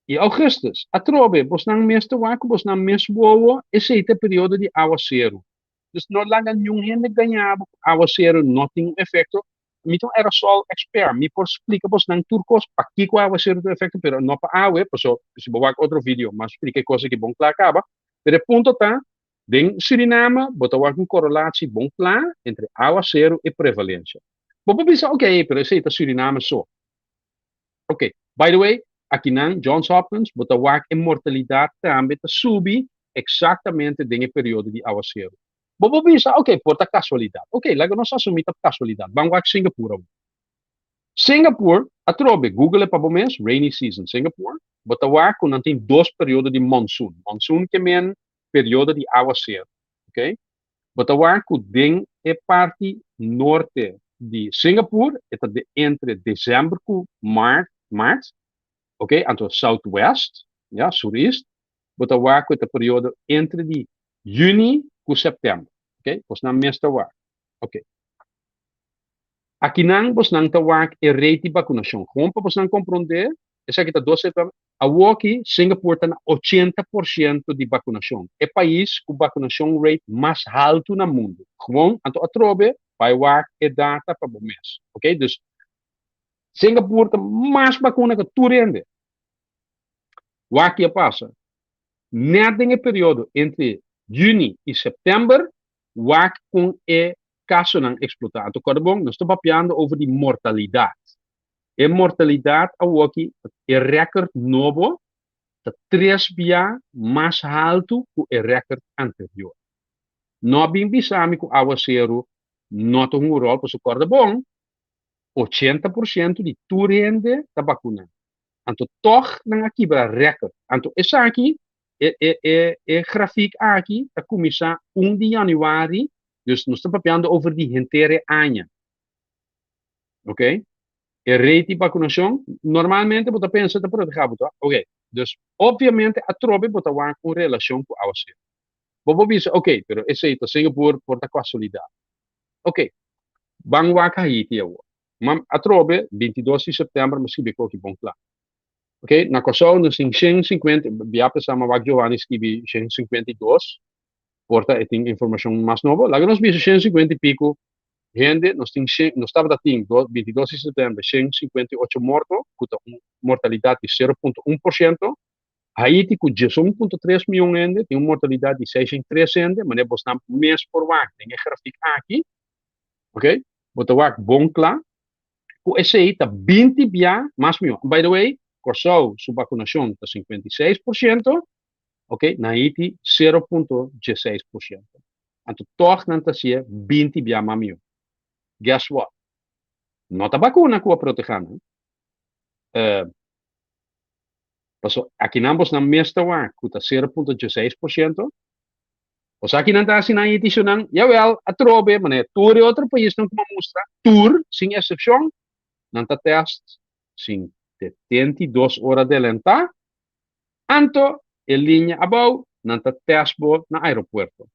i ougùstùs. Atrobe, bosnan mes ta wak ku bosnan mes wowo, esei ta e periodo di awaseru. Dus no laga niun hende gaña bo ku awaseru no tin un efekto. Mi ta un aerosol expert, mi por splika bosnan tur kos pakiko awaseru tin un efekto, pero no pa awe, paso si bo wak otro video mi a splika e kos aki bon kla kaba. Pero e punto ta, Den Suriname bo ta wak un korelatie bon kla entre awaseru i prevalensia. Bo por bisa, ok, pero esei ta Suriname so. Ok, by the way, akinan Johns Hopkins bo ta wak e mortalidat tambe ta subi eksaktamente den e periodo di awaseru. Bo por bisa, ok, por ta kasualidat. Ok, laga nos asumí ta kasualidat. Ban wak Singapore awor. Singapore, atrobe, google e pa bo mes, rainy season Singapore, bo ta wak ku nan tin dos periodo di monsoon. Monsoon ke men periodo di awaseru, ok. Bo ta wak ku den e parti norte di Singapore e ta de entre december ku maart, maart, ok, anto southwest, ya, surist, bo ta wak ku e ta periodo entre di juni ku september, ok. Bosnan mes ta wak, ok. Akinan bosnan ta wak e rate di bakunashon. Gewoon pa bosnan komprondé, esaki ta dos etapa. Awoki Singapore ta na 80% di bakunashon. E pais ku bakunashon rate mas haltu na mundu. Gewoon, anto atrobe bai wak e data pa bo mes. Ok, dus Singapore ta mas bakuna ku tur hende. Wak ki a pasa. Nèt den e periodo entre yüni i sèptèmber, wak kon e kasonan eksplotá. Anto kòrda bon, nos ta papiando over di mortalidat. E mortalidat awoki, e rèkòrt nobo ta tres bia mas haltu ku e rèkòrt anterior. No a bin bisa mi ku awaseru no ta hunga un ròl, pasobra kòrda bon, 80% di tur hende ta bakuná. Anto tòg nan a kibra rèkòrt. Anto esaki, e e e e grafik aki ta kuminsá 1 di yanüari. Dus nos ta papiando over di henter e aña. Ok? E rate di vacunacion, normalmente bo ta pensa ta proteha bo, toch? Ok. Dus obviamente atrobe bo ta wak un relacion cu awaceru. Bo por bisa, ok, pero esey ta Singapore, por ta casualidad. Ok. Ban wak Haiti awor. Ma atrobe, 22 di september, mi skibi koki bon kla. Ok, na Kòrsou nos tin 150, bia pesa mi a wak Giovanni skibi 152. Por ta e tin informashon mas nobo. Laga nos bisa 150 i piku hende, nos tin shen, nos tabata tin do, 22 di september 158 morto, ku ta un mortalidat di 0.1%. Haiti ku 11.3 mion hende tin un mortalidat di 603 hende, manera bosnan mes por wak den e grafik aki. Ok, bo ta wak bon kla ku esei ta 20 bia mas mion. By the way, Kòrsou su bakunashon ta 56%, Ok, na Haiti 0.16%. Anto tòg nan ta hasié 20 bia mas mihó. Guess what? No ta bakuna ku a protehá nan. Uh, paso akinan bosnan mes ta wak ku ta 0.16%. Bo sa kinan ta hasi na Haiti shunan? Jawel, atrobe, manera tur e otro paisnan ku mi a mustra, tur, sin eksepshon, nan ta tèst sin 72 ora delantá. Anto e liña abou nan ta test bo na aeropuerto.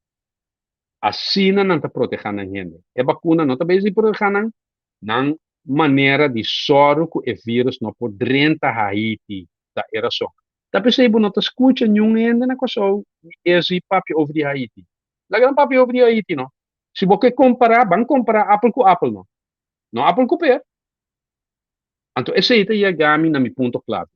Asina nan ta proteha nan hende. E bakuna no ta bezig di proteha nan, nan manera di sòru ku e virus no por drenta Haiti ta e rason. Ta p'esei bo no ta skucha niun hende na Kòrsou di ezi papia over di Haiti. Laga nan papia over di Haiti no. Si bo ke kompará, ban kompará apel ku apel no. No apel ku per. Anto esei ta yega mi na mi punto klave.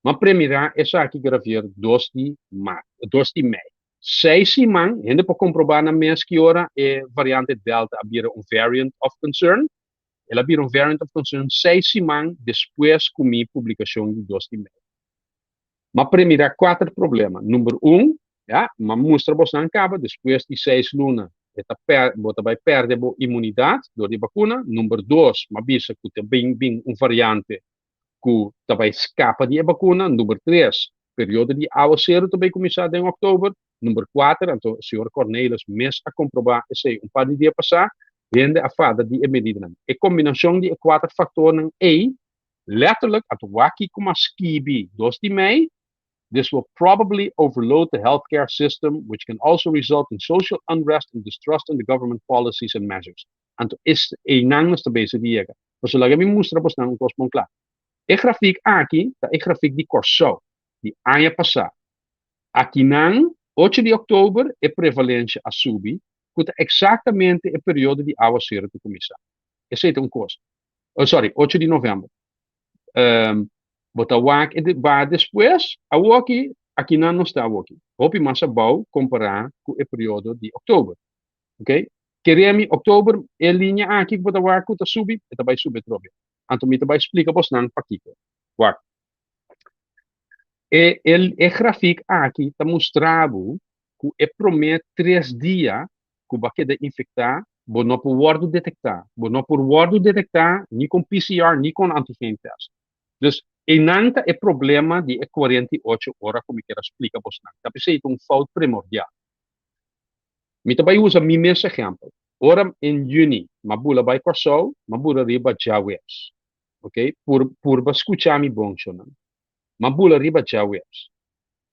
M'a premirá esaki gravier dos di mart, dos di mei. Seis siman, hende por komprobá nan mes ki ora e variante Delta a bira un variant of concern. El a bira un variant of concern seis siman despues ku mi publikashon di dos di mei. M'a premirá kuater problema. Number un, ya, m'a mustra bosnan kaba despues di seis luna e ta per, bo ta bai pèrdè bo imunidat dor di bakuna. Number dos, m'a bisa ku ta bin bin un variante ku ta bai skapa di e bakuna. Number tres, periodo di awaseru ta bai kuminsá den òktober. Number kuater, anto señor Cornelis mes a komprobá esei un par di dia pasá, hende a fada di e medidanan. E kombinashon di e kuater faktornan ei, lètterlik, anto wak kiko m'a skibi dos di mei. This will probably overload the healthcare system, which can also result in social unrest and distrust in the government policies and measures. Anto einan nos ta bezig di yega. Pasobra laga mi mustra bosnan un kos bon kla. E grafik aki ta e grafik di Kòrsou di aña pasá. Akinan, ocho di òktober, e prevalensia a subi, ku ta eksaktamente e periodo di awaseru ta kuminsá. Esei ta un kos. Oh, sorry, ocho di novèmber. Bo ta wak e ba despues, awoki, akinan nos ta awoki. Hopi mas abou kompará ku e periodo di òktober. Ok? Kere mi, òktober, e liña aki ku bo ta wak ku ta subi, e ta bai subi atrobe. Anto mi ta bai splika bosnan pakiko. Wak. E, e, e grafik aki ta mustra bo ku e promé tres dia ku bo a keda infektá, bo no por wòrdu detektá. Bo no por wòrdu detektá ni kon PCR ni kon antigen test. Dus einan ta e problema di e 48 ora ku mi kier a splika bosnan. Ta p'esei ta un fout primordial. Mi ta bai usa mi mes ehèmpel. Ora in yüni m'a bula bai Kòrsou, m'a bula riba djaweps. Ok, pur purba skucha mi bon shownan. M'a bula riba djaweps.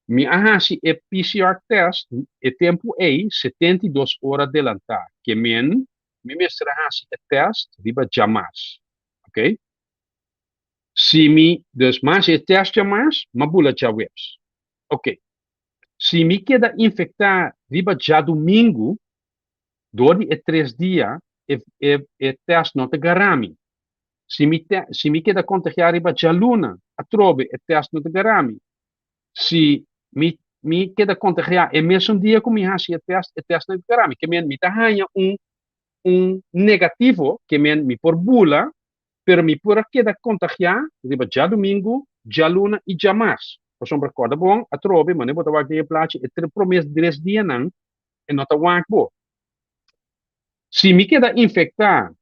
Mi a hasi e PCR test e tempu ei 72 ora delantá, ke men mi mester a hasi e test riba djamars. Ok. Si mi, dus m'a hasi e test djamars, m'a bula djaweps. Ok. Si mi keda infektá riba djadumingu, dor di e tres dia, e e e test no ta gara mi. Si mi te si mi keda kontagiá riba djaluna, atrobe e test no ta gara mi. Si mi mi keda kontagiá e mesun dia ku mi hasi e test, e test no ta gara mi. Ke men mi ta haña un un negativo, ke men mi por bula, pero mi por a keda kontagiá riba djadumingu, djaluna i djamars. Pasobra kòrda bon, atrobe, manera bo ta wak den e plachi, e tre promé tres dianan e no ta wak bo. Si mi keda infektá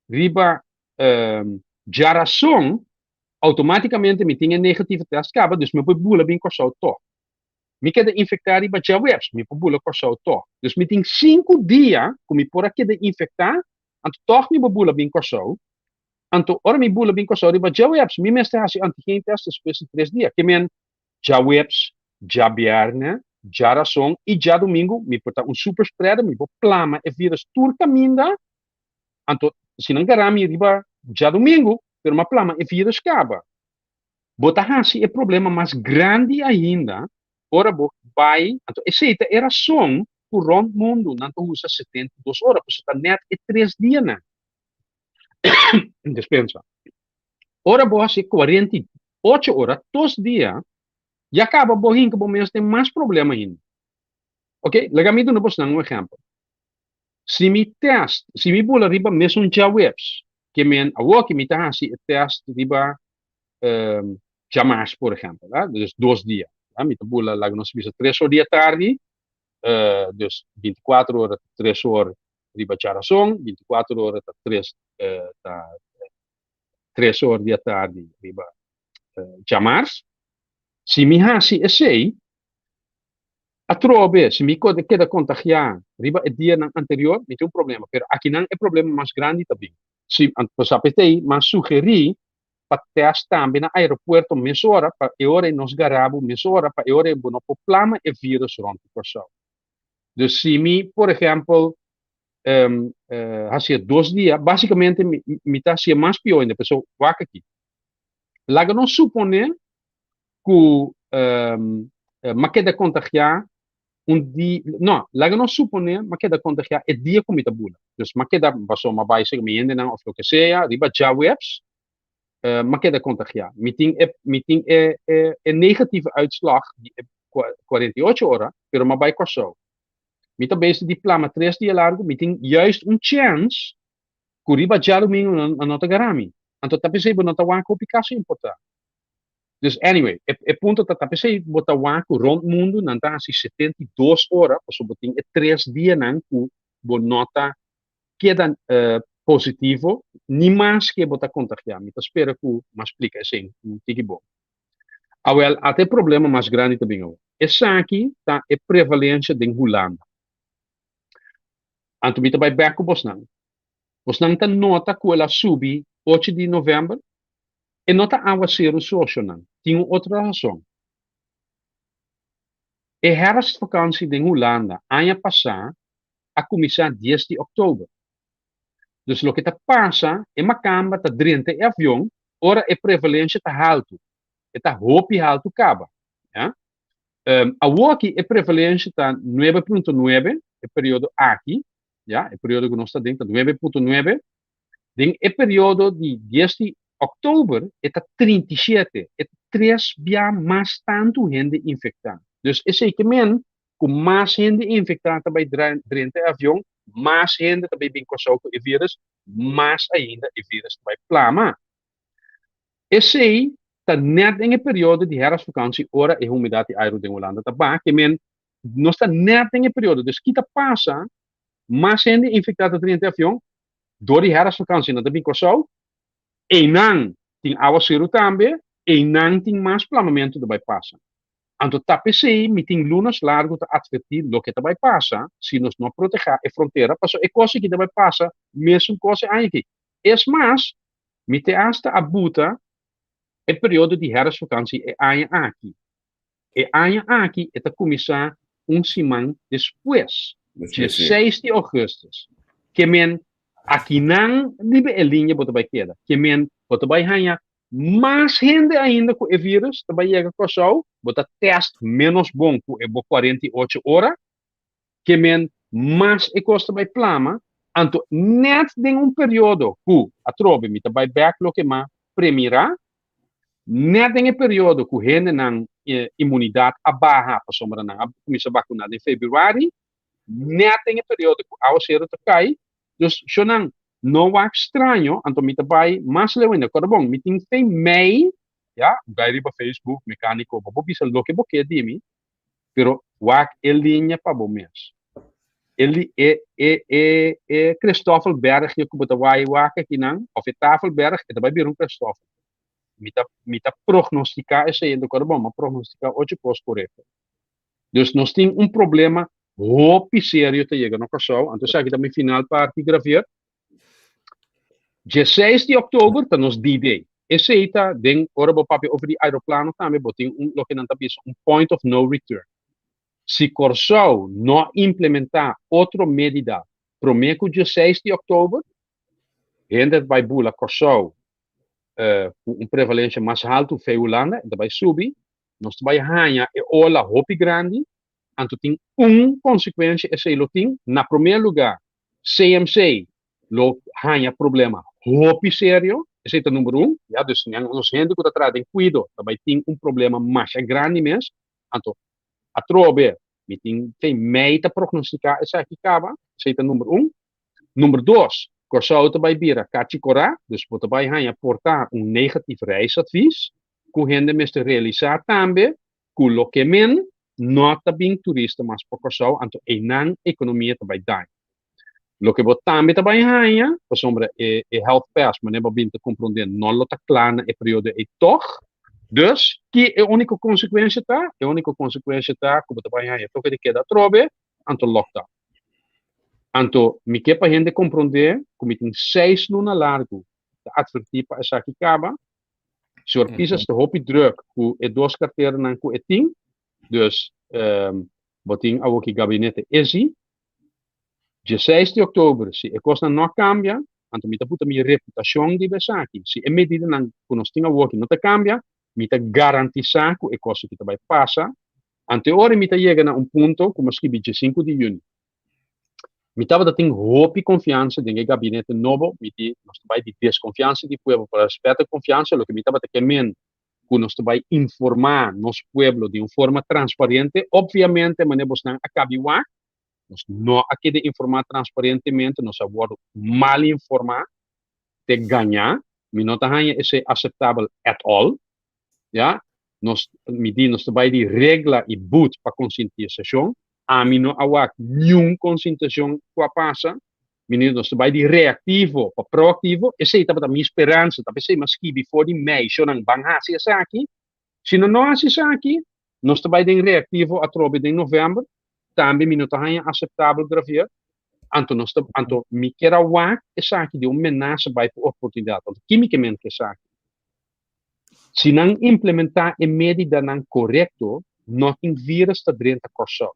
riba djarason, outomátikamente mi tin e negativo tèst kaba, dus mi por bula bin Kòrsou tòg. Mi keda infektá riba djaweps, mi por bula Kòrsou tòg. Dus mi tin sinku dia ku mi por a keda infektá, anto tòg mi por bula bin Kòrsou. Anto ora mi bula bin Kòrsou riba djaweps, mi mester hasi antigen tèst despues di tres dia. Ke men djaweps, djabièrnè, djarason i djadumingu mi por ta un super spreader, mi por plama e vírus tur kaminda. Anto si nan gara mi riba djadumingu, pero mi a plama e vírus kaba. Bo ta hasi e problema mas grandi ainda ora bo bai, anto esei ta e rason ku rònt mundu nan ta usa 72 ora, pasobra ta nèt e tres dianan. Despensa. Ora bo hasi 48 ora, dos dia, ya kaba bo hinka bo mes den mas problema ainda. Ok, laga mi duna bosnan un ehèmpel. Si mi tèst, si mi bula riba mesun djaweps, ke men awor ke mi ta hasi e tèst riba djamars por ehèmpel, dus dos dia, mi ta bula laga nos bisa tres or di atardi, dus 24 ora ta tres or riba djarason, 24 ora ta tres ta tres or di atardi riba djamars. Si mi hasi esei, atrobe si mi keda kontagiá riba e dianan anterior, mi tin un problema. Pero akinan e problema mas grandi ta bin. Si, pasobra p'esei mi a sugerí pa tèst tambe na aeropuerto mesora, pa e ora ei nos gara bo mesora, pa e ora ei bo no por plama e vírus rònt di Kòrsou. Dus si mi, por ehèmpel, hasié dos dia, básikamente mi mi ta hasié mas pió ainda. Pasobra wak aki, laga nos suponé ku mi a keda kontagiá un di, no, laga nos suponé mi a keda kontagiá e dia ku mi ta bula. Dus mi a keda, pasobra mi a bai serka mi hendenan òf loke sea, riba djaweps mi a keda kontagiá. Mi tin e, mi tin e, e, e negatieve uitslag di e 48 ora, pero mi a bai Kòrsou. Mi ta bezig di plama tres dia largu, mi tin juist un chèns ku riba djadumingu nan no ta gara mi. Anto ta p'esei bo no ta wak hopi kaso importá. Dus anyway, e, e punto ta ta p'esei bo ta wak ku rònt mundu nan ta hasi 72 ora, pasobra bo tin e tres dianan ku bo no ta keda positivo, ni maske bo ta kontagiá. Mi ta spera ku mi a splika esei un tiki bon. Awel, ata e problema mas grandi ta bin awor. Esaki ta e prevalensia den Hulanda. Anto mi ta bai bèk ku bosnan. Bosnan ta nota ku el a subi ocho di novèmber? E no ta awaseru sosionan. Tin un otro rason. E herfstvakantie den Hulanda aña pasá a kuminsá dies di òktober. Dus loke ta pasa, e makamba ta drenta e avion ora e prevalensia ta haltu. E ta hopi haltu kaba. Ya. Awoki e prevalensia ta nuebe punto nuebe, e periodo aki, ya, e periodo ku nos ta den ta nuebe punto nuebe. Den e periodo di dies di òktober e ta 37, e ta tres bia mas tantu hende infektá. Dus esei ke men ku mas hende infektá ta bai drenta e avion, mas hende ta bai bin Kòrsou ku e vírus, mas ainda e vírus ta bai plama. Esei ta nèt den e periodo di herfstvakantie ora e humidat di airu den Hulanda ta baha, ke men nos ta nèt den e periodo. Dus ki ta pasa, mas hende infektá ta drenta e avion, dor di herfstvakantie nan ta bin Kòrsou, einan tin awaseru tambe, einan tin mas plamamentu ta bai pasa. Anto ta p'esei mi tin lunas largu ta atvertí loke ta bai pasa si nos no protehá e frontera, pasobra e kos aki ta bai pasa mesun kos e aña aki. Es mas, mi te asta a buta e periodo di herfstvakantie e aña aki. E aña aki e ta kuminsá un siman despues, dje seis di ougùstùs. Ke men akinan riba e liña bo ta bai keda. Ke men bo ta bai haña mas hende ainda ku e vírùs ta bai yega Kòrsou, bo ta tèst ménos bon ku e bo 48 ora. Ke men mas e kos ta bai plama. Anto nèt den un periodo ku atrobe mi ta bai bèk loke m'a premirá, Nèt den e periodo ku hendenan imunidat a baha pasobra nan a kuminsá bakuná den febrüari, nèt den e periodo ku awaseru ta kai, dus shonnan no wak straño, anto mi ta bai mas leu ainda. Kòrda bon, mi tin fe mei, ya, bai riba Facebook, Mekániko, bo por bisa loke bo ke di mi, pero wak e liña pa bo mes. E e e e e Christoffelbergje ku bo ta wai wak akinan, òf e Tafelberg, e ta bai bira un Christoffel. Mi ta mi ta prognostiká esei, anto kòrda bon, mi a prognostiká ocho kos korekto. Dus nos tin un problema hopi serio ta yega na Kòrsou, anto esaki ta mi final parti, Gravier. Dieseis di òktober ta nos D-Day. Esei ta den ora bo papia over di aeroplano tambe bo tin un loke nan ta bisa un point of no return. Si Kòrsou no implementá otro medida promé ku dieseis di òktober, hende ta bai bula Kòrsou ku un prevalensia mas haltu fe Hulanda, e ta bai subi, nos ta bai haña e ola hopi grandi, anto tin un konsekuensia esei lo tin, na promé lugá CMC lo haña problema hopi serio, esei ta number un, ya, dus nos hende ku ta traha den kuido ta bai tin un problema masha grandi mes, anto atrobe mi tin fe mei ta prognostiká esaki kaba, esei ta number un. Number dos, Kòrsou ta bai bira kachi korá, dus bo ta bai haña por ta un negatief reisadvies ku hende mester realisá tambe ku loke men no ta bin turista mas pa Kòrsou, anto einan ekonomia ta bai daña. Loke bo tambe ta bai haña, pasobra e e health pass manera bo bin ta komprondé no lo ta kla na e periodo ei tòg. Dus, ki e úniko konsekuensia ta? E úniko konsekuensia ta ku bo ta bai haña toke di keda atrobe, anto lockdown. Anto mi ke pa hende komprondé ku mi tin seis luna largu ta atvertí pa esaki kaba. Señor Pisas ta hopi drùk ku e dos karteranan ku e tin. Dus bo tin awoki gabinete ezi. Dieseis di òktober si e kosnan no a kambia, anto mi ta buta mi reputashon riba esaki. Si e medidanan ku nos tin awoki no ta kambia, mi ta garantisá ku e kos aki ta bai pasa. Anto e ora mi ta yega na un punto ku mi a skibi diesinku di yüni. Mi tabata tin hopi konfiansa den e gabinete nobo, mi di nos ta bai di deskonfiansa di pueblo pa rèspèt e konfiansa, loke mi tabata ke men ku nos ta bai informá nos pueblo di un forma transparente, opviamente manera bosnan a kabi wak, nos no a keda informá transparentemente, nos a wòrdu mal informá, te gañá, mi no ta haña esei aseptabel at all, ya, nos, mi di nos ta bai di regla i but pa konsientisashon, ami no a wak niun konsientisashon ku a pasa, mi di nos ta bai di reaktivo pa proaktivo, esei tabata mi speransa, ta p'esei mi a skibi for di meishonan ban hasi esaki, si nan no hasi esaki, nos ta bai den reaktivo atrobe den novèmber, tambe mi no ta haña aseptabel Gravier, anto nos ta, anto mi kier a wak esaki di un menasa bai pa oportunidat, anto ki mi ke men ku esaki? Si nan implementá e medidanan korekto, no tin virus ta drenta Kòrsou.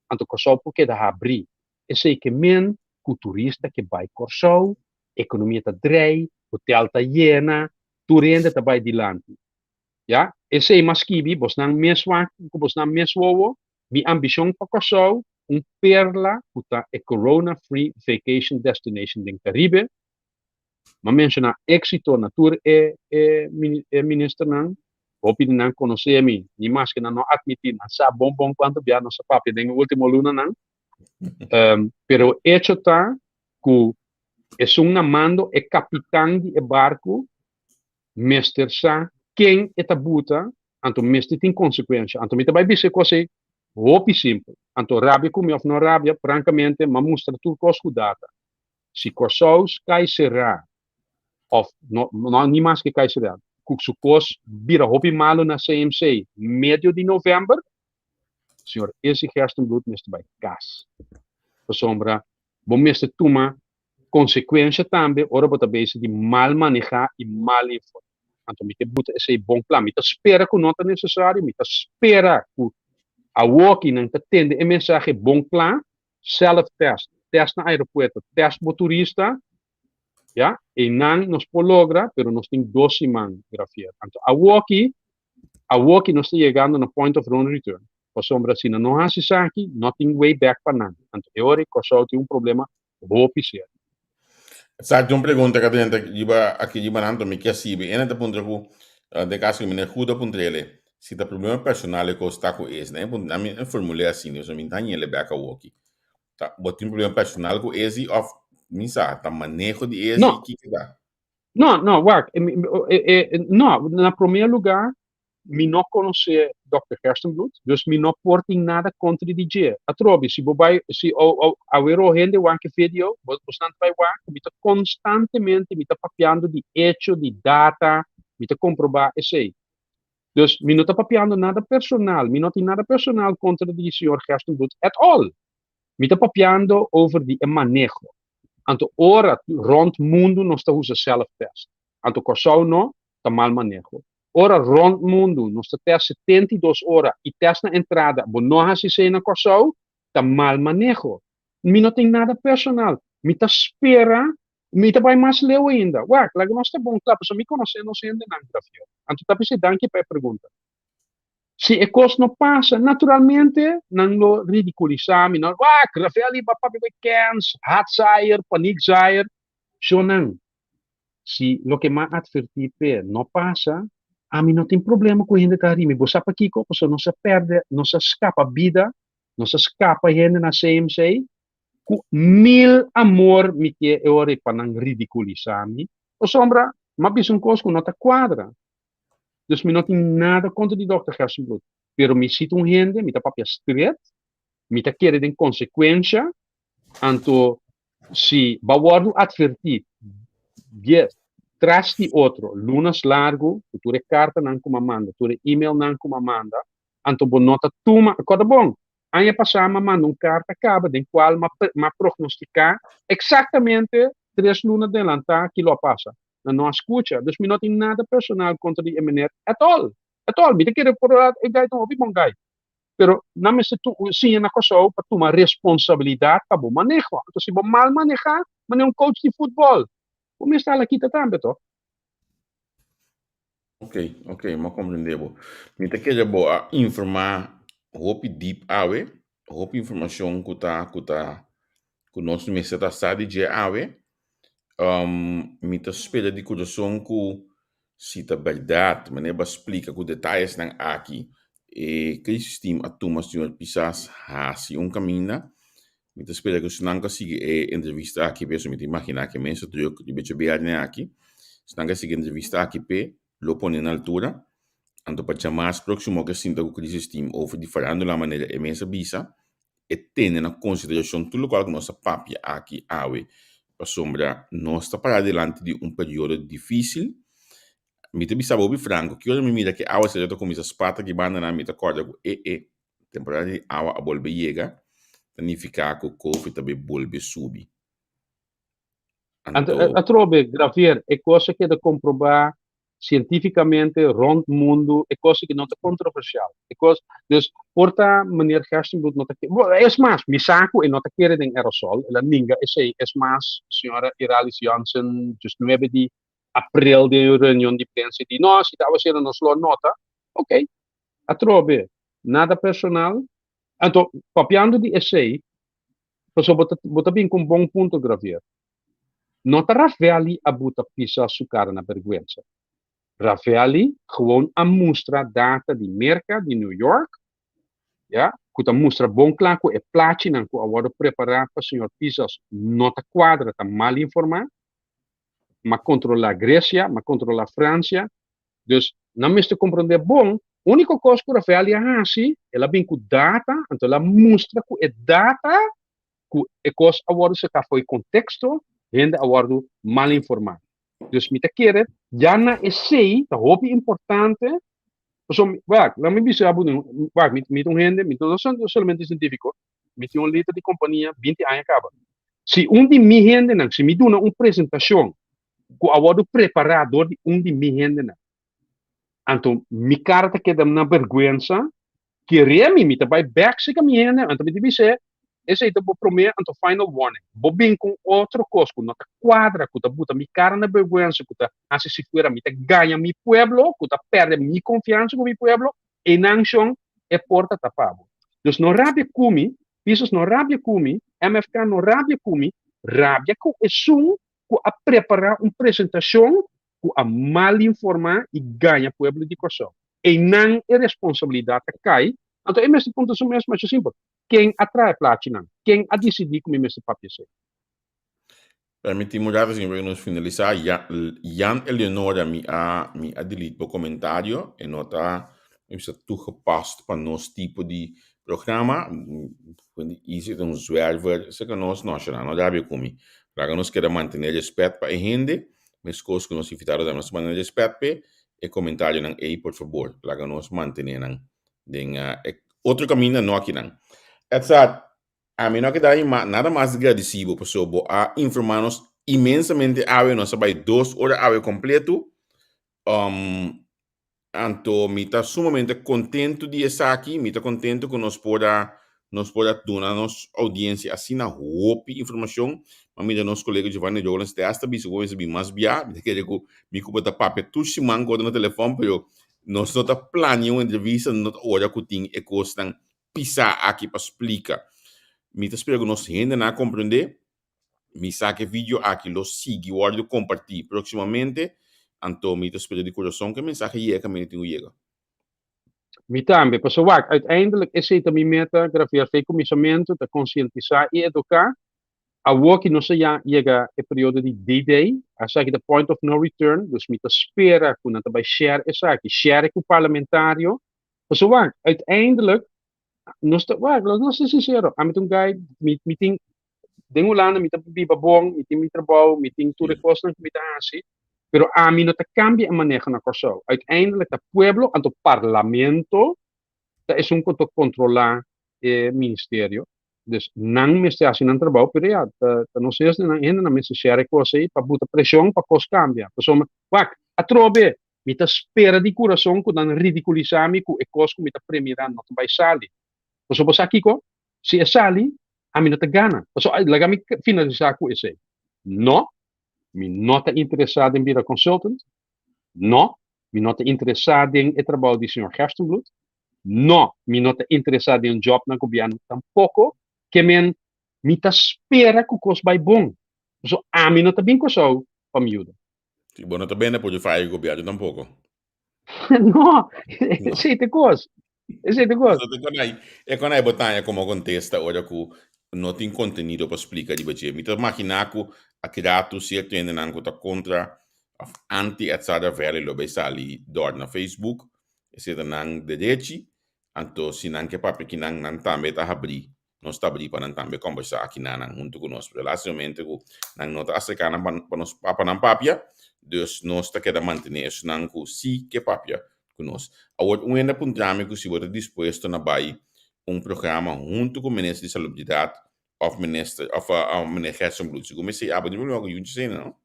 Anto Kòrsou por keda habrí. Esei ke men ku turista ke bai Kòrsou, ekonomia ta drei, hotel ta yena, tur hende ta bai dilanti. Ya, esei m'a skibi, bosnan mes wak ku bosnan mes wowo, mi ambishon pa Kòrsou, un perla ku ta e corona free vacation destination den Karibe. M'a menshoná éksito na tur e e ministernan, hopi di nan konosé mi, ni maske nan no atmití, nan sa bon bon kuantu bia nos a papia den e último lunanan. Pero echo ta ku esun na mando, e kapitan di e barku, mester sa ken e ta buta, anto mester tin konsekuensha. Anto mi ta bai bisa e kos ei hopi simpel. Anto rabia ku mi òf no rabia, frankamente m'a mustra tur kos ku data. Si Kòrsou kai será òf no no ni maske kai será, ku su kos bira hopi malu na CMC medio di novèmber, señor Izzy Gerstenbluth mester bai kas. Pasobra bo mester tuma konsekuensha tambe ora bo ta bezig di mal manehá i mal informá. Anto mi ke buta esei bon kla. Mi ta spera ku no ta nesesario, mi ta spera ku awoki nan ta tende e mensahe bon kla, self test, test na aeropuerto, test bo turista, ya, einan nos por logra, pero nos tin dos siman, Grafier. Anto awoki, awoki nos ta yegando na point of no return. Pasobra si nan no hasi esaki, no tin way back pa nan. Anto e ora ei Kòrsou tin un problema hopi serio. Sa tin un pregunta ka drenta riba aki riba nan, anto mi ke sibi. Ene ta puntra ku, den kaso di meneer Goede a puntra ele, si ta problema personal e kos ta ku es. Nan e puntra, nan mi formul'é asina, pasobra mi ta hañ'ele bek awoki. Ta bo tin problema personal ku esi òf mi sa ta maneho di esi? No. Kiko ta? No, no, wak, no, na promé lugá Mi no konosé Dòkter Gerstenbluth, dus mi no por tin nada kontra di dje. Atrobe, si bo bai, si awero hende wak e video, bo bosnan ta bai wak ku mi ta konstantemente mi ta papiando di echo, di data, mi ta komprobá esei. Dus mi no ta papiando nada personal, mi no tin nada personal kontra di señor Gerstenbluth at all. Mi ta papiando over di e maneho. Anto ora rònt mundu nos ta usa self-test, anto Kòrsou no, ta mal maneho. Ora rond mundu nos ta test 72 ora y test na entrada bo no haci esey na Corsou ta mal maneho. Mi no tin nada personal. Mi ta spera mi ta bay mas leu ainda. Wak, laga nos ta bon cla pasobra mi conoce nos hendenan Grafiel. Anto ta bisa danki pa e pregunta. Si e cos no pasa naturalmente nan lo ridiculisa mi. Nan wak, Grafiel a papia bay kens, haatzaaier, paniekzaaier. Shonan, Si loke m'a atvertí p'e no pasa, ami no tin problema ku hende ta rimi. Bo sa pakiko? Pasobra nos a pèrdè, nos a skapa bida, nos a skapa hende na CMC. Ku mil amor mi ke e ora ei pa nan ridikulisá mi, pasobra m'a bisa un kos ku no ta kuadra. Dus mi no tin nada kontra di dòkter Gerstenbluth, pero mi si ta un hende, mi ta papia stret, mi ta kere den konsekuensha, Anto si bo a wòrdu atvertí dies tras di otro lunas largu ku tur e kartanan ku mi a manda, tur e emailnan ku mi a manda, anto bo no ta tuma, kòrda bon, aña pasá mi a manda un karta kaba den kual mi a prognostiká eksaktamente tres luna delantá ki lo a pasa. Nan no a skucha. Dus mi no tin nada personal kontra di e meneer at all, at all. Mi ta kere por e guy ta un hopi bon guy. Pero nan mester siña na Kòrsou pa tuma responsabilidat pa bo maneho. Anto si bo mal manehá, manera un coach di futbòl, bo mester hala kita tambe to. Ok, ok, mi a komprendé bo. Mi ta kere bo a informá hopi dip awe, hopi informashon ku ta ku ta ku nos mester ta sa di dje awe. Mi ta spera di kurason ku si ta bèrdat manera bo a splika ku detayesnan aki e crisis team a tuma señor Pisas hasi un kaminda. Mi ta spera ku esnan ku a sigui e entrevista aki p'e, mi ta imaginá ku e mes a drùk riba e djabièrnè aki, esnan ku a sigui e entrevista aki p'e lo pone na altura. Anto pa djamas próksimo ke sinta ku crisis team over di farándula manera e mes a bisa e tene na konsiderashon tur lokual ku nos a papia aki awe, pasobra nos ta pará dilanti di un periodo difísil. Mi ta bisa bo hopi franko, ki ora mi mira ku e awa serio ta kuminsá spat aki bandanan, mi ta kòrda ku e e temporada di awa a bolbe yega, ta nifiká ku Covid ta bai bolbe subi. Anto, atrobe, Gravier, e kos a keda komprobá. Sientífikamente rònt mundu e kos aki no ta kontroversial. E kos, dus por ta meneer Gerstenbluth no ta ke, bo, es mas, mi sa ku e no ta kere den aerosol, el a ninga esei, es mas, señora Iralis Jansen diesnuebe di april den un reunion di prensa e di, no, si ta awasera nos lo nota, ok, atrobe, nada personal, anto papiando di esei, pasobra bo ta bo ta bin ku un bon punto Gravier. No ta Ravelli a buta pisa su cara na berguensa. Ravelli gewoon a mustra data di Merca, di New York, ya, cu ta mustra bon cla cu e plachinan cu a wordo prepara pa señor Pisas no ta cuadra, ta mal informa. M'a controla Grecia, m'a controla Francia. Dus nan mester comprende bon, unico cos cu Ravelli a haci, el a bin cu data, anto el a mustra cu e data ku e kos a wòrdu saká for di konteksto, hende a wòrdu mal informá. Dus mi ta kere ya na esei ta hopi importante, pasobra wak, laat mi bisa bo wak, mi mi ta un hende, mi no solamente sientífiko, mi tin un lider di kompania binti aña kaba. Si un di mi hendenan, si mi duna un presentashon ku a wòrdu prepará dor di un di mi hendenan, anto mi kara ta keda na bèrgwensa, Kere mi, mi ta bai bek sika mi hende, anto mi ta bis'é, Esei ta bo promé anto final warning. Bo bin ku un otro kos ku no ta kuadra, ku ta buta mi kara na bèrgwensa, ku ta hasi si fuera mi ta gaña mi pueblo, ku ta pèrdè mi konfiansa ku mi pueblo, einan shon e porta ta pa bo. Dus no rabia ku mi, Pisas no rabia ku mi, MFK no rabia ku mi, rabia ku esun ku a prepará un presentashon ku a mal informá i gaña pueblo di Kòrsou. Einan e responsabilidat ta kai, anto e mester puntra su mes masha simpel, ken a traha e plachinan? Ken a disidí ku mi mester papia esei? Permití mi un rato señor pa nos finalisá. Jan Eleonora mi a mi a delete bo komentario, e no ta mi bisa toegepast pa nos tipo di programa. Easy ta un zwerver cerca nos, no shana no rabia cu mi. Laga nos keda mantene respet pa e hende, mescos cu nos invitado tambe nos ta mantene respet p'e. E comentarionan ey por fabor laga nos mantene nan den e otro caminda no akinan. Edzard, ami no a keda nada mas di gradeci bo pasobra bo a informa nos inmensamente awe, nos a bay dos ora awe completo. Anto mi ta sumamente contento di esaki, mi ta contento cu nos por a nos por a duna nos audiencia asina hopi informacion. Mi a mira nos colega Giovanni Rollins te hasta bisa cu bo mester bin mas bia, mi ta kere cu mi cu bo ta papia tur siman cu otro na telefon, pero nos no ta plania un entrevista, no ta ora cu tin e cosnan pisa aki pa splica. Mi ta spera cu nos hendenan a comprende. Mi sa ku e video aki lo sigui wòrdu kompartí próksimamente, anto mi ta spera di kurason ku e mensahe yega kaminda tin ku yega. Mi tambe, pasobra wak, uiteindelijk esei ta mi meta, Gravier, fe kuminsamentu ta konsientisá i eduká. Awor ki nos a ya yega e periodo di D-Day, esaki ta point of no return, dus mi ta spera ku nan ta bai share esaki, share ku parlamentario, pasobra wak, uiteindelijk nos ta, wak, nos ta sinsero, ami ta un guy, mi mi tin den Hulanda mi ta biba bon, mi tin mi trabou, mi tin tur e kosnan ku mi ta hasi, pero ami no ta kambia e maneho na Kòrsou. Uiteindelik ta pueblo, anto parlamento ta esun ku ta kontrolá e ministerio. Dus nan mester hasi nan trabou, pero ya, ta ta nos hesnan, hendenan mester share e kos ei pa buta preshon pa kos kambia. Pasobra, wak, atrobe, mi ta spera di kurason ku nan ridikulisá mi ku e kos ku mi ta premirá no ta bai sali. Pasobra bo sa kiko? Si e sali, ami no ta gana. Pasobra, laga mi finalisá ku esei. No, mi no ta interesá den bira consultant. No, mi no ta interesá den e trabou di señor Gerstenbluth. No, mi no ta interesá den un job na gobièrnu tampoko. Ke men, mi ta spera ku kos bai bon. Pasobra ami no ta bin Kòrsou pa mi yuda. Si bo no ta bende por di faya di gobièrnu tampoko. No, esei ta e kos. Esei ta e kos. E kon ai bo taña komo kontesta ora ku no tin kontenido pa splika riba dje. Mi ta maginá ku aki ratu sierto hendenan ku ta kontra òf anti Edsada Valley lo bai sali dòr na Facebook. Esei ta nan derechi. Anto si nan ke papia kinan nan tambe ta habrí Nos ta abrí pa nan tambe kòmbersá aki na nan huntu ku nos. Pero lastimamente ku nan no ta aserká nan pa nos pa nan papia, dus nos ta keda mantené esnan ku sí ke papia ku nos. Awor un hende a puntra mi ku si bo ta dispuesto na bai un programa huntu ku Minister di Salubridat òf Minister òf Meneer Gerstenbluth. Segun mi esei abo tin problema ku Junchi Sena, no?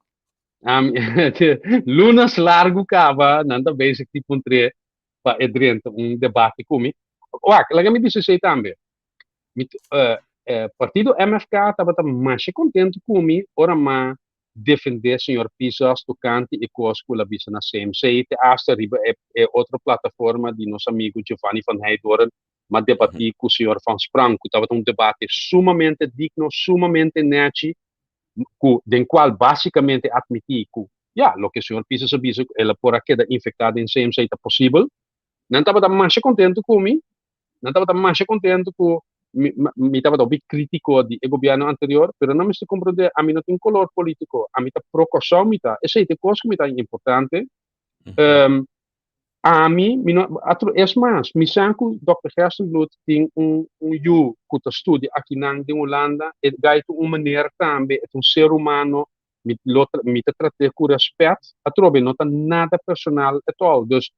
Ami, lunas largu kaba, nan ta bezig di puntr'é pa e drenta un debate ku mi. Wak, laga mi bisa esei tambe. Mi, partido MFK tabata masha kontentu ku mi ora m'a defendé señor Pisas tokante e kos ku el a bisa na CMC te asta riba e, e otro plataforma di nos amigu Giovanni van Heydoorn m'a debatí ku señor Van Sprang, ku tabata un debate sumamente digno, sumamente nèchi, ku den kual básikamente atmití ku ya, loke señor Pisas a bisa ku el a por a keda infektá den CMC ta posibel. Nan tabata masha kontentu ku mi, nan tabata masha kontentu ku mi, mi tabata hopi krítiko di e gobièrnu anterior, pero nan mester komprondé, ami no tin kolor polítiko, ami ta pro Kòrsou mi ta, esei ta e kos ku mi ta importante. Ami, mi no, atro, es mas, mi sa ku dòkter Gerstenbluth tin un, un yu ku ta studia akinan den Hulanda, e gai ta un meneer tambe, e ta un ser humano, mi lo, mi ta trat'é ku rèspèt, atrobe no ta nada personal at all. Dus,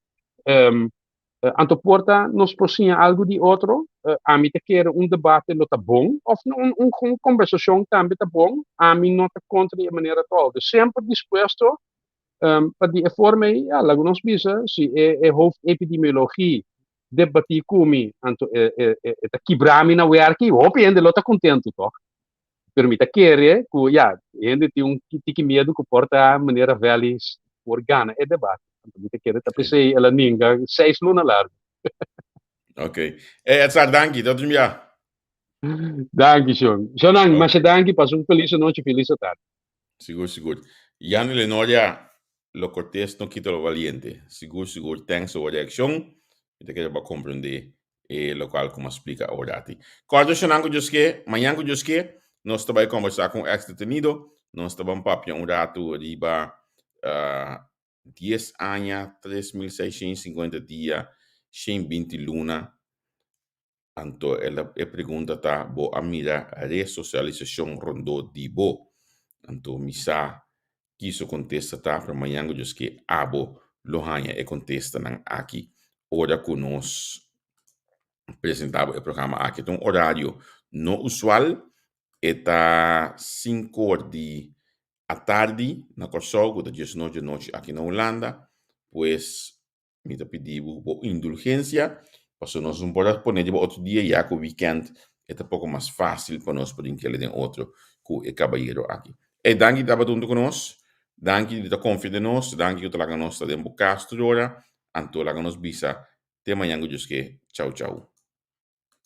anto por ta nos por siña algu di otro, ami ta kere un debate lo ta bon, òf un, un, un kombersashon tambe ta bon, ami no ta kontra di e manera at all. Dus semper dispuesto Pa di e forma ei, ya, laga nos bisa, si e, e hoofdepidemiologie debatí ku mi, anto e, e, e, e ta kibra mi na werki, hopi hende lo ta kontentu, tòg? Pero mi ta kere ku, ya, hende tin un tiki miedu ku por ta meneer Ravelli por gana e debate. Anto mi ta kere ta p'esei el a ninga seis luna largu. Ok. Ey, Edzard, danki. Tot un bia. Danki, Shon. Shonnan, masha danki. Pasa un felis anochi, felis atardi. Sigur, sigur. Jan Lenoria, lo cortés no quita lo valiente. Sigur, sigur. Thanks pa bo reaccion. Mi ta kere bo a comprende e locual cu mi a splica aworati. Corda eshanan cu Dios ke, mañan cu Dios ke, nos ta bay conversa cu un ex detenido. Nos ta ban papia un rato riba dies aña, 3650 dia, 120 luna. Anto e pregunta ta, bo a mira resosialisashon rondó di bo? Anto mi sa ki su kontesta ta, pero mañan ku Dios ke abo lo haña e kontestanan aki ora ku nos presentá bo e programa aki. Ta un orario no usual, e ta sinkor di atardi na Kòrsou ku ta diesnochi di anochi aki na Hulanda, pues Mi ta pidi bo bo indulgencia, pasobra nos no por a pone riba otro dia ya cu weekend e ta poco mas facil pa nos por inkele den otro cu e cabayero aki. Ey, danki di tabata hunto cu nos, danki di ta confia den nos, danki cu ta laga nos ta den bo cas tur ora, anto laga nos bisa te mañan cu Dios ke, chau chau.